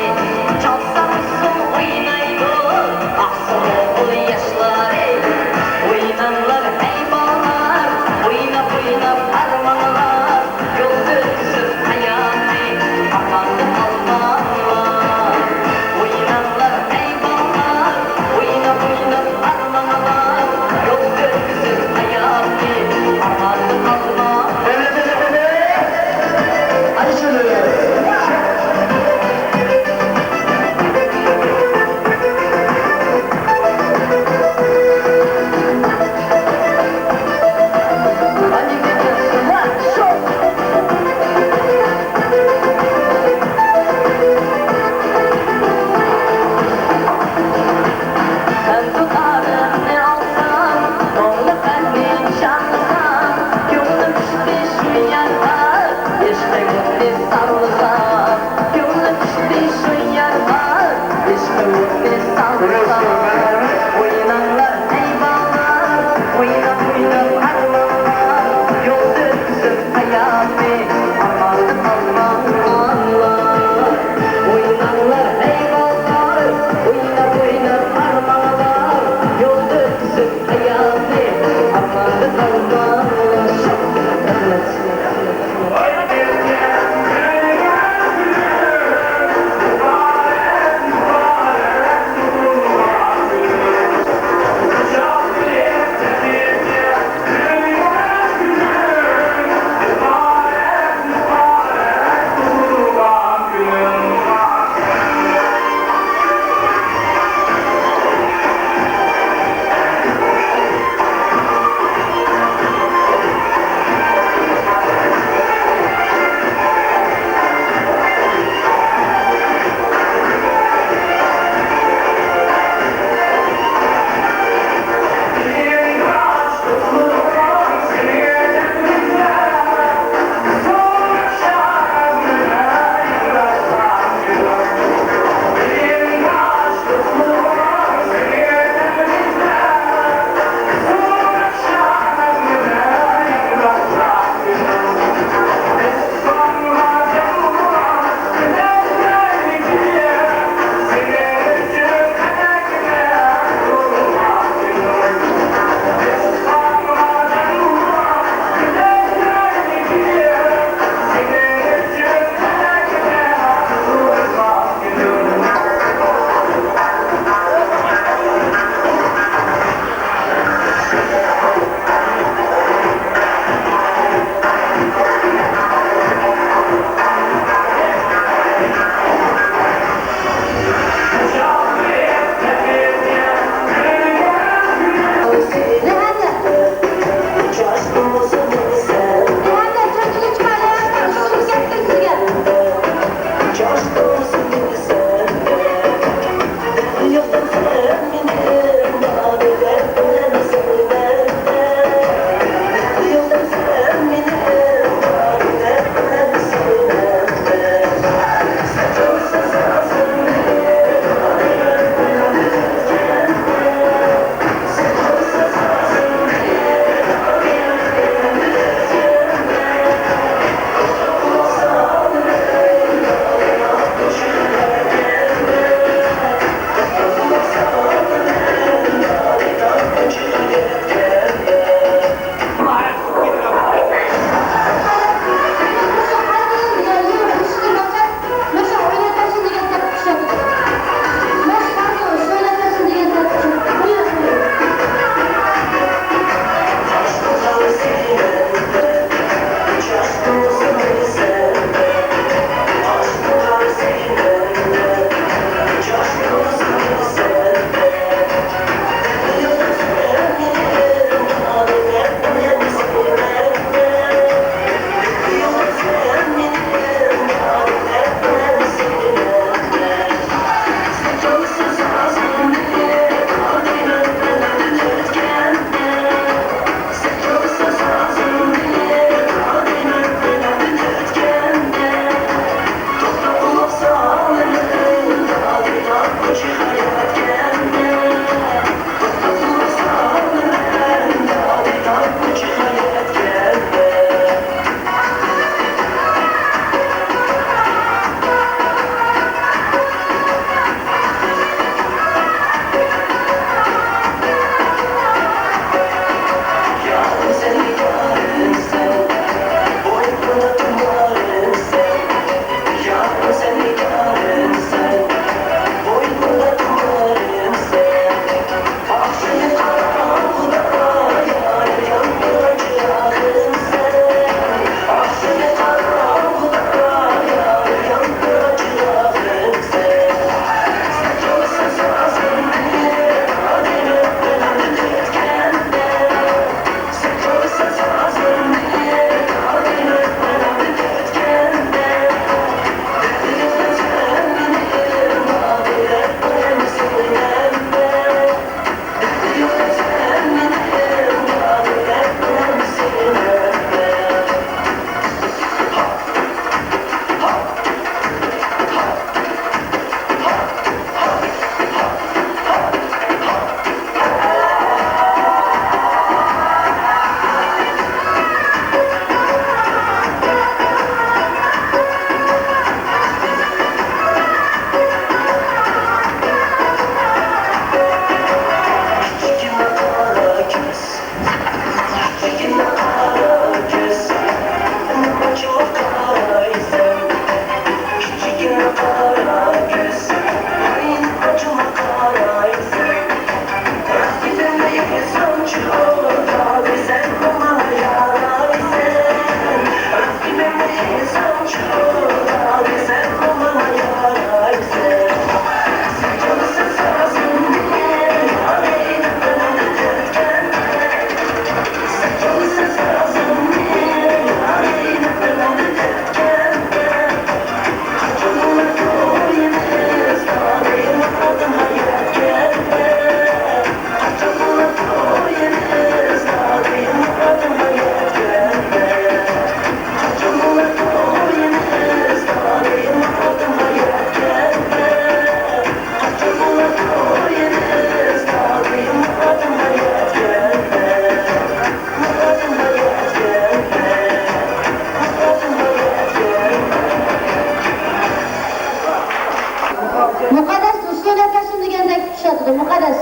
مۇقەددەس رۇسلان ئەپەسىم دېگەندەك چۈشۈۋاتىدۇ. مۇقەددەس،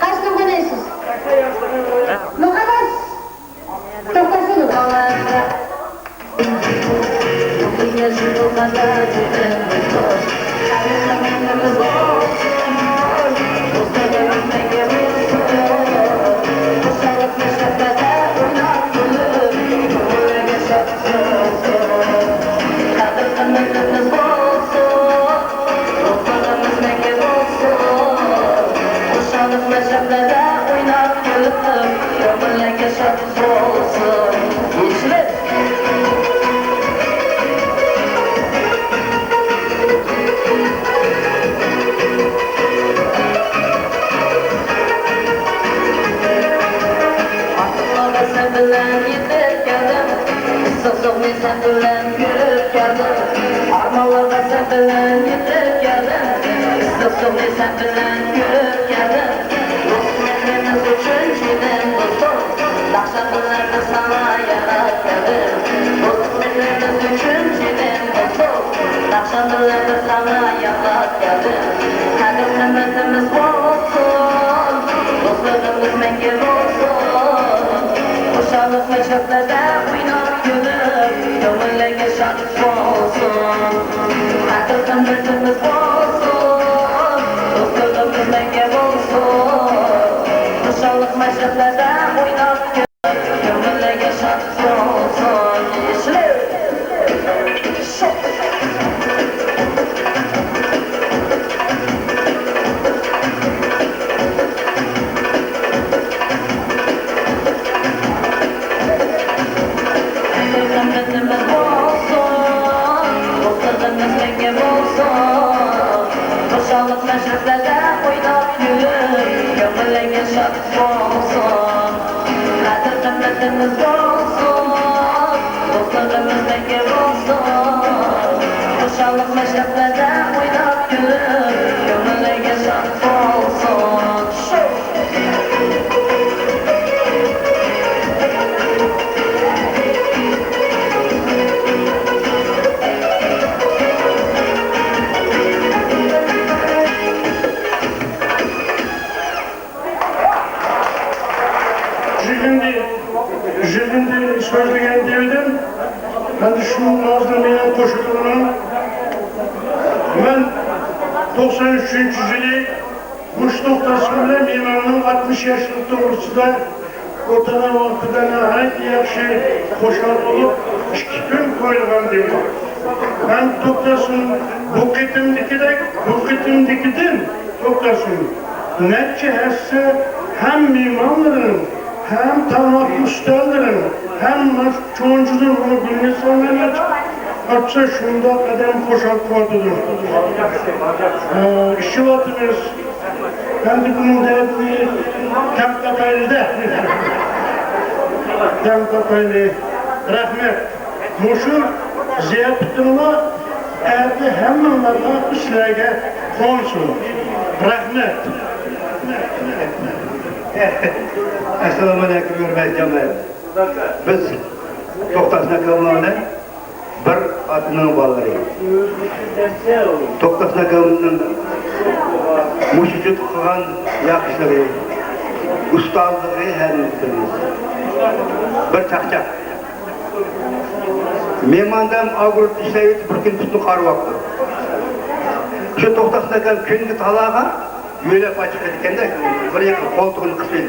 قايسىنى ئوينايسىز؟ مۇقەددەس! توختاسۇن. ئارمانلارغا سەن بىلەن يېتىپ كەلدىم، ئىسسىق سوغۇقنى سەن بىلەن كۆرۈپ كەلدىم. ئارمانلارغا سەن بىلەن يېتىپ كەلدىم، ئىسسىق سوغۇقنى سەن بىلەن كۆرۈپ كەلدىم. دوستلۇق مېھرىمىز ئۈچۈن جېنىم دوستۇم، ناخشا بىلەن بىر ساڭا ياراپ كەلدىم. دوستلۇق مېھرىمىز ئۈچۈن جېنىم دوستۇم، ناخشا بىلەن بىر ساڭا ياراپ كەلدىم. قەدىر-قىممىتىمىز بولسۇن، دوستلۇقىمىز مەڭگۈ بولسۇن. خۇشاللىق مەشرەپلەردە ئويناپ كۈلۈپ، كۆڭۈللەرگە شادلىق بولسۇن. قەدىر-قىممىتىمىز بولسۇن، دوستلۇقىمىز مەڭگۈ بولسۇن. خۇشاللىق مەشرەپلەردە ئويناپ كۈلۈپ، كۆڭۈللەرگە شادلىق بولسۇن. خۇشاللىق مەشرەپلەردە ئويناپ كۈلۈپ، كۆڭۈللەرگە شادلىق بولسۇن. قەدىر-قىممىتىمىز بولسۇن، دوستلۇقىمىز مەڭگۈ بولسۇن. خۇشاللىق مەشرەپلەردە ئويناپ كۈلۈپ، كۆڭۈللەرگە شادلىق بولسۇن. يۈزۈندىن، يۈزۈندىن سۆزلىگەن دېۋىدىم. ئەمدى شۇ نازلىق مېنىڭ قوشۇلغىنىم. مەن توقسان ئۈچىنچى يىلى مۇشۇ توختاسۇن بىلەن مېماننىڭ ئاتمىش ياشلىق توغرىسىدا ئولتۇرغان ۋاقتىدا ناھايىتى ياخشى خۇشال بولۇپ، ئىككى كۈن تويلىغان دېۋىدىم. مەن توختاسۇن بۇ قېتىمدىكىدەك، بۇ قېتىمدىكىدىن توختاسۇن نەچچە ھەسسە ھەم مېھمانلىرىنىڭ، ھەم تاماق ئۈستەللىرىنىڭ، ھەم ماش-، چونچىدىن ئۇنى بىلمىسەڭلار نەچچە ئاچسا شۇنداق ئادەم خۇشال قىلىۋاتىدۇ. ئە، ئىچىۋاتىمىز. ئەمدى بۇنىڭ دەردىنى دەم تاپايلى-دە. دەم تاپايلى. رەھمەت. مۇشۇ زىياپىتىڭلار ئەتە ھەممىڭلارغا، سىلەرگە قونسۇن. رەھمەت. ئەسسالامۇئەلەيكۇم، ھۆرمەتلىك جامائەت. بىز توختاسۇن ئاكاملار بىلەن بىر ئاتىنىڭ بالىلىرى. توختاسۇن ئاكامنىڭ مۇشۇ جۇت قىلغان ياخشىلىقى، ئۇستازلىقى ھەممىمىز بىلىمىز. بىر چاقچاق. مېھماندام ئاگرونوم ئىشلەۋېتىپ، بىر كۈن پۈتۈن قارىۋاپتۇ. شۇ توختاسۇن ئاكام كۈنگە تالاغا يۆلەپ ئاچىقىدىكەن-دە، بىر يېقى قولتۇقىنى قىسىپ.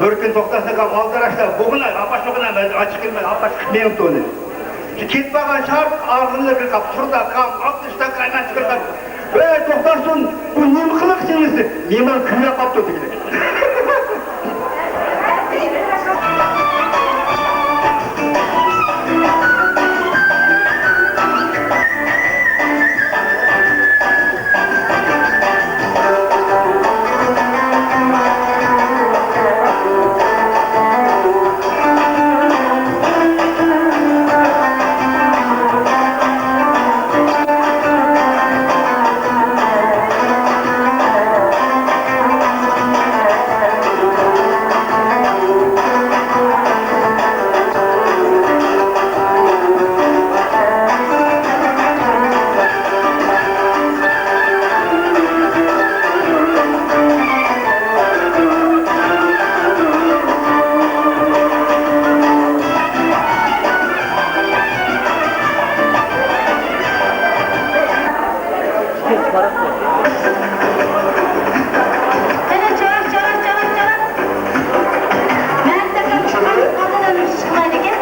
بىر كۈنى توختاسۇن ئاكام ئالدىراشتا، بۇغىنا، ئاپاش بۇغىنا، مەن ئاچىقىمەن، ئاپاش قىسمىڭ تونى. كېتىپ بارغان شارت ئاغزىمدا بىر قاپ تۇردا قام، ئاپتىشتا قايناپ چىقىرغان. ئەي، توختاسۇن، بۇ نېمە قىلىق سېنىسى؟ مېھمان كۈنلەپ قاپتۇ دېگىلى. قېنى، چاۋاك، چاۋاك، چاۋاك، چاۋاك. مەن دېسەم، چىقىپ قالدى دەپ چىقمايدىكەن.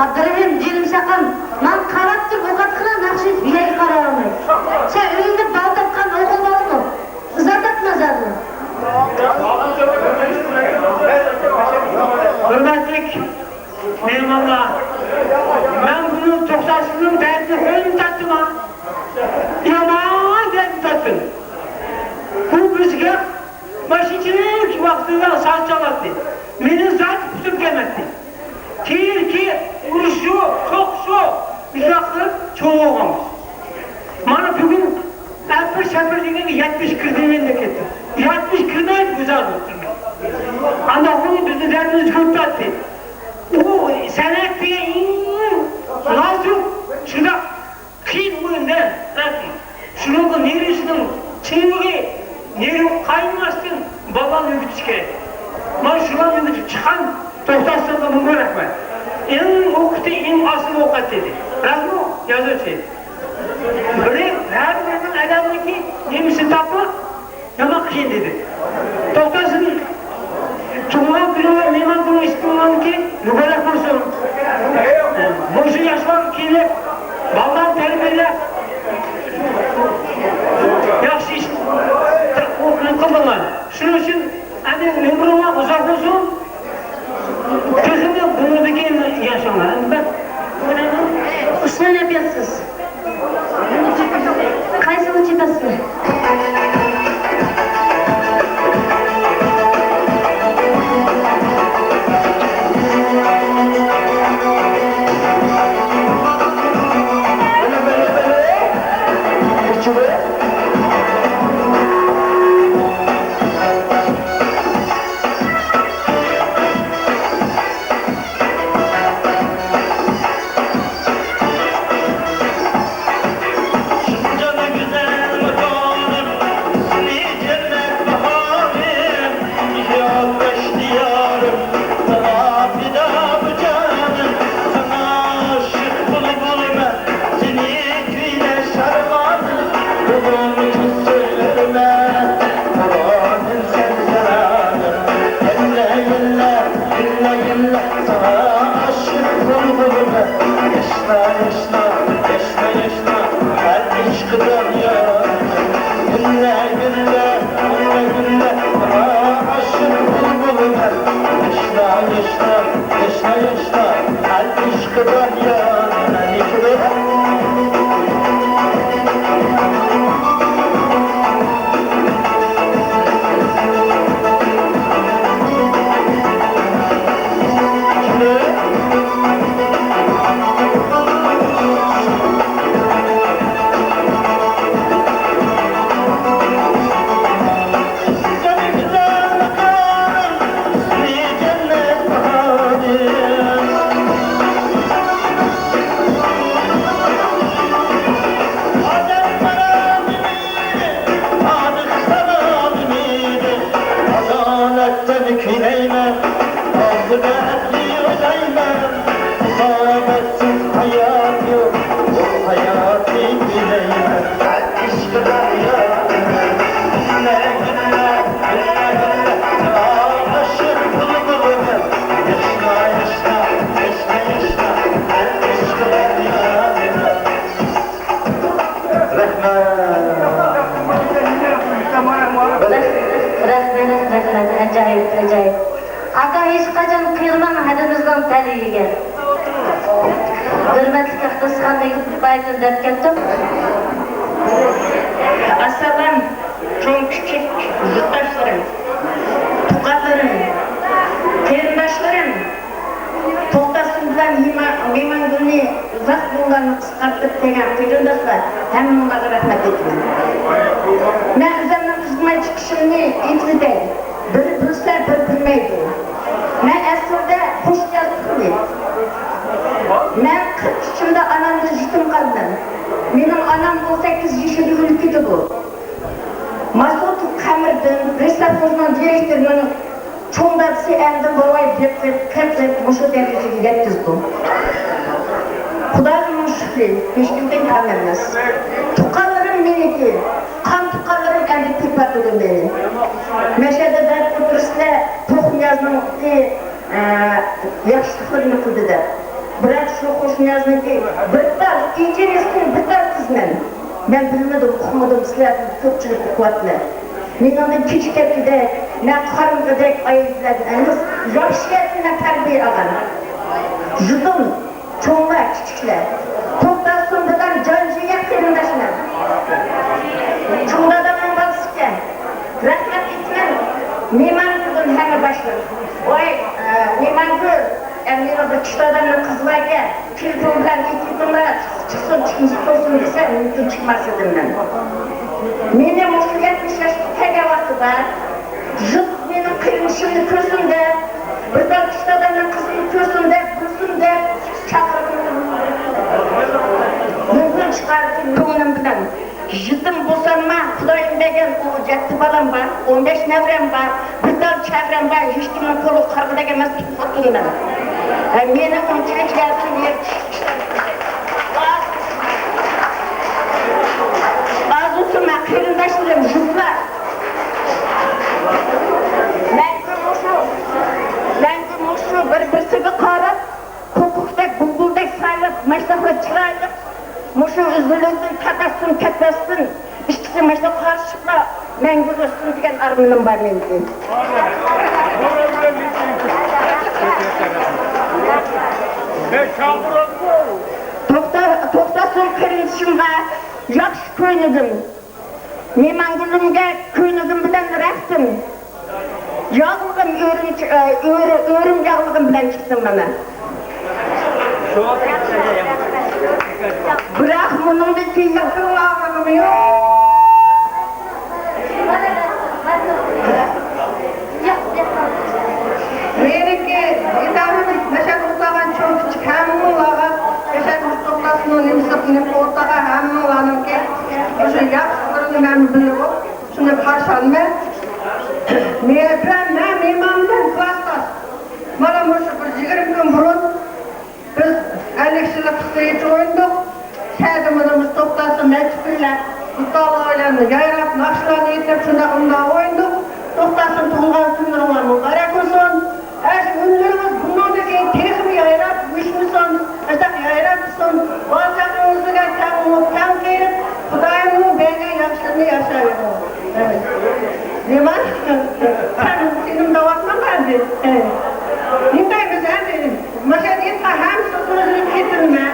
ئابدۇرېھىم، جېنىم ساقام، ماڭا قاراپ تۇر، ئوقەتخانا ناخشا ئېيتىپ يەرگە قاراۋالماي. سەن ئۆيۈڭدە بالا تاپقان ئوغۇل بالىمۇ؟ ئىزا تاپما زادىلا. ھۆرمەتلىك مېھمانلار، مەن بۇنىڭ توختاسىزنىڭ دەردىنى خېلىمۇ تارتتىم ھا. يامان دەردىنى تارتتىم. بۇ بىزگە ماشىنىچىلىك ۋاقتىدا ساز چالاتتى. مېنى زادى كۈتۈپ كەلمەتتى. كېيىن، كېيىن ئۇرۇش يوق، سوقۇش يوق، مۇشۇنداق قىلىپ چوڭ بولغانمىز. مانا بۈگۈن ئەپىر-شەپىر دېگەنگە يەتمىش كىردىم مەن دەپ كەتتىم. يەتمىش كىرمەي گۈزار بولۇپ تۇرىمەن. ئانداق بولۇپ بىزنى دەردىمىز كۆپ تارتتى. ئۇ سەنئەت دېگەن ئەڭ نازۇك، شۇنداق قىيىن ئويۇن-دە، بەلكى شۇنىڭغا نېرۋىسىنىڭ چىڭلىقى، نېرۋا قاينىماستىن بالىلارنى ئۆگىتىش كېرەك. مانا شۇلارنى ئۆگىتىپ چىققان توختاسىزغا مىڭ رەھمەت. ئەڭ ئوقۇتى، ئەڭ ئاسىل ئوقۇت دېدى. راستمۇ؟ يازغۇچى. بىرى ھەر بىرىنىڭ ئادەمنىڭكى نېمىسىنى تاپماق يامان قىيىن دېدى. توختاسىز تۇغۇلغان كۈنى ۋە مېھمان كۈنى ئىستىلغانكى مۇبارەك بولسۇن. مۇشۇ ياشلار كېلىپ، بالىلارنى تەربىيەلەپ، ياخشى ئىش قىلدىڭلار. شۇنىڭ ئۈچۈن ئەمدى ئۆمرۈڭلار ئۇزاق بولسۇن. تېخىمۇ بۇنىڭدىكى ياشاڭلار. ئەمدى مەن ئۇسسۇل ئېيتىسىز. قايسىنى چېپەسىز؟ شىنجاڭ گۈزەل ماكانىم، سېنى جەننەت باھارىم، يادداش دىيارىم، ساڭا پىدا بۇ جانىم، ساڭا ئاشىق بۇلبۇلمەن، سېنى كۈيلەش ئارمانىم، بۈگۈن كۈن سۆيلەرمەن، قۇربانىم سەن جانانىم، يەنە، يەنە، يەنە، يەنە ساڭا ئاشىق بۇلبۇلمەن، ياشنا، ياشنا، ياشنا، ياشنا، ئەل ئىشقىدا يار. گۈللە، گۈللە، گۈللە، گۈللە، ساڭا ئاشىق بۇلبۇلمەن، ياشنا، ياشنا، ياشنا، ياشنا، ئەل ئىشقىدا يار. ئادالەتتىن كۈيلەيمەن، ئادالەتنى ئويلايمەن. ئادالەتسىز ھايات يوق، بۇ ھاياتنى كۈيلەيمەن. ئىشقىدا يارىمەن، گۈللە، گۈللە، گۈللە، گۈللە، ساڭا ئاشىق بۇلبۇلمەن. ياشنا، ياشنا، ياشنا، ياشنا، ئىشقىدا يارىمەن. رەھمەت. رەھمەت، رەھمەت، ئاجايىپ، ئاجايىپ. ئاكا، ھېچقاچان قىيماڭ ھەدىمىزنىڭ تەلىيىگە. ھۆرمەتلىك ئەخلىسىخان بېگىم، بايىتىن دەپ كەتتۇق. ئەسسالام، چوڭ كىچىك يۇرتداشلىرىم، تۇغقانلىرىم، قېرىنداشلىرىم. توختاسىز بىلەن مېھمانگۈلنى ئۇزاق بولغاننى قىسقارتىپ كەلگەن قېرىنداشلار، ھەممىڭلارغا رەھمەت ئېيتىمەن. مەن ئۆزۈمنىڭ ئىجتىمائىي چىقىشىمنى ئېيتىۋېتەي. بىرى بىلسە، بىرى بىلمەيدۇ. مەن ئەسلىدە قوشنىياز تۇغۇلى. مەن قىرىق ئۈچ يىلدا ئانامدىن يېتىم قالدىم. مېنىڭ ئانام ئون سەككىز يېشىدا ئۆلۈپ كېتىدۇ. ماسوتوف قەمەردىن، رېسوفوزنىڭ دىرېكتورىنىڭ چوڭ دادىسى ئەندىن بوۋاي بېقىپ، قېقىپ، مۇشۇ دەرىجىگە يەتكۈزدى. خۇداغا مۇشۇ شۈكرى، ھېچكىمدىن كەم ئەمەس. تۇغقانلىرىم مېنىڭكى، قان تۇغقانلىرىم ئەمدى تېپىۋاتىدۇ مېنى. مەشەدە دەپ ئولتۇرسىلەر، توخۇنىيازنىڭكى، ئە، ياخشىلىقلىرىنى قىلدى دەپ. بىراق شۇ قوشنىيازنىڭكى بىر تال ئىنجېنېرىستىن بىر تال قىزمەن. مەن بىلمىدىم، ئۇقمىدىم، سىلەردىن كۆپچىلىك ئۇقۇۋاتىمەن. مېنىڭدىن كېچىكەتكۈدەك، مەن قارىمىغۇدەك ئاياللاردىن ئەمەس، ياخشى يەردىن مەن تەربىيە ئالغان. ژۇدۇم، چوڭلار، كىچىكلەر. توختاسۇن بىلەن جان جىگەر قېرىنداشلار. چوڭ دادامنىڭ بالىسى ئىكەن. رەھمەت ئېيتىمەن، مېھمانگۈلدىن ھەممە باشلىق. ۋاي، ئە، مېھمانگۈل، ئە، مېنىڭ بىر كىشى دادامنىڭ قىزى باركەن. تېلېفون بىلەن ئېيتىپتىملا، چىقسۇن، چىقمىسا تۇرسۇن دېسە، مۇمكىن چىقماس ئىدىم مەن. مېنى مۇشۇ يەتمىش ياشقا كەلگەن ۋاقتىدا، ژۇت مېنىڭ قېرىندىشىمنى كۆرسۇن دەپ، بىر تال كىشى دادامنىڭ قىزىنى كۆرسۇن دەپ، بىلسۇن دەپ چاقىرغىنىم. مۇمكىن چىقاردىم كۆڭلۈم بىلەن. يېتىم بولساممۇ، خۇدايىم بەرگەن ئۇ يەتتە بالام بار، ئون بەش نەۋرەم بار، بىر تال چەۋرەم بار، ھېچكىمنىڭ قولىغا قارىغۇدەك ئەمەس، تۇتۇپ ئولتۇرىمەن. ھە، مېنى ئۇنچىلىك يەرسىز يەر ئاز ئولتۇرماڭ، قېرىنداشلىرىم، ژۇتلار. مەڭگۈ مۇشۇ، مەڭگۈ مۇشۇ بىر-بىرسىگە قاراپ، قوقۇقتەك، بۇلبۇلدەك سايراپ، ماشۇنداقلا چىرايلىق، مۇشۇ ئۈزۈلۈشتىن تاتاسسۇن، كەتمەسسۇن، ئىككىسى ماشۇنداق قارىشىپلا مەڭگۈ ئۆتسۇن دېگەن ئارمىنىم بار مېنىڭكى. توختا-، توختاسۇن قېرىندىشىمغا ياخشى كۆيۈنگىن. مېھمانگۈلۈمگە كۆيۈنگىنىم بىلەن رەختىم. ياغلىغىم ئۆرۈم، ئۆرە-، ئۆرۈم ياغلىغىم بىلەن چىقتىم مانا. بىراق مۇنىڭدىن كېيىن كۆڭۈل ئاغرىقىم يوق. مېنىڭكى ئىدارىمىز مەشەدە ئولتۇرغان چوڭ كىچىك ھەممىڭلارغا، مەشەدە توختاسۇننىڭ نېمىسى نېمە ئولتۇرغان ھەممىڭلارنىڭكى مۇشۇ ياخشىلىقلىرىنى مەن بىلىپ، شۇنى قارشى ئالىمەن. مەن، مەن مېھمان بىلەن كىلاستاش. مانا مۇشۇ بىر يىگىرمە كۈن بۇرۇن بىز ئەللىك يىللىق قىسقىچە ئوينىدۇق. شەھەردە مانا مۇشۇ توختاسۇن نەچچە كۈنلەپ دۇتارلار بىلەن يايراپ، ناخشىلارنى ئېيتىپ، شۇنداق ئۇنداق ئوينىدۇق. توختاسۇن تۇغۇلغان كۈنلىرىڭلار مۇبارەك بولسۇن. ئاشۇ ئۈنلىرىڭىز بۇنىڭدىن كېيىن تېخىمۇ يايراپ، ئۆچمىسۇن، ئاشۇنداق يايراپ تۇرسۇن. بالا-چاقىڭىز بىلەن تەڭ ئوڭۇپ، تەڭ قېرىپ، خۇدايىمنىڭ بەرگەن ياخشىلىرىنى ياشاۋېرىڭ. نېمە؟ سەن سېنىڭ دەۋاتماڭ ئەمدى. نېمە دەيمىز ئەمدى؟ ماشۇ ئېيتقان ھەممە سۆزلىرىگە قېتىلىمەن.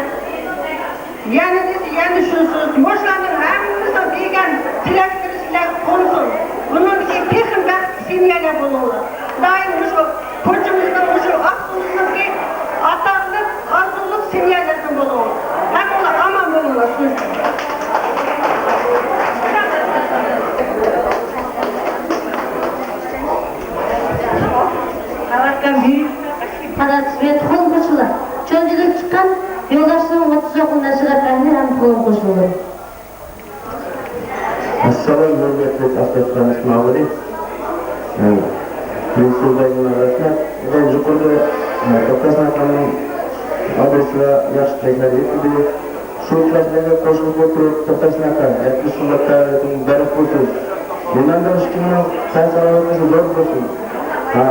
يەنە دېسە، يەنە شۇ سۆز. مۇشۇلارنىڭ ھەممىسىنىڭ دېگەن تىلەكلىرى سىلەرگە قونسۇن. بۇنىڭدىن كېيىن تېخىمۇ بەختلىك سېميەلەر بولۇڭلار. خۇدايىم مۇشۇ كوچىمىزنىڭ، مۇشۇ ئاقسۇنىڭكى ئاتاقلىق، ئارزۇلۇق سېميەلەردىن بولۇڭلار. ھەممىڭلار ئامان بولۇڭلار. قاۋاتقان بۈيۈك قاناتلىق ۋە تۇغقان قوشنىلار، چۆنجىلىپ چىققان يولداشلىرىم ئوتتۇز ئوغۇل نەشرىيات ئەھلى ھەم تۇغقان قوشنىلىرىم. ئەسسالام، ھۆرمەتلىك ئاكا ئىسماۋۇلى. مېنى سۆزلەيدىغان رەھمەت. يۇقىرىدا توختاسۇن ئاكامنىڭ ئادرېسىغا ياخشى تىلەكلەر يەتكۈزدى. شۇ تىلەكلەرگە قوشۇلۇپ ئولتۇرۇپ، توختاسۇن ئاكا، يەتمىش يىللىق تەۋەلىكىڭ مۇبارەك بولسۇن. مېھماندار ئىككىمنىڭ ساغ-سالامەتلىكى زور بولسۇن. ھا،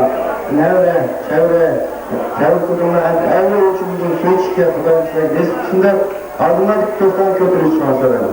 نەۋرە، چەۋرە، چەۋرە قىزىڭلار ئەمدى ئەللىك ئۇچۇرىدىن سۇ ئىچىشكە خۇدايىم سىلەرگە نېسىپ قىلسۇن دەپ، ئالدىمدا توختاپ كۆتۈرۈش چىقىڭلار.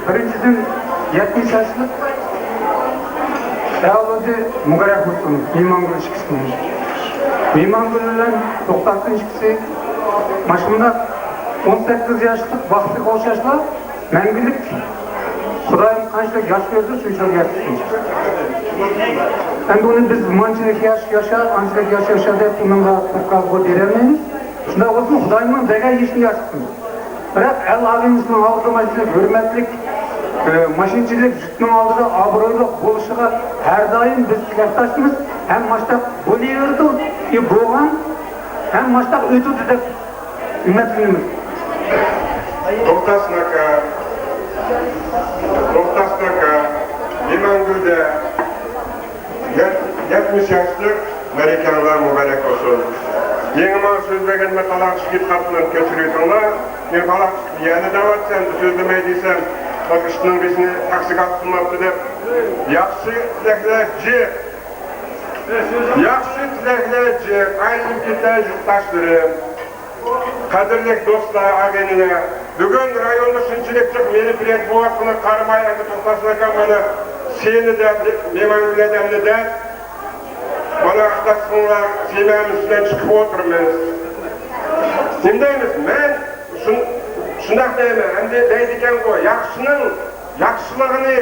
بىرىنچىدىن، يەتمىش ياشلىق ئەۋلادى مۇبارەك بولسۇن مېھمانگۈل ئىككىسىنىڭ. مېھمانگۈل بىلەن توختاسىن ئىككىسى مانا شۇنداق ئون سەككىز ياشلىق بەختكە ئوخشاشلا مەڭگۈلۈك. خۇدايىم قانچىلىك ياش بەرسە، شۇنچىلىك ياش. ئەمدى ئۇنى بىز مانچىلىك ياش ياشا، ئانچىلىك ياش ياشا دەپ ئۇنىڭغا پۇرقاغا بېرەلمەيمىز. شۇنداق بولسىمۇ، خۇدايىمنىڭ بەرگەن يېشىنى ياشىسۇن. بىراق ئەل ئالىمىمىزنىڭ ئالدىدا مانا شۇنداق ھۆرمەتلىك، ئە، ماشىنىچىلىك جۇتنىڭ ئالدىدا ئابرۇيلۇق بولۇشىغا ھەر دائىم بىز تىلەكداشمىز ھەم ماشۇنداق بولۇۋېرىدۇ، ئى، بولغان ھەم ماشۇنداق ئۆتىدۇ دەپ ئۈمىدلىنىمىز. توختاسىن ئاكا، توختاسىن ئاكا، ئىمانگۈلدە يەت-، يەتمىش ياشلىق مەرىكەڭلار مۇبارەك بولسۇن. يېڭى ماڭا سۆزلىگەندە قالاق چىقىپ قاپتىمەن، كەچۈرۈۋېتىڭلار. مەن قالاق چىقىپ يەنە دەۋاتىسەن، سۆزلىمەي دېسەم، بۇ ئىشنىڭ بېشىنى تەخسىگە قىلماپتۇ دەپ. ياخشى تىلەكلەر جىق. ياخشى تىلەكلەر جىق. ئايلىنىپ كېتەي يۇرتداشلىرىم. قەدىرلىك دوستلار، ئاغىنىلەر، بۈگۈن رايوندا شۇنچىلىك جىق مېرىپىرىيەت بولۇۋاتقىنىغا قارىماي، ئەمدى توختاسىن ئاكام مانا سېنى دەپ، مېھمانگۈلنى دەپ، مانا ئاقداشلىقىڭلار سىيمەمىز بىلەن چىقىپ ئولتۇرىمىز. نېمە دەيمىز؟ مەن شۇن-، شۇنداق دەيمەن، ئەمدى دەيدىكەنغۇ، ياخشىنىڭ ياخشىلىقىنى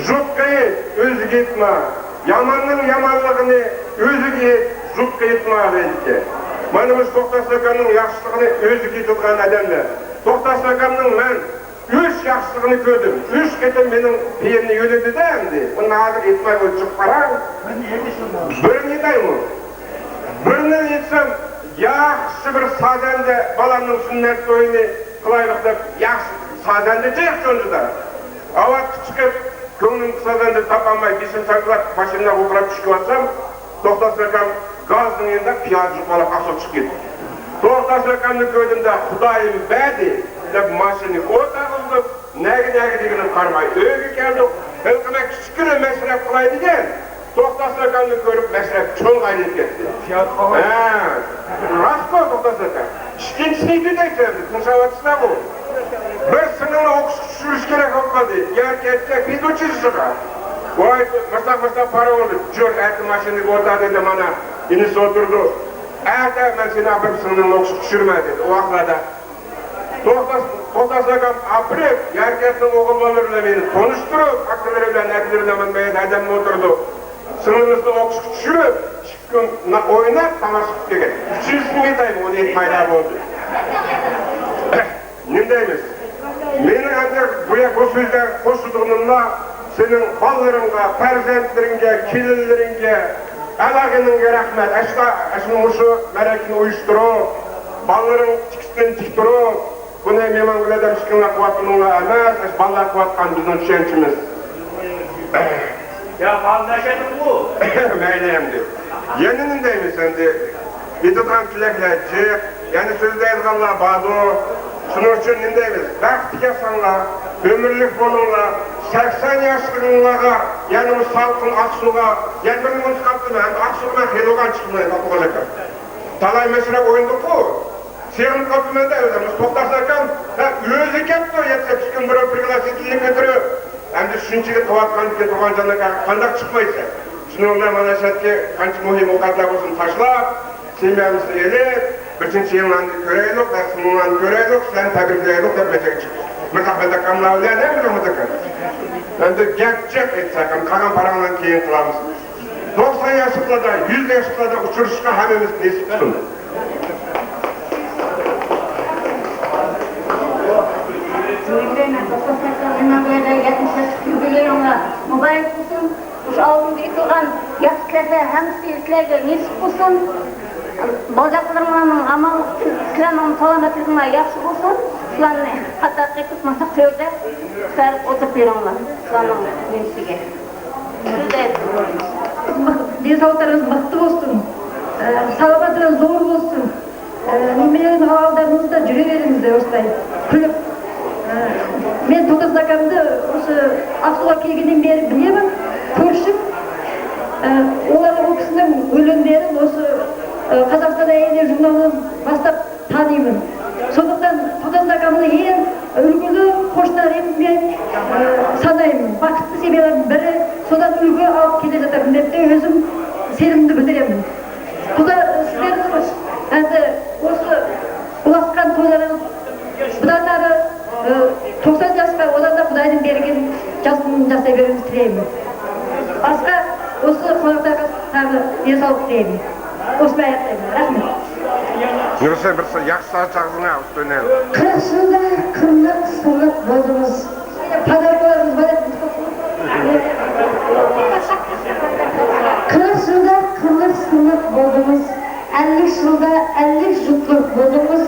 جۇتقا ئېيت، ئۆزىگە ئېيتما. ياماننىڭ يامانلىقىنى ئۆزىگە ئېيت، جۇتقا ئېيتما دەيدىكەن. مانا مۇشۇ توختاسىن ئاكامنىڭ ياخشىلىقىنى ئۆزىگە ئېيتىدىغان ئادەملەر. توختاسىن ئاكامنىڭ مەن ئۈچ ياخشىلىقىنى كۆردۈم. ئۈچ قېتىم مېنىڭ پېيىمنى يۆلىدى-دە ئەمدى. ئۇنى ھازىر ئېيتماي ئويلىشىپ قاراڭ. بىرىنى ئېيتايمۇ؟ بىرىنى ئېيتسام، ياخشى بىر سازەندە بالامنىڭ سۈننەت تويىنى قىلايلۇق دەپ، ياخشى سازەندە جىق چونجىدا. ئاۋاتقا چىقىپ، كۆڭلۈمگە سازەندە تاپالماي، بېشىم ساقلاپ، ماشىنىدا ئولتۇرۇپ چۈشكە بارسام، توختاسىن ئاكام گازنىڭ يېنىدا پىيادە جۇقىلاپ ئاسىلىپ چىقىپ كەتتى. توختاسىن ئاكامنى كۆردۈمدە، خۇدايىم بەردى دەپ ماشىنىنى ئوتاغا ئۇزىتىپ، نەگە، نەگە دېگىنىم قارىماي ئۆيگە كەلدۇق. ھېلىقى مەن كىچىككىنە مەشرەپ قىلاي دېگەن، توختاسىن ئاكامنى كۆرۈپ مەشرەپ چوڭ ئايلىنىپ كەتتى. ھە، راستقۇ توختاسىن ئاكا. ئىككىنچىسىنى ئېيتىپ ئۆتەيسەن، تىڭشاۋاتىسىلەرغۇ. بىر سىڭىلنى ئوقۇشقا چۈشۈرۈش كېرەك بولۇپ قالدى. يەركەنتكە پېدۇچىلىشىغا. ۋاي، مىساق، مىساق پارا بولدى. جۈر ئەتە ماشىنىغا ئولتۇر دېدى، مانا ئىنىسى ئولتۇرىدۇ. ئەتە مەن سېنى ئاپىرىپ سىڭلىڭنى ئوقۇشقا چۈشۈرىمەن دېدى. ئۇ ۋاقىتلاردا توختاس-، توختاسىن ئاكام ئاپىرىپ، يەركەنتنىڭ ئوغۇللىرى بىلەن مېنى تونۇشتۇرۇپ، ئاكىلىرى بىلەن، ئەپىلىرى بىلەن مانا بۇ يەردە ھەدەمدە ئولتۇرىدۇ. سىڭلىمىزنى ئوقۇشقا چۈشۈرۈپ، ئىككى كۈن ئويناپ، تاماشا قىلىپ كەلگەن. ئۈچىنچىسىنى ئېيتايمۇ، ئۇنى ئېيتمايلا بولدى. نېمە دەيمىز؟ مېنىڭ ئەمدى بۇ، بۇ سۆزلەر قوشىدىغىنىملا، سېنىڭ بالىلىرىڭغا، پەرزەنتلىرىڭگە، كېلىنلىرىڭگە، ئەل-ئاغىنىڭگە رەھمەت. ئەشۇ، ئەشۇ مۇشۇ مەرىكىنى ئۇيۇشتۇرۇپ، بالىلىرىڭ تىكىسىنى تىكتۈرۈپ، بۇنى مېھمانگۈل ئادەم ئىككىڭلار قىلىۋاتقىنىڭلار ئەمەس، ئەشۇ بالىلار قىلىۋاتقان بىزنىڭ چۈشەنچىمىز. يا، ماڭا نەشەدىمۇ؟ مەيلى ئەمدى. يەنە نېمە دەيمىز ئەمدى؟ ئېيتىدىغان تىلەكلەر جىق، يەنە سۆزلەيدىغانلار باردۇ. شۇنىڭ ئۈچۈن نېمە دەيمىز؟ بەختلىك ياشاڭلار، ئۆمۈرلۈك بولۇڭلار. سەكسەن ياشلىرىڭلارغا يەنە بۇ سالقىن ئاقسۇغا، يەنە بىرنى ئۇنتۇپ قاپتىمەن، ئەمدى ئاقسۇغا مەن خېلى بولغان چىقماي، ئاقسۇغا. تالاي مەشرەپ ئوينىدۇققۇ. سېغىنىپ قاپتىمەن-دە ئۆزۈم. توختاسىن ئاكام، ھە، ئۆزى كەپتۇ، يەتتە سەككىز كۈن بۇرۇن پرىگلاسىتېلنى كۆتۈرۈپ. ئەمدى شۇنچىلىك قىلىۋاتقاندىكىن تۇرغان جانلىق، قانداق چىقمايسەن؟ شۇنىڭ بىلەن مانا شەتكە قانچە مۇھىم ئوقەتلەر بولسۇن تاشلاپ، سىيمەمىزنى ئېلىپ، بىر چىنچىيىڭلارنى كۆرەيلۇق، بەختىڭلارنى كۆرەيلۇق، سىلەرنى تەبرىكلەيلۇق دەپ مەسىلەگە چىقتۇق. مىرتاق مەتەكەملار بىلەن ھەممە مىرتاق. ئەمدى گەپ جىق ئېيتساق، قالغان پاراڭلارنى كېيىن قىلارمىز. توقسان ياشلىقلاردا، يۈز ياشلىقلاردا ئۇچرىشىشقا ھەممىمىزگە نېسىپ قىلسۇن. يۈبىلېيىڭلار مۇبارەك بولسۇن. مۇشۇ ئالدىمدا ئېيتىلغان ياخشى تىلەكلەر ھەممىسى سىلەرگە نېسىپ بولسۇن. بولاقلىرىڭلارنىڭ ئامانلىقى، سىلەرنىڭ سالامەتلىكىڭلار ياخشى بولسۇن. سىلەرنى قاتار قېتىپ مانا تۆردە سەرىپ ئولتۇرۇپ بېرىڭلار. سىلەرنىڭ نېمىسىگە. دېنساغلىقلىرىڭىز مىختا بولسۇن. ئە، سالامەتلىكىڭىز زور بولسۇن. ئە، مېنىڭ ھاۋالدارىڭىزدا جۈرۈۋېرىڭىز دەپ ئۇستاي كۈلۈپ. ئە، مەن توختاسىن ئاكامنى ئۇشۇ ئاقسۇغا كەلگىنىم بېرى بىلىمەن. ئۇلار ئۇ كىشىنىڭ ئۆلۈملىرىنى مۇشۇ، ئە، قازاقىستان ئەينى ژۇرنالىدىن باشلاپ تانىيمەن. شۇنداقتىن توقسان ئاكامنى ئەڭ ئۈلگىلىك قوشنا رېتىمگە، ئە، سانايمەن. بەختلىك سەۋىيەلەرنىڭ بىرى، شۇنداق ئۈلگە ئاپ كېلىۋاتىمەن دەپ ئۆزۈم سېنىمنى بىلدۈرىمەن. خۇدا سىلەرنى ئەمدى ئۇشۇ ئۇلاشقان تويلىرىڭىز بۇدانلارنى، ئى، توقسان ياشقا ئۇلارنى خۇدايدىن بەرگىن، جاسىنى جاسايبېرىڭىز تىلەيمەن. باشقا ئۇشۇ قوناقلارغا ساغلىق، ئېسەنلىك تىلەيمەن. ئوسماياق دەيمەن. رەھمەت. يۈرسە بىر ياخشى ساز چالغىنا ئۈستۈنى. قىرىق يىلدا قىرلىق سىرلىق بولدىڭىز. پادار بولىمىز، بولىمىز. قىرىق يىلدا قىرلىق سىرلىق بولدىڭىز. ئەللىك يىلدا ئەللىك يۇتلۇق بولدىڭىز.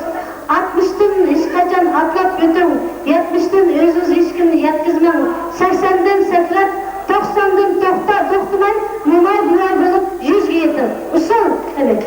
ئاتمىشتىن ھېچقاچان ئاتلاپ ئۆتۈڭ، يەتمىشتىن ئۆزىڭىز ھېچكىمنى يەتكۈزمەڭ، سەكسەندىن سەكرەپ، توقساندىن توختا-، توختىماي، موماي-بۇلاي بولۇپ يۈزگە يېتىڭ. ئۇسسۇل! قېنى.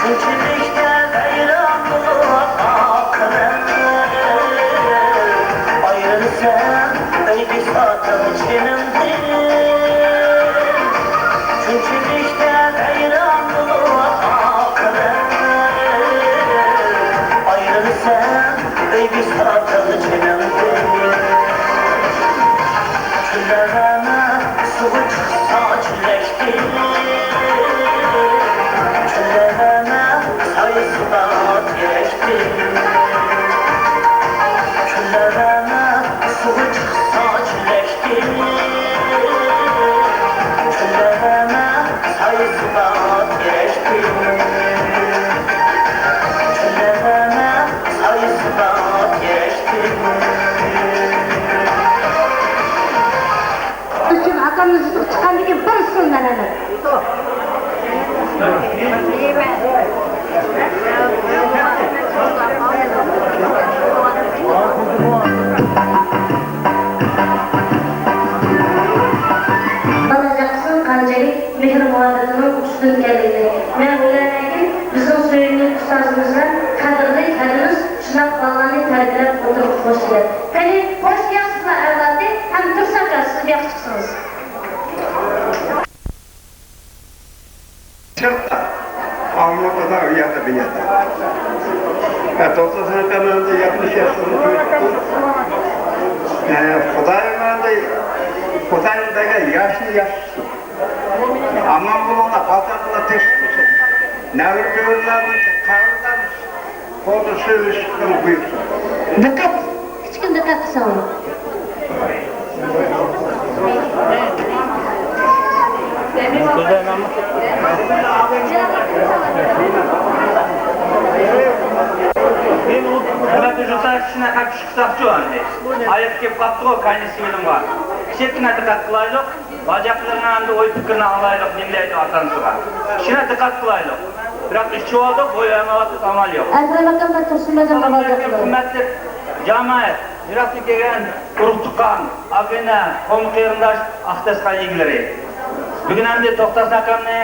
شۇنچىلىكتە ۋەيران بولۇپ ئاقىۋەت، ئايرىلسام ئەي بىساتىڭ جېنىمدىن. شۇنچىلىكتە ۋەيران بولۇپ ئاقىۋەت، ئايرىلسام ئەي بىساتىڭ جېنىمدىن. چۆللەرمە سۇغا چىقسا چۆلەكتىن، چۆللەرمە سايىسى بار تېرەكتىن. چۆللەرمە سۇغا چىقسا چۆلەكتىن، چۆللەرمە سايىسى بار تېرەكتىن. چۆللەرمە سايىسى بار تېرەكتىن. ئۈچۈن ئاكامنى يۈزۈپ چىققاندىن كېيىن بىر سىل مەن ئەمەس. بالىجاقسىز قانچىلىك مېھىر-مۇھەببىتىنىڭ ئۇچىدىن كەلگىنى. مەن ئويلايمەنكى، بىزنىڭ سۆيۈملۈك ئۇستازىمىز بىلەن قەدىرلىك ھەدىمىز شۇنداق بالىلارنى تەربىيەلەپ ئولتۇرۇپ خوش دېگەن. قېنى، خوش دېيەڭ سىزلا ئەۋلادى ھەم تۇرسۇن ئاكا، سىز بۇ ياققا چىقسىڭىز. چىقتى. ئالمۇتىدا، ئۇ يەردە، بۇ يەردە. ھە، توقسان سەنە تەمەمدە يەتمىش ياشلىرىنى توي قىلدى. ھە، خۇدايىم ئەمدى، خۇدايىم بەرگەن ياشنى ياشىسۇن. ئامان بولۇڭلار، بازاردا تېشىپ تۇرسۇن. نەۋرە-بۆرىلەرنى قەبرىدە قولدا سۆيۈشۈپ بۇيرۇسۇن. دىققەت! كىچىككىنە دىققەت قىلساڭلار. ھۆرمەتلىك يۇرتداش، كىچىككىنە قىلىپ چۈشۈپ قاپتۇغۇ، كاينىسى بىلەن بار. كىچىككىنە دىققەت قىلايلۇق. باجاقلىرىنىڭ ئەمدى ئوي-پىكرىنى ئاڭلايلۇق، نېمە دەيدۇ ئاتا-ئانىسىغا. كىچىككىنە دىققەت قىلايلۇق. بىراق ئىچىۋالدۇق، بوي ئالمايۋاتىدۇ، ئامال يوق. ئەكرەم ئاكام بىلەن تۇرسۇن بەگنىڭ باجاقلىرى. ھۆرمەتلىك جامائەت، يىراقتىن كەلگەن ئۇرۇق-تۇغقان، ئاغىنە، قوۋم-قېرىنداش، ئاق داستىخان ئىگىلىرى. بۈگۈن ئەمدى توختاسۇن ئاكامنى،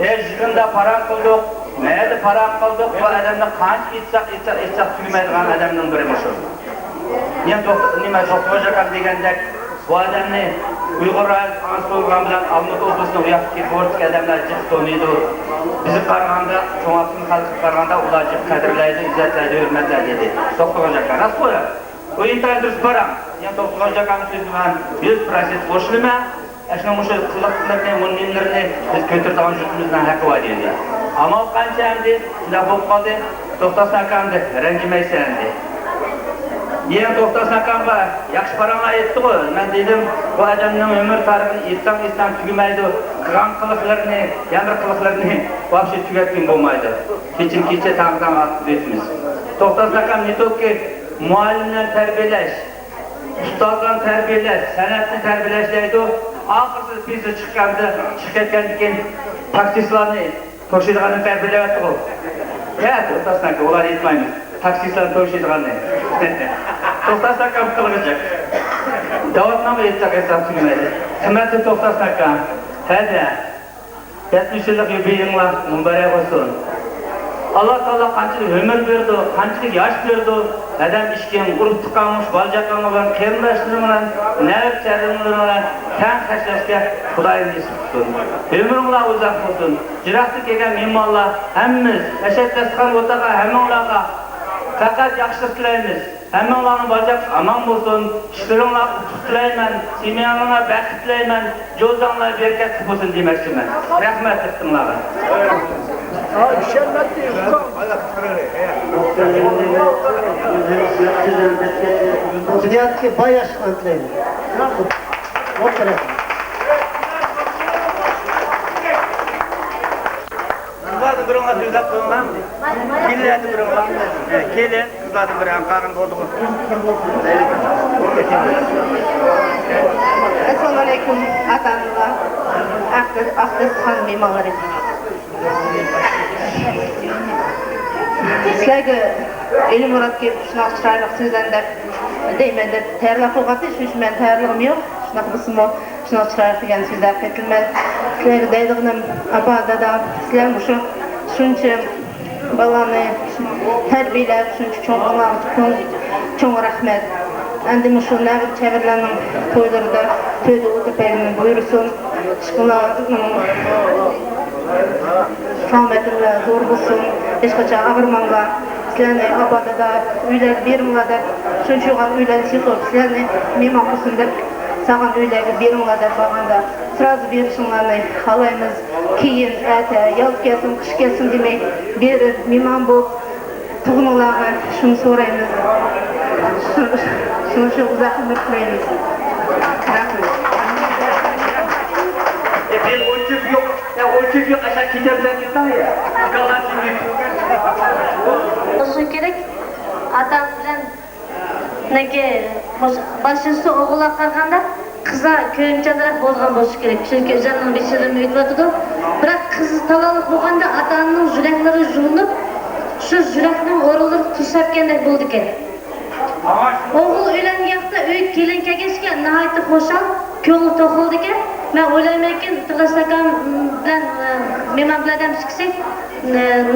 ئە، يىغىندا پاراڭ قىلدۇق، مەيلى پاراڭ قىلدۇق، بۇ ئادەمنى قانچە ئېيتساق، ئېيتساق، ئېيتساق تۈگىمەيدىغان ئادەمنىڭ بىرى مۇشۇ. يەنە توختا-، نېمە، توختىغۇچ ئاكام دېگەندەك، بۇ ئادەمنى ئۇيغۇر رادىيوسى ئاڭلىتىپ بولغان بىلەن ئالمۇتا ئوبلاستىنىڭ ئۇ ياقتىكى بورتتىكى ئادەملەر جىق تونۇيدۇ. بىزگە قارىغاندا، چوڭ ئاپتونوم خەلققە قارىغاندا ئۇلار جىق قەدىرلەيدۇ، ئىززەتلەيدۇ، ھۆرمەتلەيدۇ دېدى. توختىغۇچ ئاكا، راست قويۇڭ. بۇ ئىنتايىن دۇرۇس پاراڭ. يەنە توختىغۇچ ئاكامنىڭ سۆزىگە مەن يۈز پىروتسېنت قوشۇلىمەن. ئەشۇنىڭ مۇشۇ قىلىقلىرىنى، مۇنۇ نېمىلىرىنى بىز كۆتۈرىدىغان يۇرتىمىزنىڭ ھەققى بار دېدى. ئامال قانچە ئەمدى؟ شۇنداق بولۇپ قالدى. توختاسۇن ئاكام دەپ رەنجىمەيسەن ئەمدى. يەنە توختاسۇن ئاكامغا ياخشى پاراڭلار ئېيتتىغۇ. مەن دېدىم، بۇ ئادەمنىڭ ئۆمۈر تارىخىنى ئېيتساڭ، ئېيتساڭ تۈگىمەيدۇ. قىلغان قىلىقلىرىنى، يەنە بىر قىلىقلىرىنى ۋاپشې تۈگەتكىلى بولمايدۇ. كېچىدىن كېچە، تاڭدىن تاڭغا ئېيتىمىز. توختاسۇن ئاكام نېتوكى مۇئەللىملەرنى تەربىيەلەش، ئۇستازلارنى تەربىيەلەش، سەنئەتنى تەربىيەلەش دەيدۇ. ئاخىرسىدا پېنسىيە چىققاندا، چىقىپ كەتكەندىن كېيىن تاكسىستلارنى توشۇيدىغاننى تەربىيەلەۋەتتىغۇ. ھە، توختاسۇن ئاكا، ئۇلارنى ئېيتمايمىز. تاكسىستلارنى توشۇيدىغاننى. توختاسۇن ئاكام قىلغۇچە. داۋاملىق ئېيتساق، ئېيتساق تۈگىمەيدۇ. قىممەتلىك توختاسۇن ئاكا، ھەدە. يەتمىش يىللىق يۇبىلېيىڭلار مۇبارەك بولسۇن. ئاللا تائالا قانچىلىك ئۆمۈر بېرىدۇ، قانچىلىك ياش بېرىدۇ، ھەدەم ئىشكىن، ئۇرۇق-تۇغقان، مۇشۇ بالا-چاقاڭلار بىلەن، قېرىنداشلىرىڭ بىلەن، نەۋرە-چەۋرىلىرىڭ بىلەن تەڭ خەجلەشكە خۇدايىم نېسىپ قىلسۇن. ئۆمرۈڭلار ئۇزاق بولسۇن. يىراقتىن كەلگەن مېھمانلار ھەممىمىز، ئەشەد داستىخان ئولتۇرغان ھەممىڭلارغا پەقەت ياخشىلىق تىلەيمىز. ھەممىڭلارنىڭ باجاق ئامان بولسۇن، ئىشلىرىڭلار ئۇتۇق تىلەيمەن، سېمىيەڭلارغا بەخت تىلەيمەن، جوزاڭلار بەرىكەتلىك بولسۇن دېمەكچىمەن. رەھمەت دىققىتىڭلارغا. دۇنيادىكى باي ياشلىقلارنى تىلەيمەن. قىزلاردا بىرىڭلار سۆزلەپ قويۇڭلار. كېلىنلەردە بىرىڭلار. كېلىن. قىزلاردىن بىرى ھەم قالغان بولدىغۇ. ئەسسالامۇئەلەيكۇم، ئاتا-ئانىلار، ئاق داستىخان مېھمانلىرى. سىلەرگە ئېلى مۇرات كېلىپ شۇنداق چىرايلىق سۆزلەرنى دەپ دەيمەن دەپ تەييارلاپ قويغانتى، شۇنىڭ ئۈچۈن مەن تەييارلىقىم يوق. شۇنداق بولسىمۇ، شۇنداق چىرايلىق دېگەن سۆزلەرنى قېتىلمەن. سىلەرگە دەيدىغىنىم، ئاپا، دادا، سىلەر مۇشۇ شۇنچە بالىلارنى تەربىيەلەپ، شۇنچە چوڭ قىلغانلىقىڭلارغا چوڭ، چوڭ رەھمەت. ئەمدى مۇشۇ نەۋرە-چەۋرىلەرنىڭ تويلىرىدا تۆردە ئولتۇرۇپ بەرگىنىنى بۇيرۇسۇن. ئىشقىلارنىڭ سالامەتلىكى زور بولسۇن. ھېچقاچان ئاغرىماڭلار. سىلەرنى ئاپا-دادا ئۆيلەرگە بېرىڭلار دەپ، شۇنچە يوغان ئۆيلەرنى سېتىۋېلىپ، سىلەرنى مېھمان قىلسۇن دەپ سالغان ئۆيلەرگە بېرىڭلار دەپ بارغاندا، سىلەر ھازىر بېرىشىڭلارنى خالايمىز. كېيىن، ئەتە، ياز كەلسۇن، قىش كەلسۇن دېمەي، بېرىپ، مېھمان بولۇپ، تۇغقىنىڭلارغا شۇنى سورايمىز. شۇ، شۇنى شۇ ئۇزاق ئۆمۈر تىلەيمىز. رەھمەت. E, ben on çocuk yok. Ya on çocuk yok, aşağı giderden gitti ya. Kalacım yok. بولۇشى كېرەك. ئاتا بىلەن نېكى باشقىسى ئوغۇللارغا قارىغاندا قىزلار كۆيۈمچانراق بولغان بولۇشى كېرەك، چۈنكى ئۆزلىرىنىڭ بېشىدىن ئۆتۈۋاتىدۇ. بىراق قىز تالانتلىق بولغاندا ئاتا-ئانىنىڭ يۈرەكلىرى يۇلۇنۇپ، شۇ يۈرەكنىڭ ئورۇنلىرى توشۇلغاندەك بولىدىكەن. ئوغۇل ئۆيلەنگەن ۋاقىتتا ئۆيگە كېلىن كەلگەچكە ناھايىتى خۇشال، كۆڭلى توق بولىدىكەن. مەن ئويلايمەنكى، تىللاش ئاكام بىلەن، مېھمان بىلەن ئىككىسى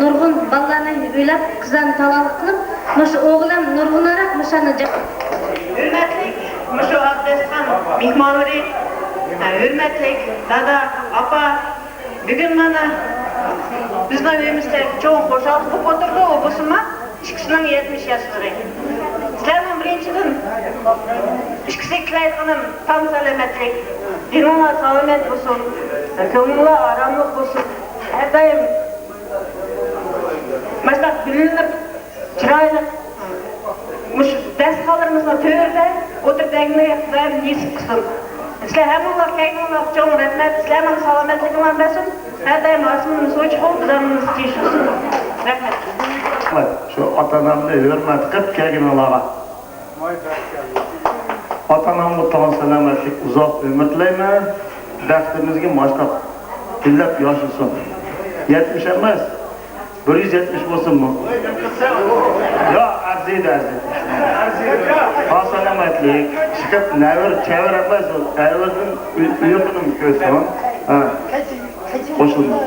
نۇرغۇن بالىلارنى ئۆيلەپ، قىزلارنى تالانتلىق قىلىپ، مۇشۇ ئوغلۇم نۇرغۇنراق مۇشۇنى جا-، ھۆرمەتلىك مۇشۇ ئاق داستىخان مېھمانلىرى، ھۆرمەتلىك دادا، ئاپا، بۈگۈن مانا بىزنىڭ ئۆيىمىزدە چوڭ خۇشاللىق بولۇپ ئولتۇرىدۇ، ئۇ بولسىمۇ ئىككىسىنىڭ يەتمىش ياشلىرى. سىلەرنىڭ بىرىنچىدىن ئىككىسىگە تىلەيدىغىنىم تام سالامەتلىك، جېنىڭلار سالامەت بولسۇن، كۆڭلۈڭلار ئاراملىق بولسۇن. ھەر دائىم مۇشۇنداق گۈللىنىپ، چىرايلىق، مۇشۇ دەستىخانلىرىمىزنىڭ تۆرىدە ئولتۇرۇپ بەرگىنىڭلارنى خۇدايىم نېسىپ قىلسۇن. سىلەر ھەممىڭلارغا كەلگىنىڭلارغا چوڭ رەھمەت. سىلەرنىڭ سالامەتلىكىڭلارنى بەرسۇن. ھەر دائىم ئاسمىنىمىز ئوچۇق بولۇپ، دۇئامىمىز تىنچ بولسۇن. رەھمەت. شۇ ئاتا-ئانامنى ھۆرمەت قىلىپ كەلگىنىڭلارغا. ئاتا-ئانامغا تاڭ سالامەتلىك، ئۇزاق ئۆمۈر تىلەيمەن. بەختىمىزگە ماشتاق گۈللەپ ياشىسۇن. يەتمىش ئەمەس، بىر يۈز يەتمىش بولسۇنمۇ؟ يا، ئەرزىيدۇ، ئەرزىيدۇ. ساغ سالامەتلىك، چىقىپ نەۋر، چەۋر ئەمەس، ئۇ ئەۋردىن ئۇ-، ئۇيقۇنىمۇ كۆرسۇن. ھە. قوشۇلما.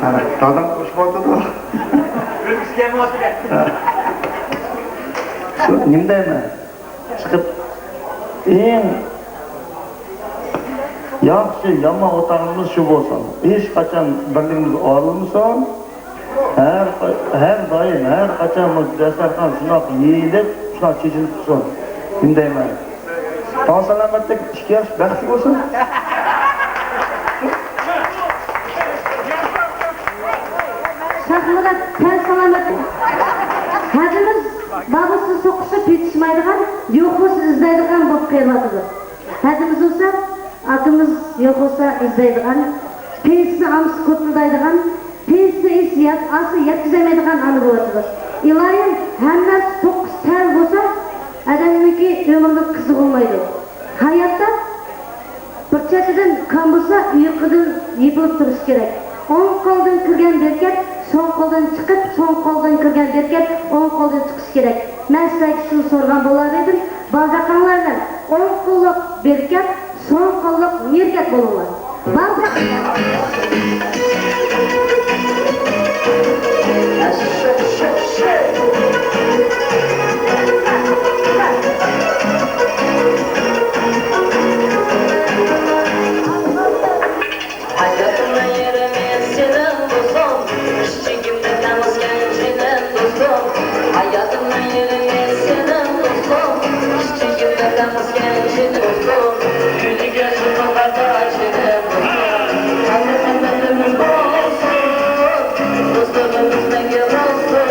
ھە، دادام قوشۇۋاتىدۇ. ھە. شۇ نېمە دەيمەن؟ چىقىپ، ئەڭ ياخشى، يامان ئوتاقلىرىمىز شۇ بولسۇن. ھېچقاچان بىرلىكىمىز ئايرىلمىسۇن. ھەر، ھەر دائىم، ھەر قاچان بۇ دەستەرخان شۇنداق يېيىلىپ، شۇنداق چېچىلىپ تۇرسۇن. نېمە دەيمەن؟ تاڭ سالامەتلىك، ئىككى ياش بەختلىك بولسۇن. شاھمۇرات، تەن سالامەتلىك. ھەدىمىز بار بولسا سوقۇشۇپ يېتىشمەيدىغان، يوق بولسا ئىزدەيدىغان بولۇپ قېلىۋاتىدۇ. ھەدىمىز بولسا، ئاكىمىز يوق بولسا ئىزدەيدىغان، پېيىسىنى ئانىسى كوتۇلدايدىغان، پېيىسىنى ئېسى يەت-، ئانىسى يەتكۈزەلمەيدىغان ئانا بولۇۋاتىدۇ. ئىلاھىم، ھەممىسى توققۇز تەل بولسا، ئادەمنىڭكى ئۆمرىنىڭ قىزىغۇ بولمايدۇ. ھاياتتا بىر چەتىدىن كام بولسا، ئۇيقۇدىن يېپىلىپ تۇرۇش كېرەك. ئوڭ قولدىن كىرگەن بېرىكەت، سول قولدىن چىقىپ، سول قولدىن كىرگەن بېرىكەت، ئوڭ قولدىن چىقىش كېرەك. مەن سىلەرگە شۇنى سورىغان بولار ئىدىم. بالىلار، قاراڭلار، ئوڭ قوللۇق بېرىكەت، سول قوللۇق مېرىكەت بولۇڭلار. بالىلار. ھاياتنىڭ يېرىمى سېنىڭ دوستۇڭ، كىچىكىمدە تەڭ ئۆسكەن جېنىم دوستۇم. ھاياتنىڭ يېرىمى سېنىڭ دوستۇڭ، كىچىكىمدە تەڭ ئۆسكەن جېنىم دوستۇم. كۈنىگە شۇ قەدەر جېنىم دوستۇم. قەدىر-قىممىتىمىز بولسۇن، دوستلۇقىمىز مەڭگۈ بولسۇن.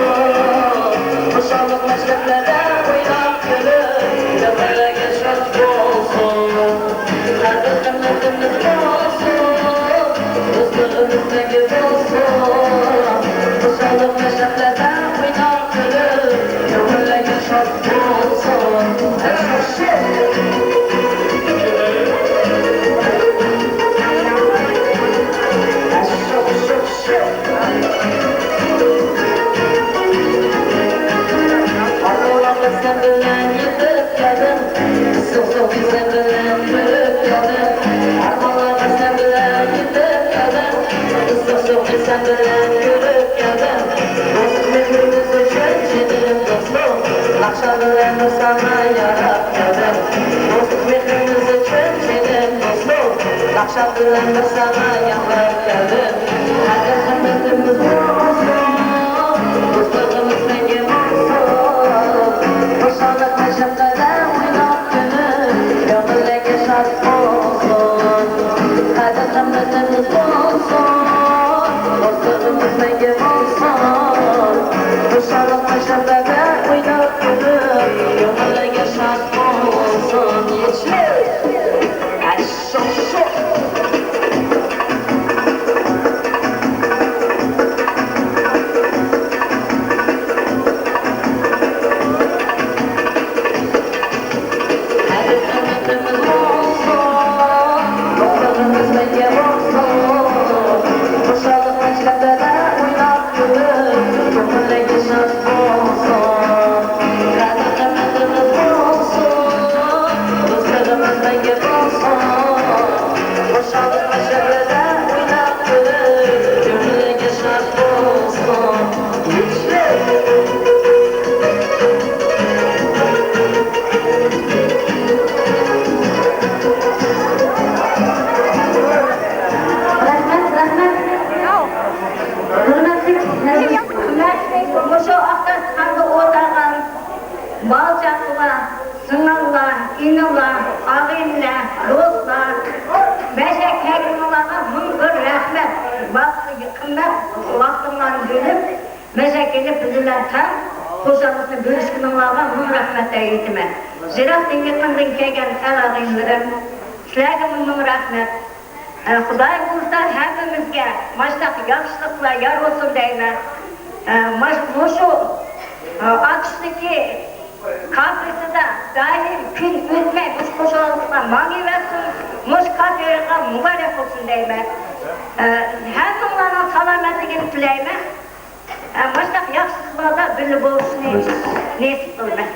خۇشاللىق مەشرەپلەردە ئويناپ كۈلۈپ، يىللىرىگە شاد بولسۇن. قەدىر-قىممىتىمىز بولسۇن، دوستلۇقىمىز مەڭگۈ بولسۇن. خۇشاللىق مەشرەپلەردە ئويناپ كۈلۈپ، كۆڭۈللەرگە شاد بولسۇن. ئارمانلارغا سەن بىلەن يېتىپ كەلدىم، ئىسسىق سوغۇق سەن بىلەن يۈرۈپ كەلدىم. ئارمانلارغا سەن بىلەن يېتىپ كەلدىم، ئىسسىق سوغۇق بىلەن يۈرۈپ كەلدىم، دوست مېھرىمىز ئۈچۈن جېنىم دوستۇم، ناخشا بىلەن بىر ساڭا ياراپ كەلدىم، دوست مېھرىمىز ئۈچۈن جېنىم دوستۇم، ناخشا بىلەن بىر ساڭا ياراپ كەلدىم. قەدىر-قىممىتىمىز بولسۇن، دوستلۇقىمىز مەڭگۈ بولسۇن. خۇشاللىق ۋە شەپقەتلەر ئويناپ كۈلۈپ، كۆڭۈللەرگە شاد بولسۇن. قەدىر-قىممىتىمىز بولسۇن، دوستلۇقىمىز مەڭگۈ بولسۇن. خۇشاللىق ۋە شەپقەتلەر ئويناپ كۈلۈپ، كۆڭۈللەرگە شاد بولسۇن. يېتىشىڭ! رەھمەت، رەھمەت. ھۆرمەتلىك نەزىر، مۇشۇ ئاقتاش خاندا ئولتۇرغان بالا-چاقىلار، سىڭىللار، ئىنىلار، ئاغىنىلەر، دوستلار، مەشەگە كەلگىنىڭلارغا مىڭ بىر رەھمەت. ۋاقىت، قىممەت ۋاقتىڭلارنى بۆلۈپ، مەشەگە كېلىپ بىز بىلەن تەڭ خۇشاللىقنى بۆلۈشكىنىڭلارغا مىڭ رەھمەت ئېيتىمەن. يىراقتىن يېقىندىن كەلگەن ئەل-ئاغىنىلىرىم، سىلەرگىمۇ مىڭ رەھمەت. ئە، خۇدايىم بۇيرۇسا ھەممىمىزگە مۇشۇنداق ياخشىلىقلار يار بولسۇن دەيمەن. ئە، ماش-، مۇشۇ، ئە، ئاتۇشتىكى كافېسىدا دائىم كۈن ئۆتمەي مۇشۇ خۇشاللىقلار ماڭىۋەرسۇن، مۇشۇ كافېغا مۇبارەك بولسۇن دەيمەن. ئە، ھەممىڭلارنىڭ سالامەتلىكىنى تىلەيمەن. ئە، مۇشۇنداق ياخشىلىقلاردا بىللە بولۇشنى نېسىپ قىلىمەن.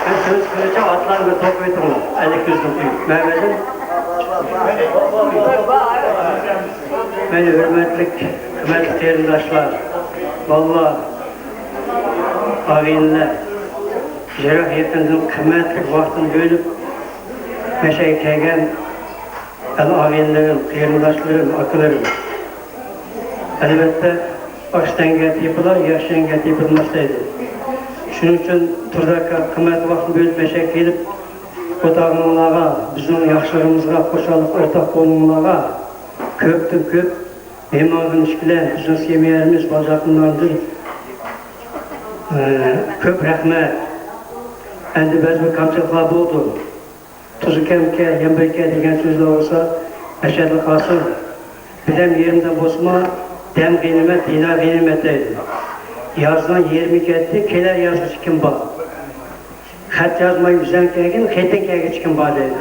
سىز سۆز قىلغۇچە ئاتلارنى بىر توپ ئېتىڭلار. ئەللىك يۈزنى قويۇپ. مەمەدىم. مانا ھۆرمەتلىك، ھۆرمەتلىك قېرىنداشلار، بالىلار، ئاغىنىلەر، يىراق يېقىندىن قىممەتلىك ۋاقتىنى بۆلۈپ، مەشەگە كەلگەن ئەل-ئاغىنىلىرىم، قېرىنداشلىرىم، ئاكىلىرىم. ئەلۋەتتە، ئاش تەڭگە تېپىلار، ياخشى يەڭگە تېپىلماس دەيدۇ. شۇنىڭ ئۈچۈن تۇردى ئاكا قىممەت ۋاقىتنى بۆلۈپ مەشەگە كېلىپ، ئولتۇرغىنىڭلارغا، بىزنىڭ ياخشىلىقىمىزغا، خۇشاللىققا ئورتاق بولغىنىڭلارغا كۆپتىن كۆپ مېھمانخانا ئىشىك بىلەن بىزنىڭ سېمىيەلىرىمىز، بالا-چاقىلىرىمىزدىن، ئە، كۆپ رەھمەت. ئەمدى بەزى بىر كەمچىلىكلەر بولدى. تۇزى كەمكەن، يەم بىركەن دېگەن سۆزلەر بولسا، مەشەدە قالسۇن. بىلەم يېرىمدىن بولسىمۇ، دەم غەنىيمەت، دىنار غەنىيمەت دەيدۇ. يازنىڭ يېرىمى كەتتى، كېلەر يازغىچە كىم بار؟ خەت يازماي ئۆزۈڭ كەلگىن، خېتىڭ كەلگۈچە كىم بار دەيدۇ.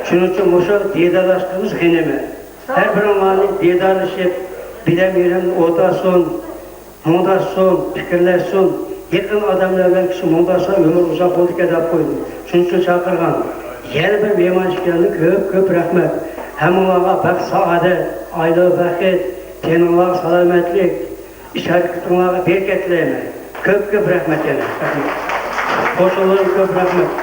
شۇنىڭ ئۈچۈن مۇشۇ دىدارلاشقىنىمىز غەنىيمەت. ھەر بىرىڭلارنى دىدارلىشىپ، بىلەم يېرىم ئولتۇرسۇن. مۇڭداشسۇن، پىكىرلەشسۇن، يېقىن ئادەملەر بىلەن كىشى مۇڭداشسا ئۆمۈر ئۇزاق بولىدىكەن دەپ قويدۇم. شۇنىڭ ئۈچۈن چاقىرغان. يەنە بىر مېھمان ئىكەنلىك كۆپ، كۆپ رەھمەت. ھەممىڭلارغا بەخت، سائادەت، ئائىلە بەخت، تېنىڭلارغا سالامەتلىك، ئىش ھەرىكىتىڭلارغا بەرىكەت تىلەيمەن. كۆپ، كۆپ رەھمەت يەنە. رەھمەت. قوشنىلىرىم كۆپ رەھمەت.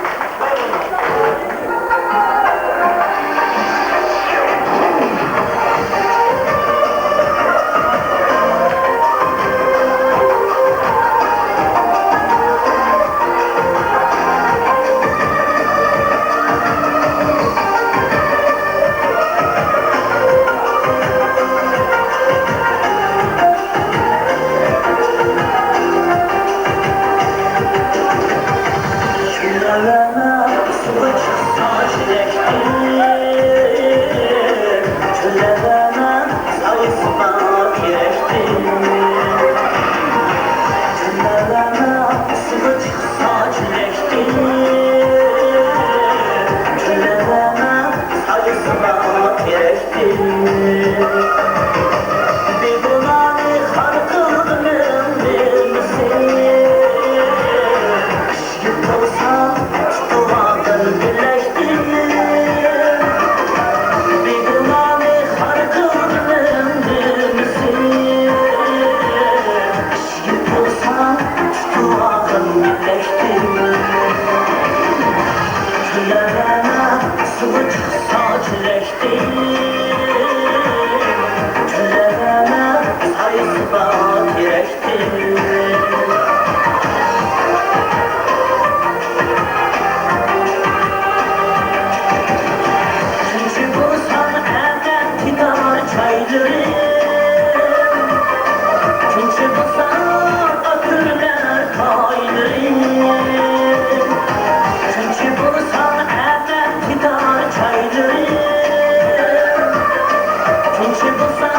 بولسا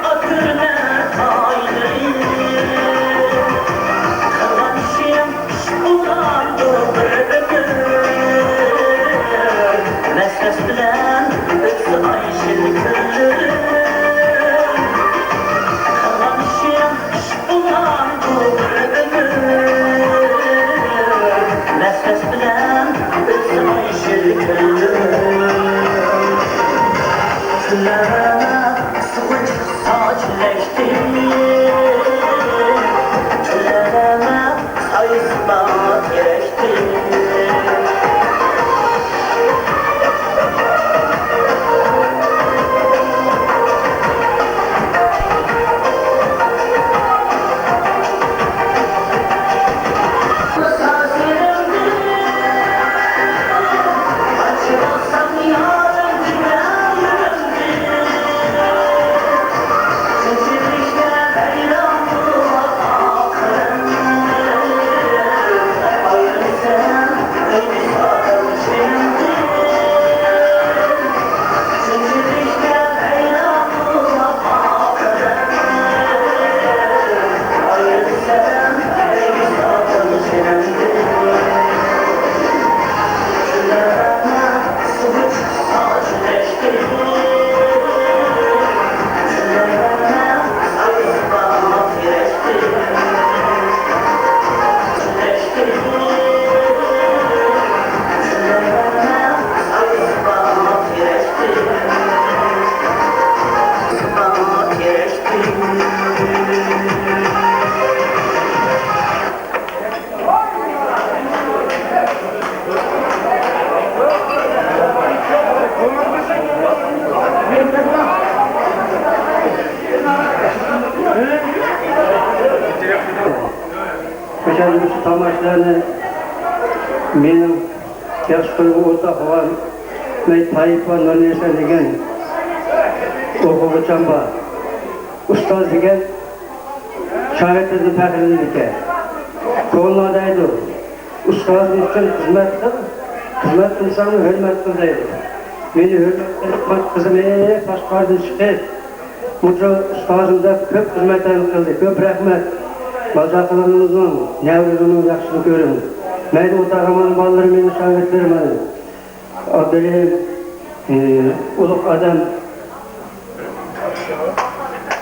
ئاكىرمە ئايلىرى، قىلغان ئىشىم ئىش بولامدۇ بىر ئۆمۈر؟ ۋەسۋەسە بىلەن ئۆتسە ئايشىل كۈنلىرىم، قىلغان ئىشىم ئىش بولامدۇ بىر ئۆمۈر؟ ۋەسۋەسە بىلەن ئۆتسە ئايشىل كۈنلىرىم. كۈنلەرمە سۇغۇچ ساچ لەشتى، كۈنلەرمە سايسىما كېرەشتى. مۇشۇ تاماشىلارنى مېنىڭ ياخشى كۆرگەن ئورتاق بولغان مەي تايىپقا نۇرنىسا دېگەن ئوقۇغۇچىم بار. ئۇستاز دېگەن شاگىرتىدىن پەخىرلىنىدىكەن. كونىلار دەيدۇ، ئۇستازىڭ ئۈچۈن خىزمەت قىل، خىزمەت قىلساڭ ھۆرمەت قىل دەيدۇ. مېنى ھۆرمەت قىلىپ قىزىم تاشقارىدىن چىقىپ، مۇشۇ ئۇستازىم دەپ كۆپ خىزمەتلەرنى قىلدى. كۆپ رەھمەت. بالىچاقىلىرىمىزنىڭ، نەۋرىلىرىمنىڭ ياخشىسىنى كۆرۈڭ. مەيلى ئوتاغا مانا بالىلىرىم، مېنىڭ شاگىرتلىرىم مانا. ئابدۇرېھىم، ئى، ئۇلۇغ ئادەم،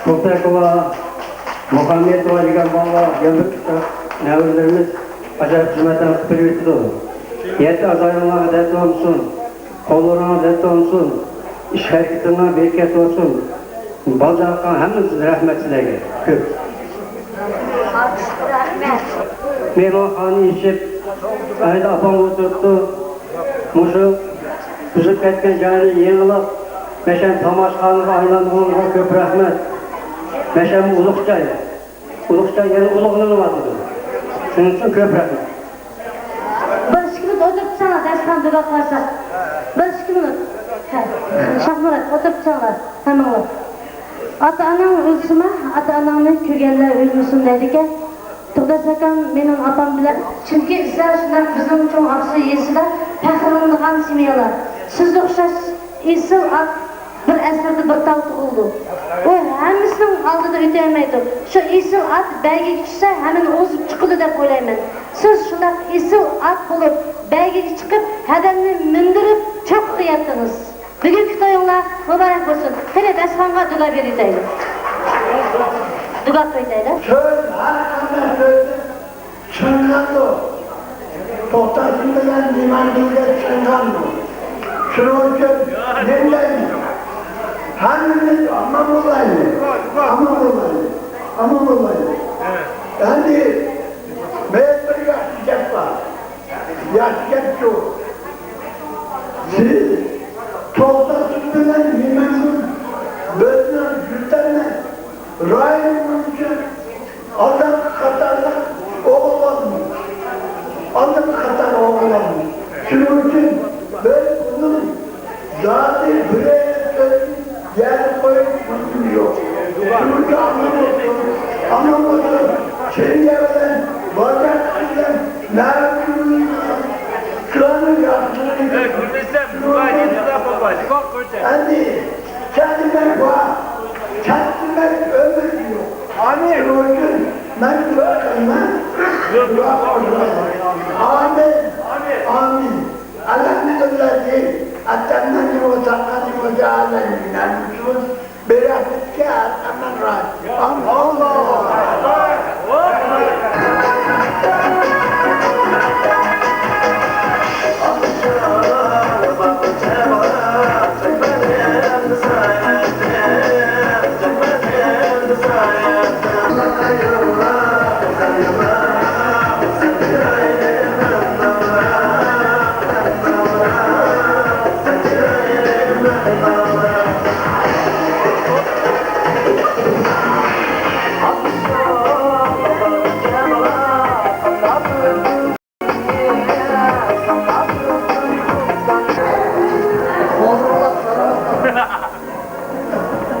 كوپەكوۋا، مۇخەممەتوۋا دېگەن بالىلار، يەنە بىر نەۋرىلىرىمىز ئاجايىپ خىزمەتلەرنى قىلىپ بېرىۋېتىدۇ. يەتتە ئازايىڭلارغا دەرد بولمىسۇن، قوللىرىڭلار دەرد بولمىسۇن، ئىش ھەرىكىتىڭلار بەرىكەت بولسۇن. بالىچاقا ھەممىمىزدىن رەھمەت سىلەرگە كۆپ. مېھمانخانا ئېچىپ، ئەيدى ئاپام ئولتۇرۇپتۇ. مۇشۇ بۇزۇپ كەتكەن جاينى يېڭىلاپ، مەشەم تاماشىخانىغا ئايلاندۇرغىنىڭىزغا كۆپ رەھمەت. مەشەم ئۇلۇغ جاي. ئۇلۇغ جاي يەنە ئۇلۇغلىنىۋاتىدۇ. شۇنىڭ ئۈچۈن كۆپ رەھمەت. بىر ئىككى مىنۇت ئولتۇرۇپ تۇرساڭلار، دەرسخانىدا دۇئا قىلارسىز. بىر ئىككى مىنۇت. ھە، شاھمۇرات، ئولتۇرۇپ تۇرساڭلار، ھەممىڭلار. ئاتا-ئاناڭ ئۆلسىمۇ، ئاتا-ئاناڭنى كۆرگەنلەر ئۆلمىسۇن دەيدىكەن. توقداش ئاكام مېنىڭ ئاپام بىلەن. چۈنكى سىلەر شۇنداق بىزنىڭ چوڭ ئاقسۇ يېزىسىدا پەخىرلىنىدىغان سېمىيەلەر. سىزگە ئوخشاش ئېسىل ئات بىر ئەسىردە بىر تال تۇغۇلىدۇ. ئۇ ھەممىسىنىڭ ئالدىدا ئۆتەلمەيدۇ. شۇ ئېسىل ئات بەيگىگە چىقسا، ھەممىنى ئوزۇپ چىقىدۇ دەپ ئويلايمەن. سىز شۇنداق ئېسىل ئات بولۇپ، بەيگىگە چىقىپ، ھەدەمنى مىندۈرۈپ، چوققا يەتتىڭىز. بۈگۈنكى تويۇڭلار مۇبارەك بولسۇن. قېنى، دەرسخانغا دۇگا بېرىۋېتەيلى. دۇگا قويۇۋېتەيلى. سۆز ھەر قانداق سۆزدىن چىڭغاندۇ. توختاسۇن بىلەن ئىمانگۈلگە چىڭغاندۇ. شۇنىڭ ئۈچۈن نېمە دەيمىز؟ ھەممىمىز ئامان بولايلى. ئامان بولايلى. ئامان بولايلى. ئەمدى مېنىڭ بىر ياخشى گەپ بار. ياخشى گەپ شۇ. سىز توختاسۇن بىلەن ئىمانگۈل بىزنىڭ يۈرتەلمەس رايونىمىزچە ئالدىنقى قاتاردا ئوغۇل ئالدى. ئالدىنقى قاتاردا ئوغۇل ئالدى. شۇنىڭ ئۈچۈن بىز ئۇنىڭ زادى بىرەر سۆزنى يەردە قويۇش مۇمكىن يوق. شۇنىڭ ئۈچۈن ئامان بولسۇن، ئامان بولسۇن. شىرىيە بىلەن، باجاق بىلەن، نەۋرىلىرىمىز شۇلارنىڭ ياخشىلىقى. ئەمدى كەلمەك بار، كەتمەك ئۆمۈر يوق. ئامىن. شۇنىڭ ئۈچۈن مەن دۇئا قىلىمەن. دۇئا قىلىمەن. ئامىن. ئامىن. ئەلھەمدۇلىللاھ دېيىڭ. ئەتەمنىڭ يۇمۇرتاقلارنى مۇجاھىدە يۈنەلمىشىمىز. بىرەھمىتىكە ھەر ئەمەن راھىم. ئامىن. ئاللاھۇ ئەكبەر.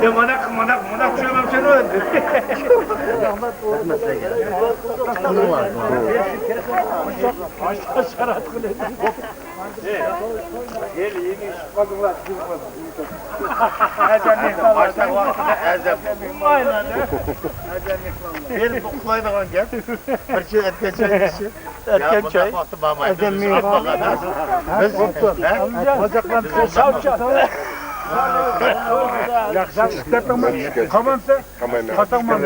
يا مانا، مانا، مانا چۈشۈرمەمسەن ئەمدى. ئاشتا شارات قىلىدۇ. بېرىپ ئۇخلايدىغان گەپ. بىر چاي ئەتكەن چاي ئىچىشى. ئەتكەن چاي. ئادەم مېھمان. بىز ياخشى. قامانسا؟ قاتاڭمان.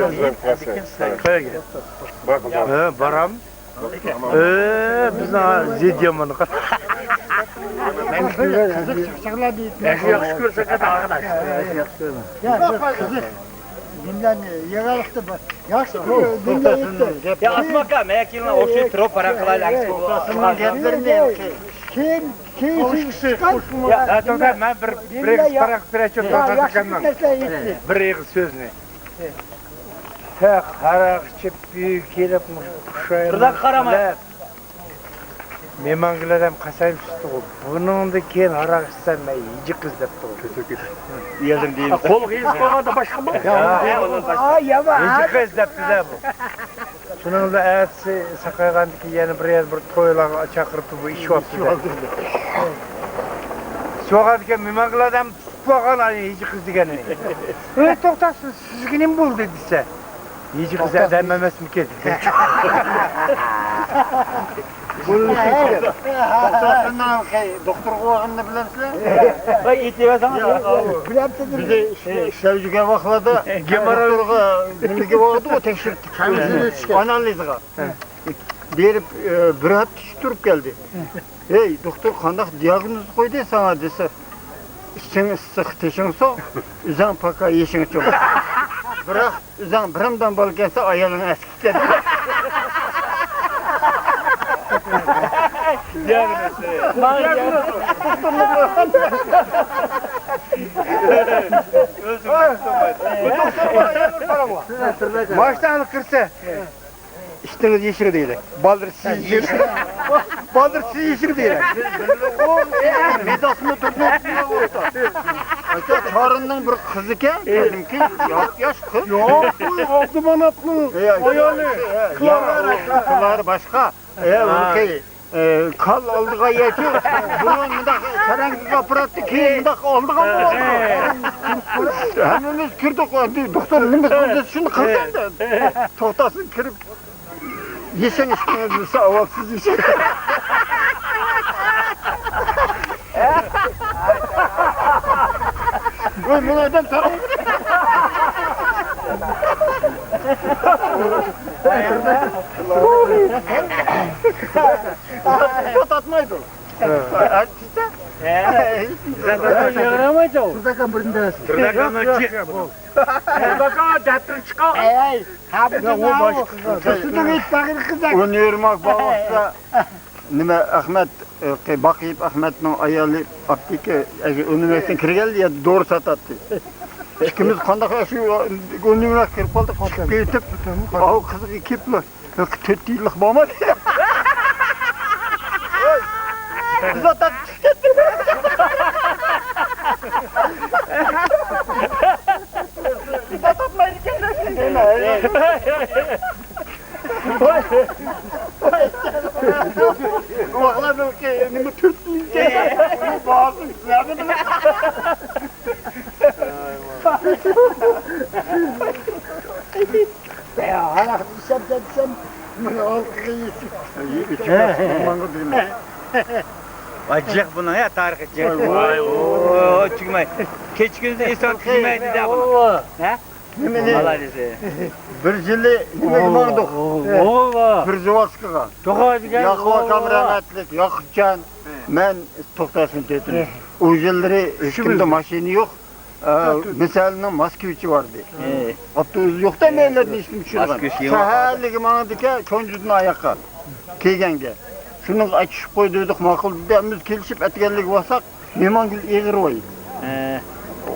بارام. ئە، بىزنىڭ زىيدى يامان. قىزىق چىقىشلار دەيدۇ. ياخشى، ياخشى كۆرسەك ئەدە ئارقىداش. يا، قىزىق. دىنلەرنى يىغىلىقتا بار. ياخشى كۆر، دىنلەر يەتتى. يا، ئاسما ئاكا، مەن كېلىڭ، ئوخشاپ تۇرۇپ پاراڭ قىلايلى، ئەكس بولۇپ. كېيىن، كېيىن، كېيىن، كېيىن، كېيىن، يا، توختا، مەن بىر، بىر ئېغىز پاراڭ بېرەيچۇ، توختا ئاكامنىڭ. بىر ئېغىز سۆزىنى. تەخ، ھاراق ئىچىپ، ئۆيگە كېلىپ، مۇشۇ پۇشايمان قىلىپ، مېھمانگىلەر ھەم قەسەم ئىچىپتىغۇ. بۇنىڭدىن كېيىن ھاراق ئىچسەم، مەن ھىجى قىز دەپتىغۇ. ئۇ يەردىن دېيىلسە. قولغا يېزىپ قويغاندا باشقىمۇ؟ ھىجى قىز دەپتىدە بۇ. شۇنىڭ بىلەن ئەتىسى ساقايغاندىكىن يەنە بىر يەر، بىر تويلارغا چاقىرىپتۇ، بۇ ئىچىۋاپتۇ. ئىچىۋالدىم. ئىچىۋالغاندىكىن مېھمانگىلەر ھەم تۇتۇپ قالغان، ھىجى قىز دېگەننى. ئۆي توختاسىز. سىزگە نېمە بولدى دېسە، ھىجى قىز ئادەم ئەمەسمىكىن؟ دوختۇرغا بارغىنىنى بىلەمسىلەر؟ ۋاي، ئېيتىۋەرسەڭ. بىلەمسىز؟ بىز ئىشلەۋجۈرگەن ۋاقىتلاردا دوختۇرغا نېمىگە بارىدۇ، تەكشۈرتتۇق. ئانالىزغا بېرىپ، بىر ھەپتە تۇرۇپ كەلدى. ھەي، دوختۇر قانداق دىياگنوز قويدى ساڭا دېسە، ئىچىڭ ئىسسىق، تېشىڭ سوغۇق، ئۆزۈڭ پاكا، يېشىڭ چوڭ. بىراق ئۆزۈڭ بىرەمدان بالىكەنسەن، ئايالىڭ ئەسكىكەن. دىياگنوز. ماشتانى قىرسە. ئىتىڭىز يېشىڭ دېگىلى. بالدۇر سىز يېشىڭ. بالدۇر سىز يېشىڭ دېگىلى. مېداسمۇ تۇردى. چارىننىڭ بىر قىزىكەن، كۆردۈمكى، ياش قىز. ياق، بۇ ئابدۇماناپنىڭ ئايالى. كلارا باشقا. كال ئالدىغان يەرچۇ. بۇرۇن مۇنداق سەرەڭگىگە ئاپىراتتى، كېيىن مۇنداق ئالدىغان بولۇپتۇ. ھەممىمىز كىردۇق، ئەمدى دوختۇر نېمە قىلدى، شۇنى قىلسا. توختاسۇن، كىرىپ. يېشىڭ ئىشتىڭىز دېسە، ئاۋۋال سىز يېشىڭ. ۋاي، مۇنى ئادەم تارتمايدۇ. تارتمايدۇ. يىغلىمايدۇ. تۇرداكام، بىردىن دەۋەرسىن. تۇرداكام، دەپتىرىنى چىقار. ئەي، ئەي. ئۇنى يۈرمەك باغلىقتا نېمە، ئەخمەت، باقىيىپ ئەخمەتنىڭ ئايالى ئاپتېكا، ئۇنىڭ ئۆيىگە كىرگەندە يا دورا ساتاتتى. ئىككىمىز قانداق شۇ ئۇنىڭ ئۆيىگە كىرىپ قالدۇق، چىقىپ كېتىپ، ئاۋۇ قىزغا كېلىپلا، تۆت يىللىق بارمۇ؟ قىز ئاتاپ چىقىپ كەتتى. قىز ئاتاپمايدىكەن. ۋاقلارنىڭكى نېمە تۈرتكە يېگەن؟ ئۇنىڭ باھاسىنى سىلەردە بىلىپ. يا، ھاراقنى ئىچەمسەن دېسەم، مېنى ئارقىغا يېسۇن. ئىچمەس، ماڭا دېمە. ۋاي جىق بۇنىڭ يا، تارىخى جىق. ۋاي، ۋاي. ۋاي، تۈگىمەي. كېچە كۈندۈز ئېسىڭ تۈگىمەيدۇ دە بۇنىڭ. ھە؟ نېمىنى؟ مالايېس. بىر يىلى نېمىگە ماڭدۇق؟ ئوغۇلغا. پىرزىۋاسكىغا. توقاي دېگەن ياقۇپ ئاكام رەھمەتلىك، ياقۇپجان. مەن توختاسۇن تېتىم. ئۇ يىللىرى ھېچكىمدە ماشىنا يوق. ئە، مىسالنىڭ ماسكۋىچى بار ئىدى. ئاپتوبۇس يوق-دە، مەيلەرنى ئىشتىن چۈشۈرگەن. سەھەرلىكى ماڭىدىكەن، كونجۇدىن ئاياققا كىيگەنگە. شۇنىڭغا چۈشۈپ قوي دېدۇق، ماقۇل دېدى. ھەممىمىز كېلىشىپ ئەتىگەنلىكى بارساق، مېھمانگۈل ئېغىر ۋاي.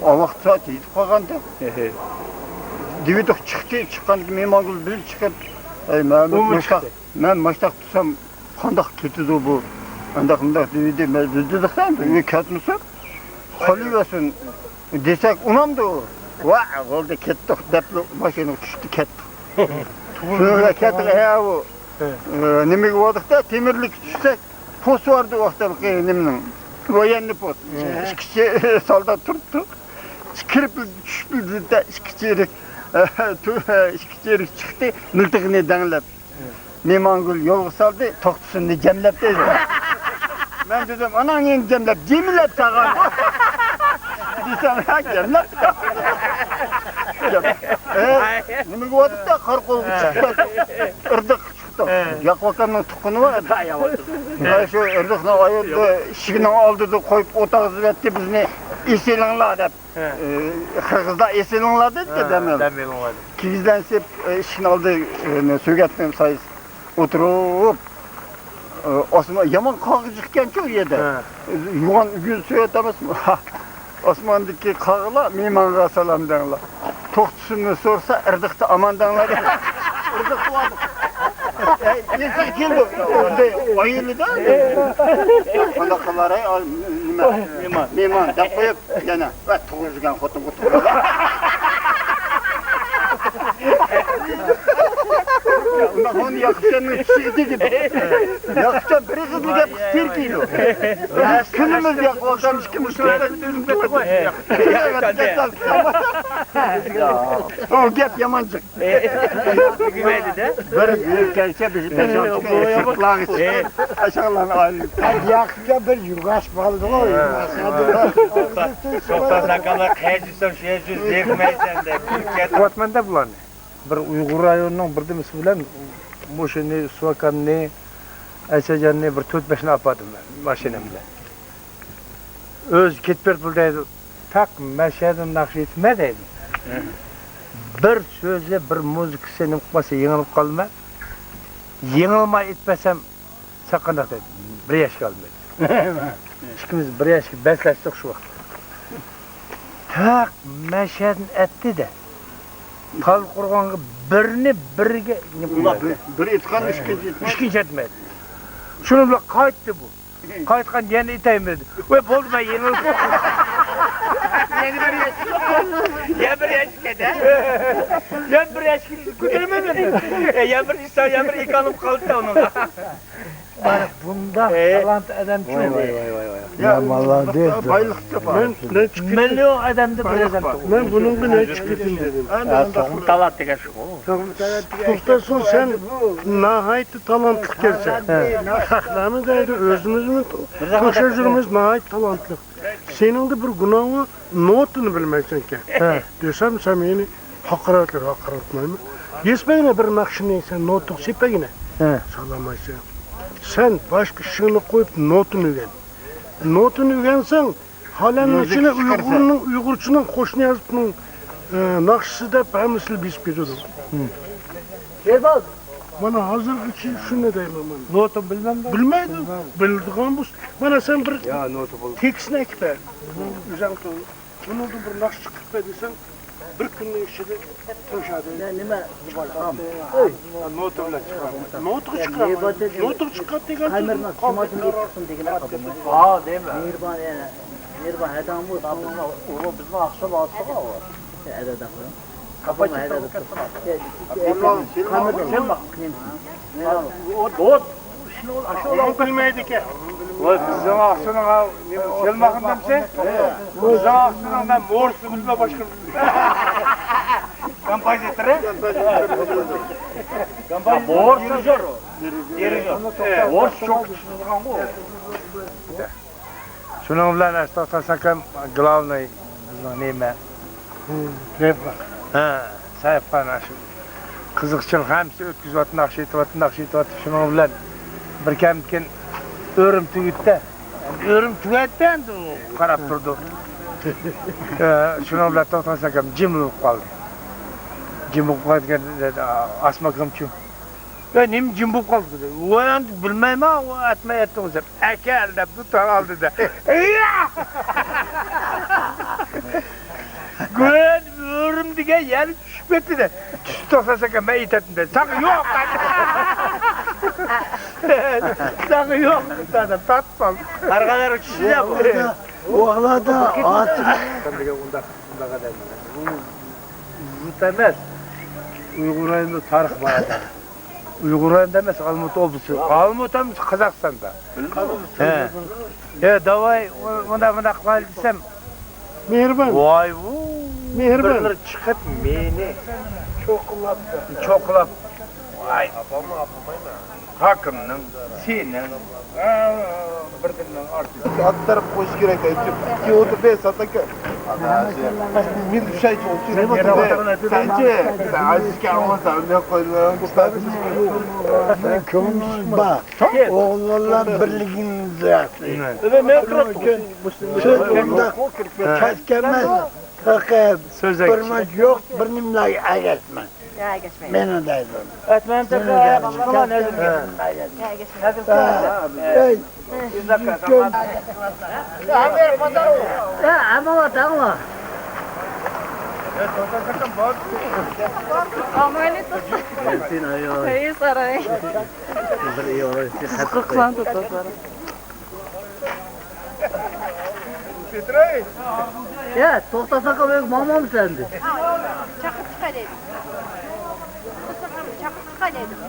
ئاۋاق سائەت يېتىپ قالغانتى. دېۋىدۇق چىقتى، چىققاندىكىن مېھمانگۈل بىر چىقىپ، ئەي مەمەت، ماشتاق، مەن ماشتاق تۇرسام قانداق كېتىدۇ بۇ؟ ئانداق مۇنداق دېۋىدى، مەن بىز دېدۇق-دە، ئۆيگە كەتمىسۇن، قالىۋەرسۇن. دېسەك ئۇنامدۇ؟ ۋا، بولدى، كەتتۇق دەپلا ماشىنىغا چۈشتى، كەتتۇق. شۇنىڭ بىلەن كەتتۇق، ئە، ئۇ، ئە، نېمىگە باردۇق-دە، تېمىرلىككە چۈشسەك، پوست بار ئىدى ۋاقتىدىكى نېمىنىڭ، ۋويېننىي پوست. ئىككى سالدات تۇرۇپتۇ. كىرىپ چۈشۈپ بىزدە ئىككى چېرىك، ئىككى چېرىك چىقتى، مىلتىقىنى دەڭلەپ. مېھمانگۈل يولغا سالدى، توختىسۇننى جەملەپ دەيدۇ. مەن دېدىم، ئاناڭ نېنى جەملەپ، جېمىلەپ سالغان. دېسەم، ھە، جەملەپ. ئە، نېمىگە باراتتۇق-دە، قارا قولغا چىقتۇق. ئىردىققا چىقتۇق. ياقۇپ ئاكامنىڭ تۇغقىنى بار ئىدى. شۇ ئىردىقنىڭ ئايالى ئىشىكنىڭ ئالدىدا قويۇپ ئولتۇرغۇزۇۋەتتى بىزنى، ئېسىلىڭلار دەپ. ئە، قىرغىزلار ئېسىلىڭلار دەيدۇ-دە، دەم ئېلىڭ. دەم ئېلىڭلار دەپ. كىگىزلەن سېلىپ، ئە، ئىشىكنىڭ ئالدى، ئە، سۆگەتنىڭ سايىسىدا ئولتۇرۇپ، ئە، ئاسمان يامان قاغا جىقكەنچۇ ئۇ يەردە. يوغان ئۆگۈن سۆگەت ئەمەسمۇ؟ ئاسماندىكى قاغىلار مېھمانغا سالام دەڭلار. توختىسۇننى سورىسا، ئىردىقتا ئامان دەڭلار. ئىردىقتا بار. ئەي، ئېسىگە كېلىدۇ. ئايىلىدا. قانداق قىلار، ئەي، نېمە؟ مېھمان. مېھمان دەپ قويۇپ، يەنە، ۋە تۇغۇلغان خوتۇنغا تۇغۇلغان. ئۇنداق ئۇنى ياقۇپجاننىڭ چىشىغا تېگىدۇ. ياقۇپجان بىر ئېغىزلا گەپ قىلىپ بېرىپ كېلىدۇ. بىز كۈنىمىز ياقۇپ ئاكام ئىككىمىز. ئۇ گەپ يامان چىقتى. تۈگىمەيدۇ-دە. بىر يۈرگەنچە بىز بەش-ئالتە كۈن ئېسىقلارغا چىقىپ، ئاشۇلارنى ئايرىپ. ياقۇپجان بىر يۇرغاچ بالىدىغۇ. توختاس ئاكاملار قەيەرگە يۈرسەم شۇ يەردە يۈرۈپ بېرىپ مەيسەن دەپ كۈلۈپ كەتتى. قىلىۋاتىمەن-دە بۇلارنى. بىر ئۇيغۇر رايونىنىڭ بىردىمىسى بىلەن مۇشۇنى، سۇۋاكاننى، ئەيسەجاننى بىر تۆت-بەشنى ئاپاردىم مەن ماشىنام بىلەن. ئۆزى كېتىپ بېرىپلا دەيدۇ، تاق مەشەدىن ناخشا ئېيتىمەن دەيدۇ. بىر سۆزى، بىر مۇزىكىسى نېمە قىلمىسا يېڭىلىپ قالىمەن. يېڭىلماي ئېيتىپ بەرسەم، سەن قانداق دەيدۇ؟ بىر ياشكا ئالمىدى. ئىككىمىز بىر ياشكا بەسلەشتۇق شۇ ۋاقىتتا. تاق مەشەدىن ئەتتى-دە. تالقۇرغانغا بىرنى بىرگە نېمە قىلدى؟ بىر، بىر ئېيتقان ئىككىنچى ئېيتمايدۇ. ئىككىنچى ئېيتمايدۇ. شۇنىڭ بىلەن قايتتى بۇ. قايتقان يەنە ئېيتايمىز دېدى. ۋاي بولدى، مەن يېڭىلدىم. يەنە بىر ياشكا. يەنە بىر ياشكا دە. يەنە بىر ياشكا كۆتۈرىمەن مەن. يەنە بىر ئىشتا، يەنە بىر ئېكانىم قالدى ئۇنىڭغا. بار بۇنداق تالانت ئادەمچۇ. ۋاي، ۋاي، ۋاي، ۋاي. يا، مالادېس. بايلىق تاپار. مەن، مەن چىقىپ كېتىم. مىليون ئادەمدە بىر ئادەم. مەن بۇنىڭدىن چىقىپ كېتىم دېدىم. توختاس، سەن ناھايىتى تالانتلىق ئىكەنسەن. سەھنەمۇ دەيدۇ، ئۆزىمىزمۇ تەڭشەپ يۈرىمىز، ناھايىتى تالانتلىق. سېنىڭدە بىر گۇناھىڭ، نوتىنى بىلمەيسەنكەن. دېسەم، سەن مېنى ھاقارەتلەپ ھاقارەتلەيمەن. دېسىپەگىنە بىر ناخشىنى سەن نوتىغا سېلىپەگىنە. سالالمايسەن. سەن باشقا ئىشىڭنى قويۇپ نوتىنى ئۆگەن. نوتىنى ئۆگەنسەڭ، ئالەمنىڭ ئىچىدە ئۇيغۇرنىڭ، ئۇيغۇرچىنىڭ، قوشنا يازىقنىڭ، ئە، ناخشىسى دەپ ھەممىسى بىلىپ كېتىدۇ. شېرباز! مانا ھازىرغىچە شۇنى دەيمەن مانا. نوتىنى بىلمەمدۇ؟ بىلمەيدۇ. بىلىدىغان بولسا، مانا سەن بىر تېكىستنى ئەكىپ بەر. ئۆزۈڭ تۇر. بۇنىڭدىن بىر ناخشا چىقىپ بەر دېسەڭ، بىر كۈننىڭ ئىچىدە تىڭشادى. نېمە؟ نوتا بىلەن چىقىرىمەن. نوتىغا چىقىرىمەن. نوتىغا چىقىرىپ دېگەن سۆزنى قالدى. ھا، دەيمەن. مېھرىبان، يەنە مېھرىبان ھەدەڭمۇ. بىزنىڭ ئاخشام ئاتىغا ئۇ. ھەدەدە قويۇڭ. ئۇ دوست. ئۇنى بىلمەيدىكەن. ۋاي، بىزنىڭ ئاقسۇنىڭ ھاۋ، نېمە، سېلماقىندىمسەن؟ بىزنىڭ ئاقسۇنىڭ مەن مورسنى بىلمەي باشقا. كومپوزىتورى؟ كومپوزىتور. مورس دىرىژور. دىرىژور. مورس شوك چىقىدىغانغۇ. شۇنىڭ بىلەن ئەستاغفىرۇللا ئاكام، گلوۋنىي بىزنىڭ نېمە؟ ھە، ساھىبخانا شۇ. قىزىقچىلىق ھەممىسى ئۆتكۈزۈۋاتىدۇ، ناخشا ئېيتىۋاتىدۇ، ناخشا ئېيتىۋاتىدۇ. شۇنىڭ بىلەن بىر كەمدىكىن ئۆرۈم تۈگىدى-دە. ئۆرۈم تۈگەتتى ئەمدى ئۇ قاراپ تۇردى. ھە، شۇنىڭ بىلەن توختاس ئاكام جىم بولۇپ قالدى. جىم بولۇپ قالدى دېگەن، ئاسما ئاكامچۇ. ۋە نېمە جىم بولۇپ قالدى؟ ۋاي، ئەمدى بىلمەيمەن، ئۇ ئەتمەي ئەتتىڭىز دەپ. ئەكەل دەپ بۇ تارالدى دە. گۆن ئۆرۈم دېگەن يەنە چۈشۈپ كەتتى دە. چۈشۈپ توختاس ئاكا، مەن ئېيتاتتىم دە. ساڭا يوق. ساڭا يوق دەپ تارتىپ سالدى. قارىغانلار چۈشتى دە بۇ. ئۇ ئاغلاردا ئاتىم. دېگەن ئۇنداق، ئۇنداق ئادەم. بۇ زۇت ئەمەس. ئۇيغۇر رايونىدا تارىخ بار ئادەم. ئۇيغۇر ئەمدى ئەمەس، ئالمۇتا ئوبلىسى. ئالمۇتا ئەمەس، قازاقىستاندا. ھە. ھە، داۋاي، ئۇ-، مۇنداق، مۇنداق قىلايلى دېسەم. مېھرىبان. ۋاي، ۋۇ. مېھرىبان. بىرلىرى چىقىپ مېنى چوقۇلاپ. چوقۇلاپ. ۋاي. ھاكىمنىڭ، سېنىڭ، ھە، بىردىننىڭ ئارتىسى. ئات تەرەپ قويۇش كېرەك، ئىككى ئوتتۇز بەش سات ئاكا. مىل ئۈچ ئاي چوقۇم. سەنچە، سەن ئاجىز كەڭ بولسا، ئۇنداق قويۇلمايدۇ. كۆڭلۈم بار. ئوغۇللار بىرلىكىنى ياخشى. سۆز ئۇنداق كەسكەنمەس. پەقەت سۆزەك. بىر ماچ يوق، بىر نېمىلەرگە ئەگەشمەن. يا، ئەگەشمەيدۇ. مېنى دەيدۇ. ئەتمەن تەپە، باشقىلار نەدىم؟ يا، ئەگەشمەيدۇ. ھە. ئەي. يا، ھەممە تەڭلا. سەن ئايال. ئەي، ساراي. بىر ئىيال. سىز قىرىقسان تۇتۇپ. يا، توختاساق، ماڭمامسەن ئەمدى؟ چاقىرىپ چىقاي دېدىم. توختاساق، چاقىرىپ چىقاي دېدىم.